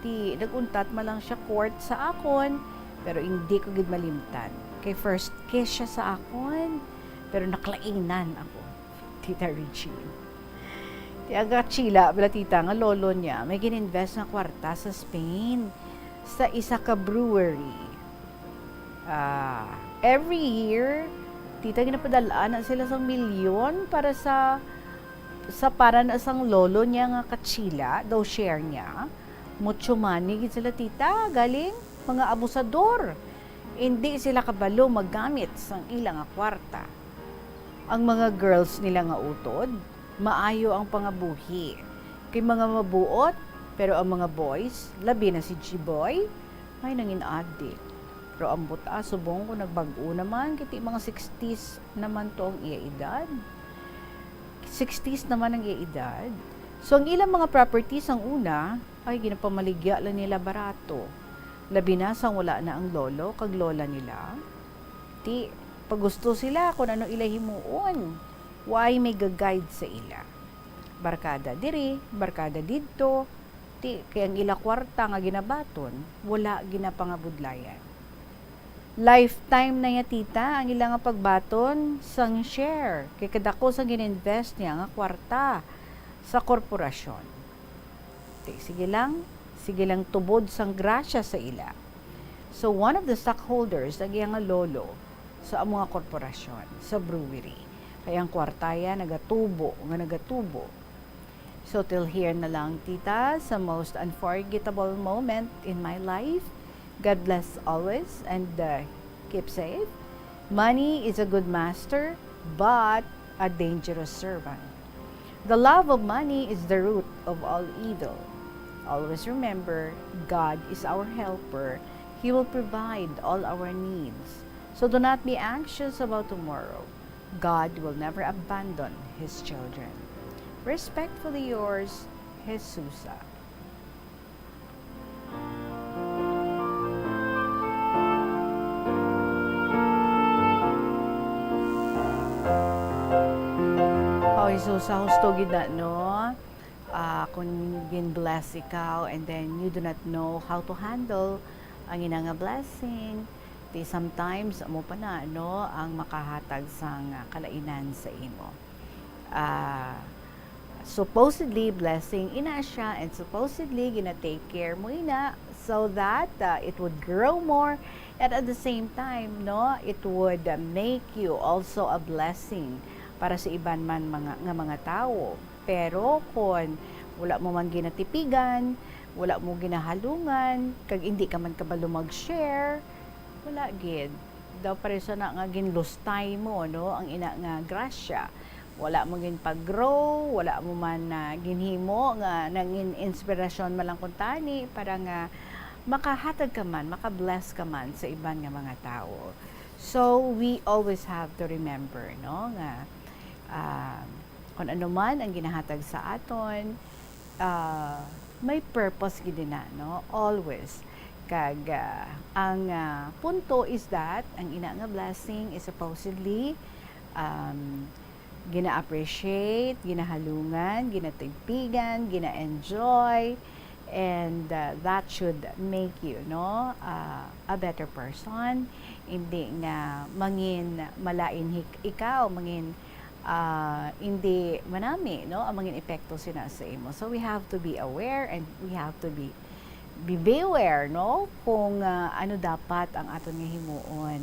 Ti nag-untat man lang siya court sa akon, pero indi ko gid malimtan. Kay first kiss siya sa akon, pero naklainan ako, Tita Regine. Ti ang kachila bala, tita, nga lolo niya may gin-invest nga kwarta sa Spain, sa isa ka brewery. Ah, every year, tita, ginapadal-an na sila sang milyon para sa, sa para na sang lolo niya nga kachila, daw share niya. Mucho money gid sila, tita, galing mga abusador. Indi sila kabalo maggamit sang ila nga kwarta. Ang mga girls nila nga utod, maayo ang pangabuhi. Kay mga mabuot, pero ang mga boys, labi na si G-Boy, may nangin adik. Pero ambot, ah, subong ko nagbag-o naman, kay ti mga sixties naman to ang iya edad. Sixties naman ang iya edad. So, ang ilang mga properties ang una, ay ginapamaligya lang nila barato. Labi na sang wala na ang lolo kag lola nila. Ti, pagusto sila kung ano ila himuon. Way may ga-guide sa ila. Barkada diri, barkada didto. Ti, kay ang ila kwarta nga ginabaton, wala ginapangabudlayan. Lifetime na niya, tita, ang ila nga pagbaton sang share, kay kadako sang gin-invest niya nga kwarta sa korporasyon. Ti, sige lang, sige lang tubod sang grasya sa ila. So, one of the stockholders ang iya nga lolo sa amo nga korporasyon, sa brewery. Kay ang kwarta ya nagatubo nga nagatubo. So, till here na lang, tita, sa most unforgettable moment in my life. God bless always and, uh, keep safe. Money is a good master, but a dangerous servant. The love of money is the root of all evil. Always remember, God is our helper. He will provide all our needs. So do not be anxious about tomorrow. God will never abandon His children. Respectfully yours, Jesusa. Oh, Jesus, sa husto gid na, no? Ah, kung gin-bless ikaw and then you do not know how to handle ang ina nga blessing, di sometimes amo pa na, no, ang makahatag sang kalainan sa imo. Ah, supposedly blessing ina siya, and supposedly gina-take care mo ina so that, ah, it would grow more, and at the same time, no, it would, ah, make you also a blessing para sa iban man mga, nga mga tawo. Pero kon wala mo man ginatipigan, wala mo ginahalungan, kag indi ka man kabalo mag-share, wala gid. Daw pareho na nga ginlustay mo, no, ang ina nga grasya. Wala mo ginpag-grow, wala mo man na ginhimo nga nangin inspirasyon man lang kuntani para nga makahatag ka man, maka-bless ka man sa iban nga mga tawo. So, we always have to remember, no, nga, ah, kung ano man ang ginahatag sa aton, ah, may purpose gid na, no? Always. Kag, ah, ang, ah, punto is that ang ina nga blessing is supposedly, um, gina-appreciate, ginahalungan, ginatigpigan, gina-enjoy, and, ah, that should make you, no, ah, a better person. Hindi nga mangin malain hik-, ikaw, mangin ah, hindi manami, no, ang mga epekto sina sa imo. So, we have to be aware and we have to be, be beware, no, kung, ah, ano dapat ang aton nga himuon.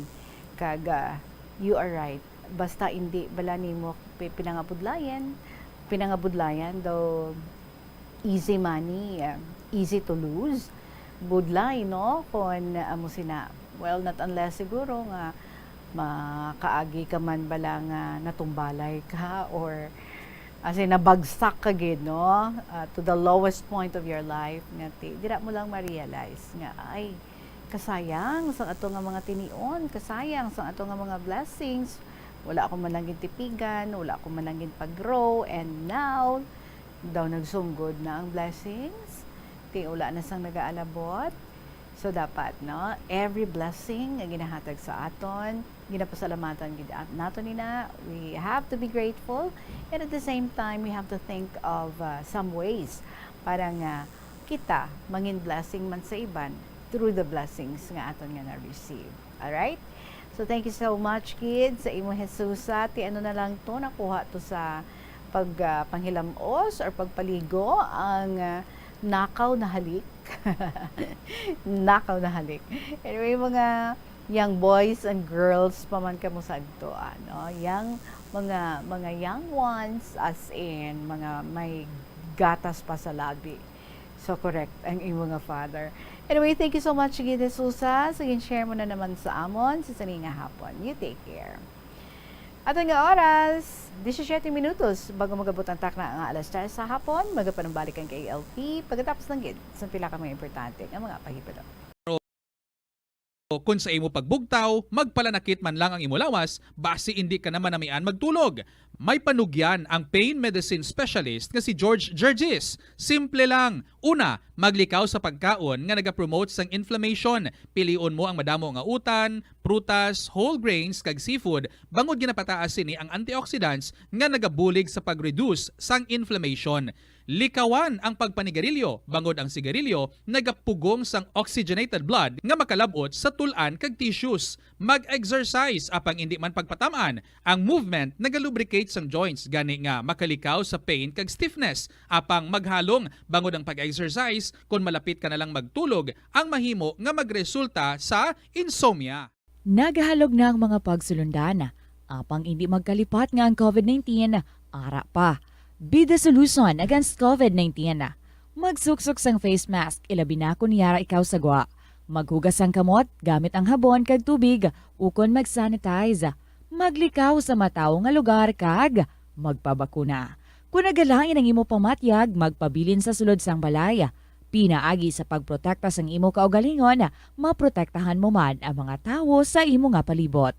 Kag, ah, you are right. Basta hindi bala nimo pi-, pinangabudlayan, pinangabudlayan daw easy money, ah, easy to lose. Budlay, no? Kon amo sina. Well, not unless siguro nga makaagi ka man bala nga natumbalay ka or as in, nabagsak ka gid, no? Ah, to the lowest point of your life nga ti-, dira mo lang ma-realize nga, ay, kasayang sang ato nga mga tinion, kasayang sang ato nga mga blessings. Wala ako man lang gintipigan, wala ako man lang ginpag-grow, and now, daw nagsunggod na ang blessings, ti wala na sang nagaalabot. So, dapat, no, every blessing nga ginahatag sa aton, ginapasalamatan gid at-, naton nina. We have to be grateful, and at the same time, we have to think of, uh, some ways para nga kita mangin blessing man sa iban through the blessings nga aton nga na-receive. Alright? So, thank you so much, kids, sa imo, Jesusa. Ti ano na lang to, nakuha to sa pag, ah, panghilamos or pagpaligo ang, ah, nakaw na halik. Nakaw na halik. Anyway, mga young boys and girls pa man kamo sa adto, ano, young, mga, mga young ones, as in, mga may gatas pa sa labi. So, correct ang imo nga father. Anyway, thank you so much, Gid Jesusa, sa gin-share mo na naman sa amon sa sini nga hapon. You take care. Aton nga oras, disisiete minutos bago mag-abot ang takna nga alas tres sa hapon, magapanumbalik ang K L P pagkatapos lang gid sa pila ka mga importante nga mga pahibalo. Kon sa imo pagbugtaw, magpalanakit man lang ang imo lawas, basi indi ka na manamian magtulog. May panugyan ang pain medicine specialist nga si George Gergis. Simple lang. Una, maglikaw sa pagkaon nga nagapromote sang inflammation. Pilion mo ang madamo nga utan, prutas, whole grains, kag seafood, bangod ginapataas sini ang antioxidants nga nagabulig sa pag-reduce sang inflammation. Likawan ang pagpanigarilyo, bangod ang sigarilyo nagapugong sang oxygenated blood nga makalab-ot sa tul-an kag tissues. Mag-exercise, apang indi man pagpatam-an, ang movement nagalubricate sang joints, gani nga makalikaw sa pain kag stiffness. Apang maghalong, bangod ang pag-exercise, kon malapit ka na lang magtulog, ang mahimo nga magresulta sa insomnia. Nagahalog na ang mga pagsulundan, apang indi magkalipat nga ang covid nineteen ara pa. Be the solution against covid nineteen. Magsuksok sang face mask, ilabi na kon yara ikaw sa gwa. Maghugas sang kamot gamit ang habon kag tubig, ukon mag-sanitize. Maglikaw sa matawo nga lugar kag magpabakuna. Kon nagalain ang imo pamatyag, magpabilin sa sulod sang balay. Pinaagi sa pagprotekta sang imo kaugalingon, maprotektahan mo man ang mga tawo sa imo nga palibot.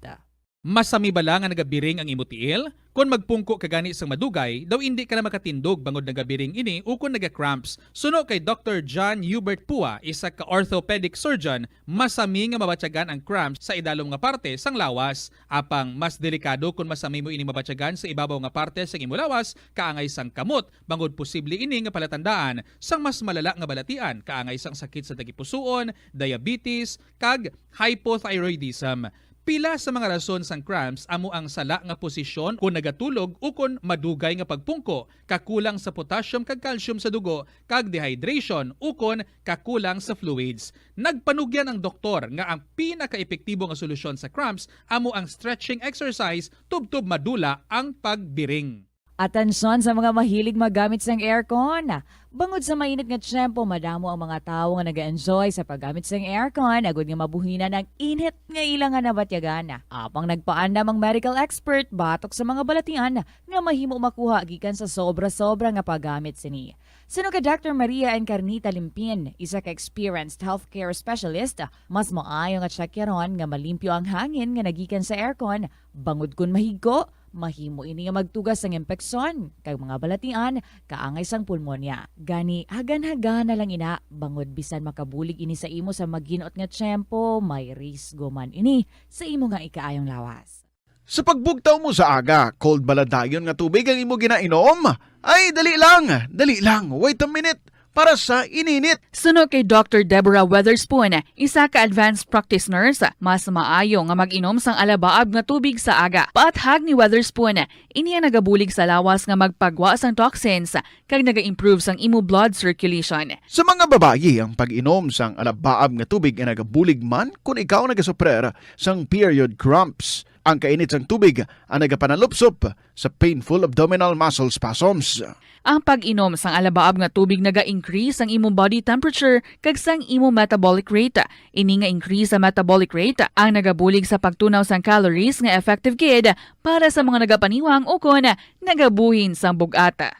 Masami bala nga nagabiring ang imo tiil? Kon magpungko ka gani sang madugay, daw indi ka na makatindog bangod nagabiring ini ukon naga-cramps. Suno kay Doktor John Hubert Pua, isa ka orthopedic surgeon, masami nga mabatyagan ang cramps sa idalom nga parte sang lawas. Apang mas delikado kon masami mo ini mabatyagan sa ibabaw nga parte sang imo lawas, kaangay sang kamot, bangod posible ini nga palatandaan sang mas malala nga balatian, kaangay sang sakit sa tagipusoon, diabetes, kag hypothyroidism. Pila sa mga rason sang cramps amo ang sala nga posisyon kon nagatulog ukon madugay nga pagpungko, kakulang sa potassium kag calcium sa dugo, kag dehydration ukon kakulang sa fluids. Nagpanugyan ang doktor nga ang pinakaepektibo nga solusyon sa cramps amo ang stretching exercise tubtob madula ang pagbiring. Atensyon sa mga mahilig maggamit sang aircon. Bangod sa mainit nga tiyempo, madamo ang mga tawo nga nag-enjoy sa paggamit sang aircon agod nga mabuhinan ang init nga ila nga nabatyagan. Apang nagpaandam ang medical expert batok sa mga balatian nga mahimo makuha gikan sa sobra-sobra nga paggamit sini. Suno kay Doktor Maria Encarnita Limpin, isa ka experienced healthcare specialist, mas maayo nga tsakyaron nga malimpyo ang hangin nga nagikan sa aircon, bangod kon mahigko, mahimo ini nga magtuga sang impeksyon kag mga balatian kaangay sang pulmonya. Gani, hagan-hagan na lang ina, bangod bisan makabulig ini sa imo sa maginot nga tiyempo, may risgo man ini sa imo nga ikaayong lawas. Sa pagbugtaw mo sa aga, cold bala dayon nga tubig ang imo ginainom? Ay, dali lang, dali lang, wait a minute, para sa ininit. Suno kay Doktor Deborah Weatherspoon, isa ka advanced practice nurse, mas maayo nga mag-inom sang alabaab nga tubig sa aga. Paathag ni Weatherspoon, ini ang nagabulig sa lawas nga magpagwa sang toxins kag naga-improve sang imo blood circulation. Sa mga babayi, ang pag-inom sang alabaab nga tubig ay nagabulig man kon ikaw nagasuprer sang period cramps. Ang kainit sang tubig ang nagapanalupsop sa painful abdominal muscle spasms. Ang pag-inom sang alabaab nga tubig naga-increase sang imong body temperature kag sang imong metabolic rate. Ini nga increase sa metabolic rate ang nagabulig sa pagtunaw sang calories nga effective gid para sa mga nagapaniwang ukon nagabuhin sang bug-at.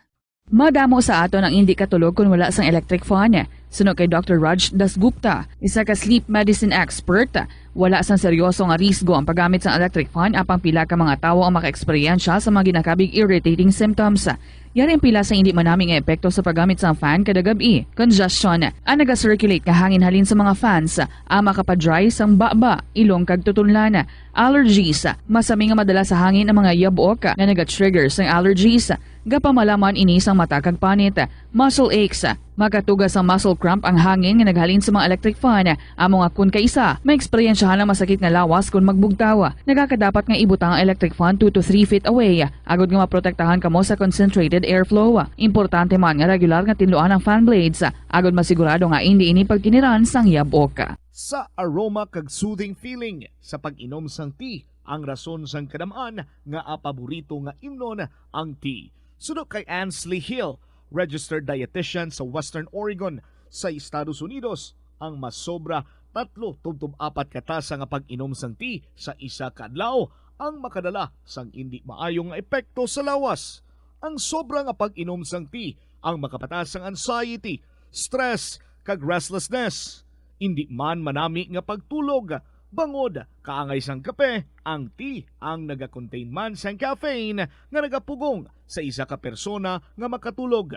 Madamo sa aton ang indi katulog kon wala sang electric fan. Suno kay Doktor Raj Dasgupta, isa ka sleep medicine expert, wala sang seryoso nga risgo ang paggamit sang electric fan, apang pila ka mga tawo ang maka-eksperyensya sa mga ginakabig irritating symptoms. Yari ang pila sa indi manami nga epekto sa paggamit sang fan kada gab-i. Congestion, ang naga-circulate nga hangin halin sa mga fans, ang makapa-dry sang baba, ilong kag tutunlan. Allergies, masami nga madala sa hangin ang mga yabok nga naga-trigger sang allergies. Gapamalaman ini sang mata kag panit. Muscle aches, makatuga sang muscle cramp ang hangin nga naghalin sa mga electric fan. Amo nga kon kaisa, maeksperiensyahan ang masakit nga lawas kon magbugtaw. Nagakadapat nga ibutang ang electric fan two to three feet away, agod nga maprotektahan kamo sa concentrated airflow. Importante man nga regular nga tinluan ang fan blades, agod masigurado nga indi ini pagkiniran sang yabok. Sa aroma kag soothing feeling sa pag-inom sang tea, ang rason sang kadam-an nga paborito nga imnon ang tea. Suno kay Ansley Hill, registered dietitian sa Western Oregon sa Estados Unidos, ang masobra tatlo tubtob apat ka tasa nga pag-inom sang tea sa isa ka adlaw ang makadala sang indi maayo nga epekto sa lawas. Ang sobra nga pag-inom sang tea ang makapataas sang anxiety, stress, kag restlessness. Indi man manami nga pagtulog, bangod kaangay sang kape, ang tea ang nagakontain man sang caffeine nga nagapugong sa isa ka persona nga makatulog.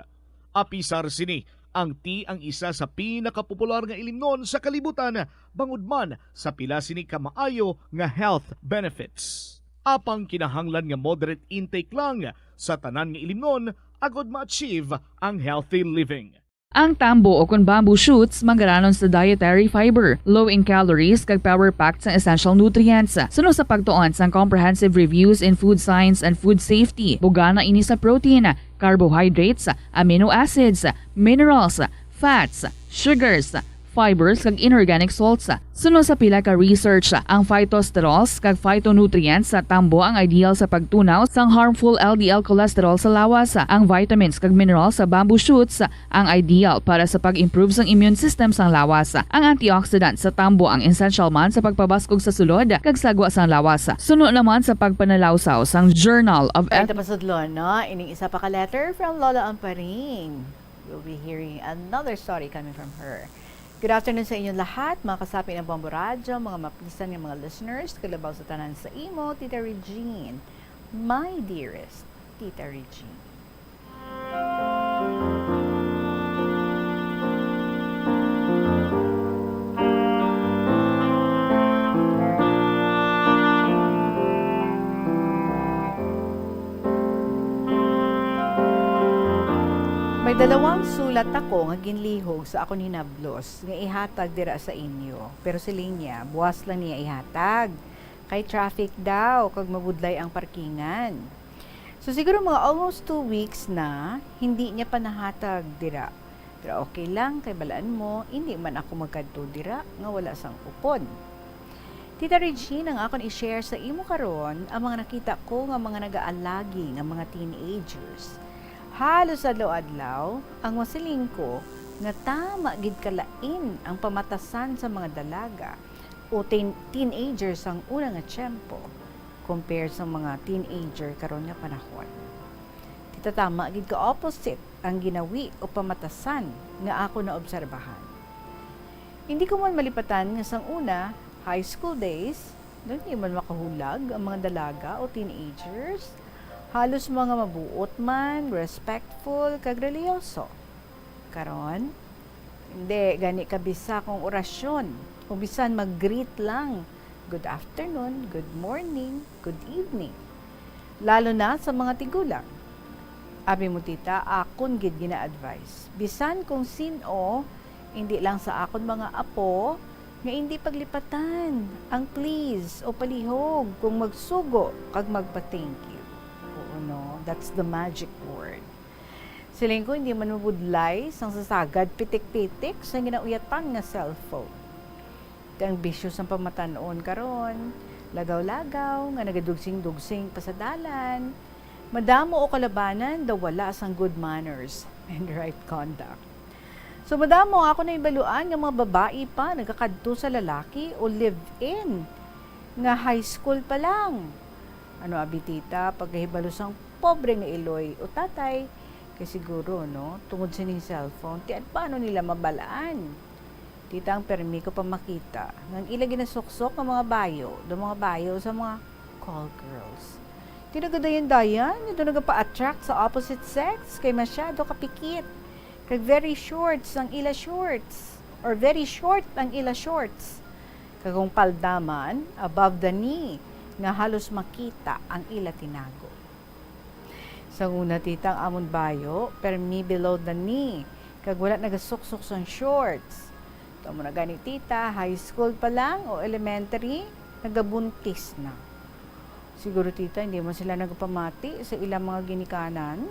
Apisar sini, ang tea ang isa sa pinakapopular nga ilimnon sa kalibutan, bangod man sa pila sini ka maayo nga health benefits. Apang kinahanglan nga moderate intake lang sa tanan nga ilimnon agod ma-achieve ang healthy living. Ang tambo o kon bamboo shoots manggaranon sa dietary fiber, low in calories kag power-packed sang essential nutrients. Suno sa pagtuon sang Comprehensive Reviews in Food Science and Food Safety, bugana ini sa protein, carbohydrates, amino acids, minerals, fats, sugars, fibers, kag inorganic salts. Suno sa pila ka research, ang phytosterols kag phytonutrients sa tambo ang ideal sa pagtunaw sang harmful L D L cholesterol sa lawas. Ang vitamins kag minerals sa bamboo shoots ang ideal para sa pag-improve sang immune system sang lawas. Ang antioxidant sa tambo ang essential man sa pagpabaskog sa sulod kag sagwa sang lawas. Suno naman sa pagpanalawsaw sang Journal of Ay, Eth- tapasudlon, no? Ining isa pa ka letter from Lola Amparing. We'll be hearing another story coming from her. Good afternoon sa inyong lahat, mga kasapi ng Bombo Radyo, mga mapisan nga mga listeners, kalabaw sa tanan sa imo, Tita Regine. My dearest Tita Regine. May dalawang sulat ako nga ginlihog sa akon hinablos nga ihatag dira sa inyo, pero siling niya, buwas lang niya ihatag, kay traffic daw kag mabudlay ang parkingan. So, siguro mga almost two weeks na hindi niya pa nahatag dira. Pero okay lang, kay balaan mo, hindi man ako magkadto dira nga wala sang upod. Tita Regine, ang akon i-share sa imo karon ang mga nakita ko nga mga nagaalagi nga mga teenagers. Halos adlaw-adlaw, ang masiling ko nga tama gid kalain ang pamatasan sa mga dalaga o teen-, teenager sang una nga tiyempo compare sa mga teenager karon nga panahon. Tita, tama gid ka opposite ang ginawi o pamatasan nga ako naobserbahan. Hindi ko man malipatan nga sang una, high school days, hindi man makahulag ang mga dalaga o teenagers. Halos mga mabuot man, respectful, kag reliyoso. Karon, hindi gani kabisa kung orasyon o bisan mag-greet lang, "Good afternoon, good morning, good evening." Lalo na sa mga tigulang. Abi mo, tita, akon gid gina-advise. Bisan kung sin-o, hindi lang sa akon mga apo, nga hindi paglipatan ang please o palihog kung magsugo kag magpa-thank you. Oo, no? That's the magic word. Siling ko, hindi man mabudlay sang sasagad pitik-pitik sa ginauyatan nga cellphone. Kay ang bisyo sang pamatan-on karon, lagaw-lagaw nga nagadugsing-dugsing pa sa dalan, madamo o kalabanan daw wala sang good manners and right conduct. So, madamo ang ako nahibaluan nga mga babayi pa nagakadto sa lalaki o live-in nga high school pa lang. Ano abi, tita, pagkahibalo sang pobre nga iloy o tatay, kay siguro, no, tungod sining cellphone, ti ano nila mabal-an? Tita, ang permi ko pa makita nga ang ila ginasuksok nga mga bayo, daw mga bayo sa mga call girls. Ti nagadayan-dayan nga daw nagapa-attract sa opposite sex kay masyado kapikit kag very shorts ang ila shorts, or very short ang ila shorts. Kag kung palda man, above the knee, nga halos makita ang ila tinago. Sang una, tita, ang amon bayo, permi below the knee, kag wala nagasuksok sang shorts. Tamo na gani, tita, high school pa lang o elementary, nagabuntis na. Siguro, tita, hindi man sila nagapamati sa ilang mga ginikanan.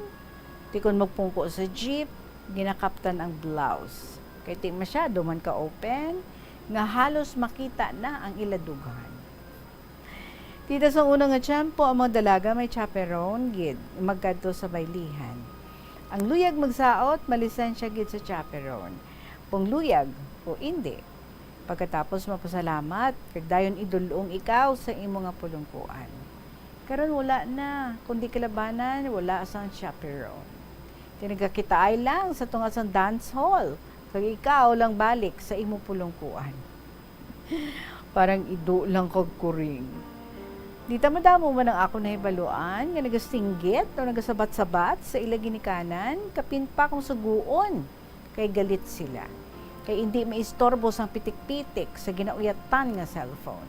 Ti kon magpungko sa jeep, ginakaptan ang blouse. Kay ti masyado man ka-open, nga halos makita na ang ila dughan. Tita, sa una nga tiyempo, ang mga dalaga may chaperone gid magkadto sa baylihan. Ang luyag magsaot, malisensya gid sa chaperone. Kung luyag o indi. Pagkatapos, mapasalamat, kag dayon idul-ong ikaw sa imo nga pulungkuan. Karon wala na, kundi kalabanan, wala sang chaperone. Ti nagakitaay lang sa tunga sang dance hall, kag ikaw lang balik sa imo pulungkuan. Parang ido lang kag kuring. Tita, madamo man ang akon nahibaluan nga nagasinggit o nagasabat-sabat sa ila ginikanan, kapin pa kung suguon kay galit sila. Kay indi maistorbo sang pitik-pitik sa ginauyatan nga cellphone.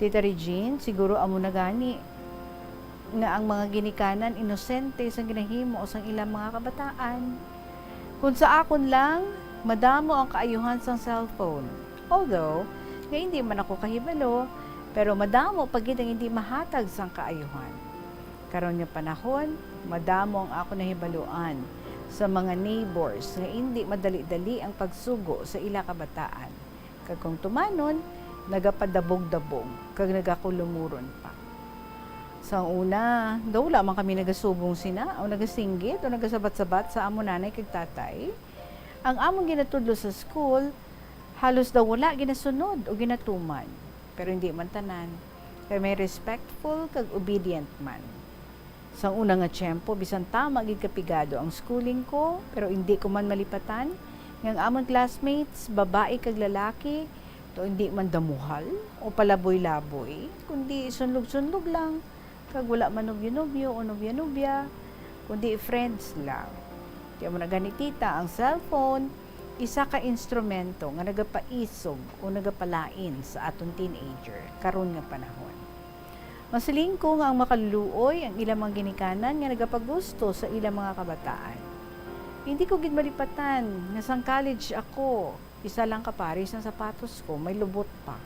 Tita Regine, siguro amo na gani nga ang mga ginikanan inosente sa ginahimo sang ilang mga kabataan. Kung sa akon lang, madamo ang kaayuhan sang cellphone. Although, nga hindi man ako kahibalo, pero madamo pa gid ang hindi mahatag sang kaayuhan. Karon nga panahon, madamo ang ako nahibaluan sa mga neighbors nga indi madali-dali ang pagsugo sa ila kabataan, kag kung tumanon, nagapadabog-dabog kag nagakulumuron pa. Sang una, daw wala man kami nagasubong sina o nagasinggit o nagasabat-sabat sa amon nanay kag tatay. Ang amon ginatudlo sa school, halos daw wala ginasunod o ginatuman. Pero hindi man tanan, kay may respectful kag obedient man. Sang una nga tiyempo, bisan tama gid kapigado ang schooling ko, pero indi ko man malipatan nga ang amon classmates, babayi kag lalaki, daw indi man damuhal o palaboy-laboy, kundi sunlog-sunlog lang, kag wala man nobyo-nobyo o nobya-nobya, kundi friends lang. Kaya mo na gani, tita, ang cellphone, isa ka instrumento nga nagapaisog o nagapalain sa aton teenager karon nga panahon. Masiling ko nga ang makaluluoy ang ilang mga ginikanan nga nagapagusto sa ilang mga kabataan. Hindi ko gid malipatan nga sang college ako, isa lang ka pares ang sapatos ko, may lubot pa.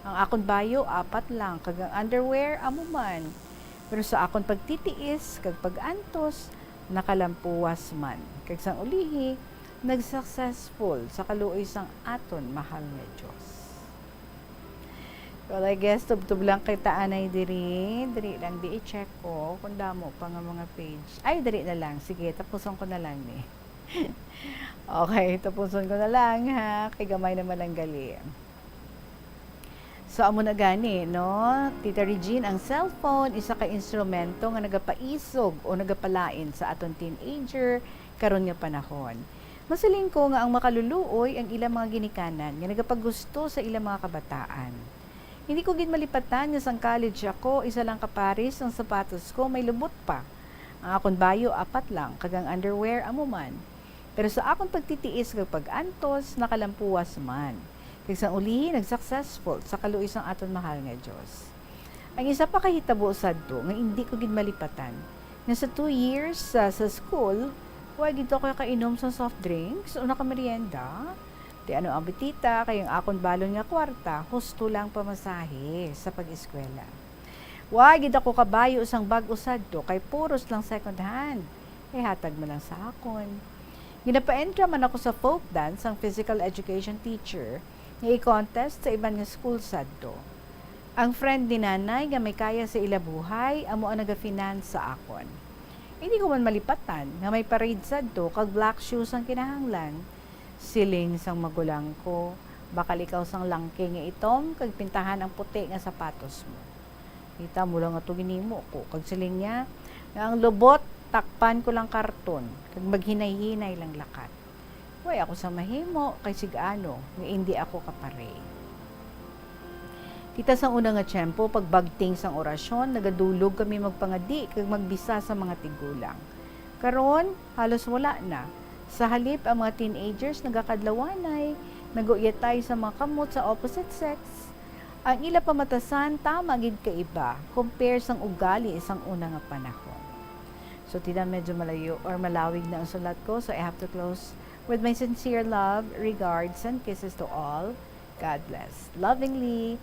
Ang akon bayo, apat lang, kag ang underwear, amo man. Pero sa akon pagtitiis kag pag-antos, nakalampuwas man. Kag sang ulihi, nag-successful sa kaluoy sang aton mahal nga Dios. Well, I guess tubtob lang kita anay diri. Diri lang di i-check ko kung damo pa nga mga page. Ay, diri na lang. Sige, tapuson ko na lang ni. Okay, tapuson ko na lang, ha. Kay gamay naman lang gali. So, amo na gani, no? Tita Regine, ang cellphone, isa ka instrumento nga nagapaisog o nagapalain sa aton teenager karon nga panahon. Masiling ko nga ang makaluluoy ang ilang mga ginikanan nga nagapagusto sa ilang mga kabataan. Hindi ko gid malipatan nga sang college ako, isa lang ka pares ang sapatos ko, may lubot pa. Ang akon bayo, apat lang, kag ang underwear, amo man. Pero sa akon pagtitiis kag pag-antos, nakalampuwas man. Kag sang ulihi, nag-successful sa kaluoy sang aton mahal nga Dios. Ang isa pa ka hitabo sadto nga indi ko gid malipatan, nga sa two years sa, sa school, wa gid ako kainom sang soft drinks o nakamerienda. Di ano ang bitita, kay ang akon balon nga kwarta, husto lang pamasahe sa pag-eskwela. Wa gid ako kabayo sang bag-o sadto, kay puros lang second hand. Ihatag mo lang sa akon. Ginapaentra man ako sa folk dance sang physical education teacher nga i-contest sa iban nga school sadto. Ang friend ni nanay nga may kaya sa ila buhay amo ang naga-finance sa akon. Hindi ko man malipatan nga may parade sadto kag black shoes ang kinahanglan. Siling sang magulang ko, "Bakal ikaw sang langke nga itom kag pintahan ang puti nga sapatos mo." Kita mo lang ato ginimo ko, kag siling niya nga ang lubot, takpan ko lang karton, kag maghinay-hinay lang lakat. Way ako sa mahimo, kay sig-ano nga indi ako kapare. Kita sang una nga tiyempo, pagbagting sang orasyon, nagadulog kami magpangadi kag magbisa sa mga tigulang. Karon, halos wala na. Sa halip, ang mga teenagers nagakadlawanay, nag-uyatay sa mga kamot sa opposite sex. Ang ila pamatasan tama gid kaiba compare sang ugali sang una nga panahon. So, tida, medyo malayo or malawig na ang sulat ko, so I have to close with my sincere love, regards, and kisses to all. God bless. Lovingly,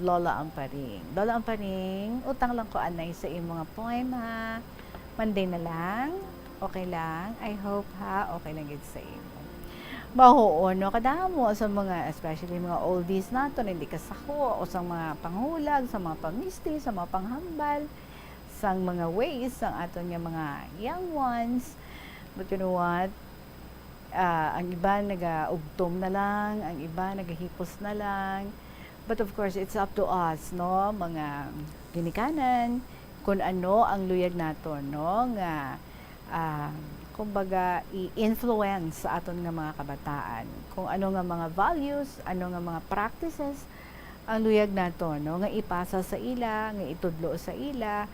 Lola Amparing. Lola Amparing, utang lang ko anay sa imo nga poem, ha. Monday na lang. Okay lang. I hope, ha, okay lang gid sa imo. Mahuon, no? Kadamo sa mga, especially mga oldies naton, hindi kasako o sa mga panghulag, sa mga pamisti, sa mga panghambal, sang mga ways sang aton nga mga young ones. But you know what? Ah, ang iba nagaugtom na lang, ang iba nagahipos na lang. But of course, it's up to us, no, mga ginikanan, kung ano ang luyag naton, no, nga, ah, kumbaga, i-influence sa aton nga mga kabataan. Kung ano nga mga values, ano nga mga practices ang luyag naton, no, nga ipasa sa ila, nga itudlo sa ila,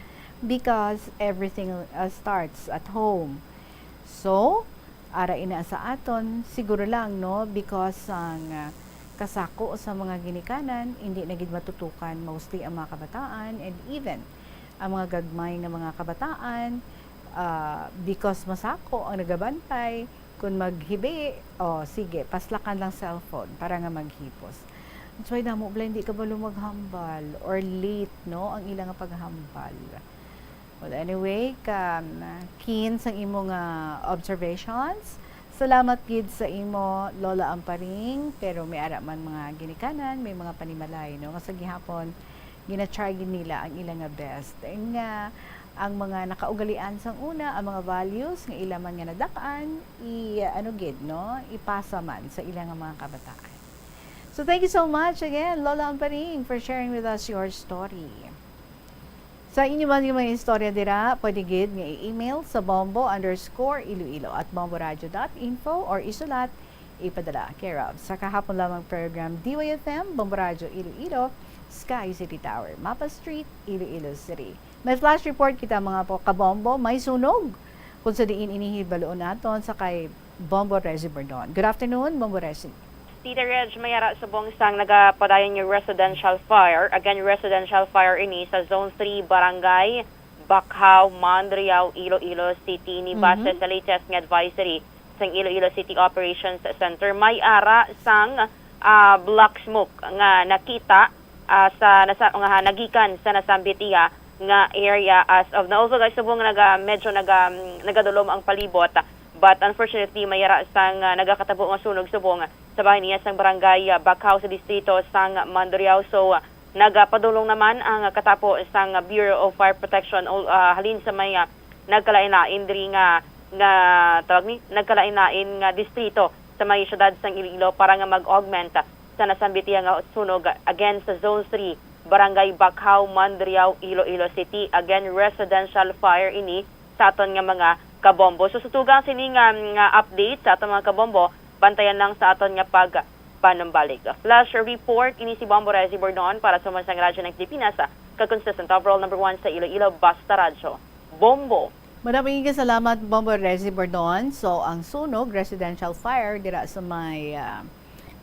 because everything, uh, starts at home. So, ara ina sa aton, siguro lang, no, because ang, ah, kasako sa mga ginikanan, hindi na gid matutukan mostly ang mga kabataan, and even ang mga gagmay nga mga kabataan, ah, because masako ang nagabantay, kung maghibi, oh, sige, paslakan lang cellphone para nga maghipos. That's why damo bala hindi kabalo maghambal or late, no, ang ilang paghambal. Well, anyway, ka, um, keen sang imo nga observations. Salamat gid sa imo, Lola Amparing, pero may ara man mga ginikanan, may mga panimalay, no, nga sa gihapon, gina-try gid nila ang ila nga best. Nga ang mga nakaugalian sang una, ang mga values nga ila man nga nadak-an, i-, ano gid, no, ipasa man sa ila nga mga kabataan. So, thank you so much again, Lola Amparing, for sharing with us your story. Sa inyo man nga mga istorya dira, pwede gid nga i-email sa bombo underscore iloilo at bomboradio dot info or isulat, ipadala, care of sa kahapon lamang program, D Y F M, Bombo Radyo Iloilo, Sky City Tower, Mapa Street, Iloilo City. May flash report kita, mga po, kabombo, may sunog. Kung sa diin ini hibaluon naton sa kay Bombo Resi Bordon. Good afternoon, Bombo Resi. Tita Reg, may ara subong sang nagapadayon nga residential fire. Again, residential fire ini sa Zone three, Barangay Bacau, Mandurriao, Iloilo City. Ini base Mhm. sa latest nga advisory sang Iloilo City Operations Center. May ara sang, ah, black smoke nga nakita, ah, sa nasa-, nga nagikan sa nasambit iya nga area as of now. Although, guys, subong naga-, medyo naga-, nagadulom ang palibot, but unfortunately, may ara sang, ah, nagakatabo nga sunog subong sa bahin niya sang barangay, ah, Bacau sa distrito sang Mandurriao. So, ah, nagapadulong naman ang katapo sang Bureau of Fire Protection, ul-, ah, halin sa may, ah, nagkalain-lain diri nga, nga, tawag ni, nagkalain-lain nga distrito sa may siyudad sang Iloilo para nga mag-augment sa nasambit iya nga sunog again sa Zone three, Barangay Bacau, Mandurriao, Iloilo City. Again, residential fire ini sa aton nga mga kabombo. So, sa tugang sini nga, nga update sa aton mga kabombo, bantayan lang sa aton nga pagpanumbalik. Flash report ini si Bombo Resi Bordon para sa Mansang Radyo ng Pilipinas, ka consistent overall number one sa Iloilo, Basta Radyo. Bombo! Maraming salamat, Bombo Resi Bordon. So, ang sunog, residential fire, dira sa may, ah,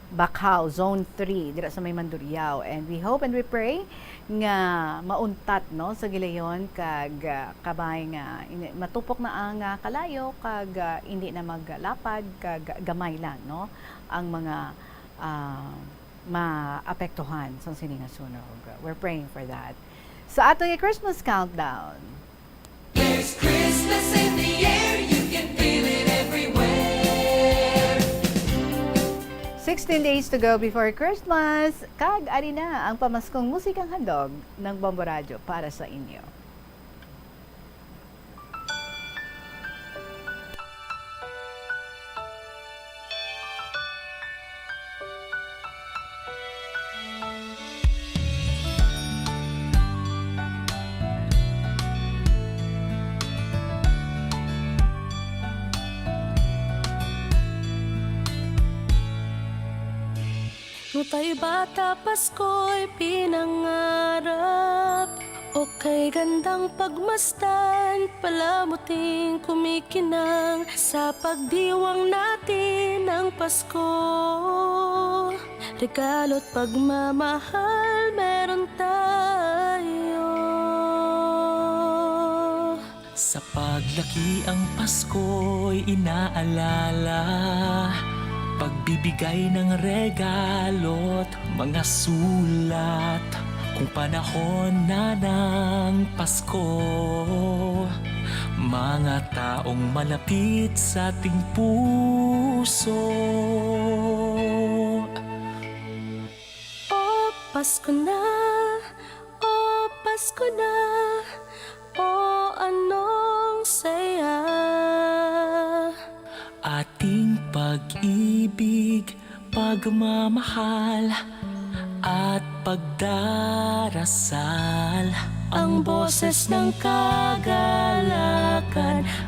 Bacau, Zone three, dira sa may Mandurriao. And we hope and we pray nga mauntat, no, sa gilayon kag, ah, kabay nga ini-, matupok na ang, ah, kalayo kag, ah, hindi na maglapad kag gamay lang, no, ang mga, ah, maapektuhan sang sini nga sunog. We're praying for that. Sa ato nga Christmas countdown. There's Christmas in the air, you can feel it everywhere. Sixteen days to go before Christmas, kag ari na ang pamaskong musikang handog ng Bombo Radyo para sa inyo. Nutay bata, Pasko'y pinangarap. Okay, gandang pagmasdan, palamuting kumikinang. Sa pagdiwang natin ng Pasko, regalo't pagmamahal meron tayo. Sa paglaki ang Pasko'y inaalala, pagbibigay ng regalo't mga sulat. Kung panahon na ng Pasko, mga taong malapit sa ating puso. O Pasko na, o Pasko na, o anong saya. Ating pag-ibig, pagmamahal, at pagdarasal. Ang boses ng kagalakan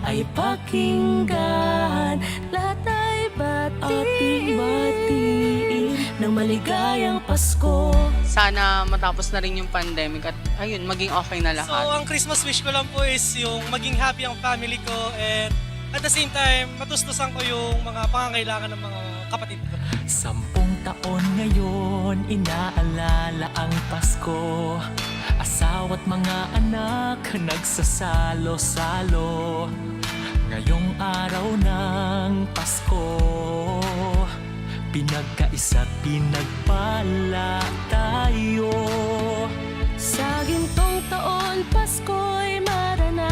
ay pakinggan. Lahat ay batiin. Ating batiin ng maligayang Pasko. Sana matapos na rin yung pandemic at, ayun, maging okay na lahat. So, ang Christmas wish ko lang po is yung maging happy ang family ko and at the same time, matustusan ko yung mga pangangailangan ng mga kapatid ko. Sampung taon ngayon, inaalala ang Pasko. Asawa't mga anak, nagsasalo-salo. Ngayong araw ng Pasko, pinagkaisa't pinagpala tayo. Sa gintong taon, Pasko'y maranasan.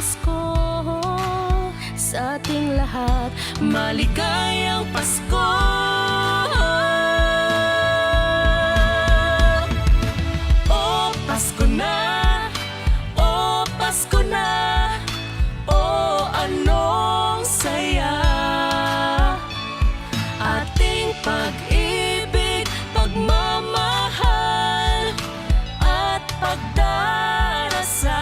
Pasko sa ating lahat, maligayang Pasko. O Pasko na, o Pasko na, o anong saya. Ating pag-ibig, pagmamahal, at pagdarasal.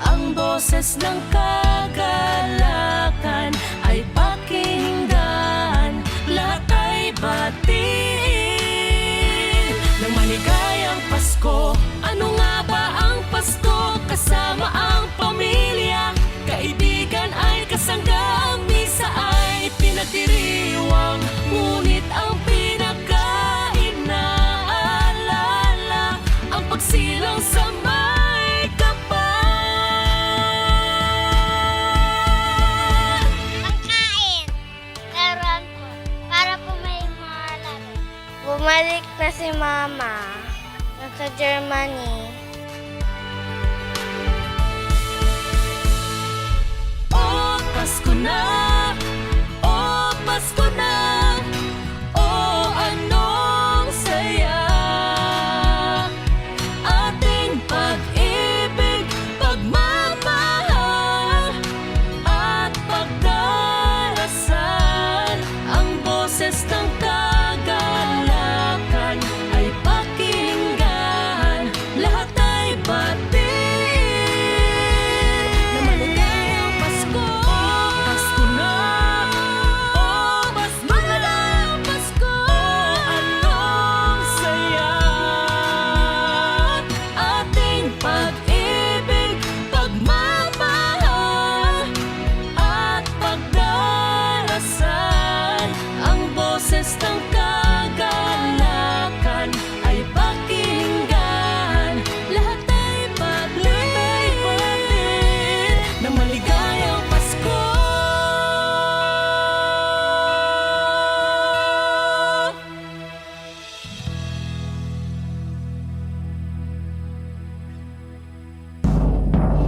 Ang boses ng kagalakan ay pakinggan, lahat ay batiin ng maligayang Pasko. Ano nga ba ang Pasko? Kasama ang pamilya, kaibigan ay kasangga, ang misa ay pinagdiriwang, ngunit ang pinaka-inaalala ang pagsilang sa may kapal. Pagkain. Laruan po. Para po may malaro. Bumalik na si Mama. Nasa Germany. O Pasko na, o Pasko na, o anong saya. Ating pag-ibig, pagmamahal, at pagdarasal. Ang boses ng kagalakan ay pakinggan, lahat ay batiin. Na maligayang Pasko, Pasko na, o Pasko na, Pasko. O anong saya. Ating pag-ibig, pagmamahal, at pagdarasal. Ang boses ng kagalakan ay pakinggan, lahat ay batiin. Na maligayang Pasko.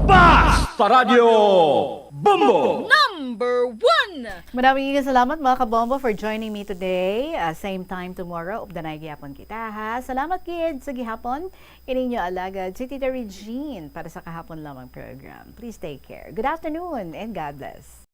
Basta Radyo Bombo! Number one! Madaming salamat, mga kabombo, for joining me today. Ah, same time tomorrow, updanay gyapon kita, ha? Salamat gid sa gihapon. Ining inyo alagad, si Tita Regine, para sa Kahapon Lamang program. Please take care. Good afternoon and God bless.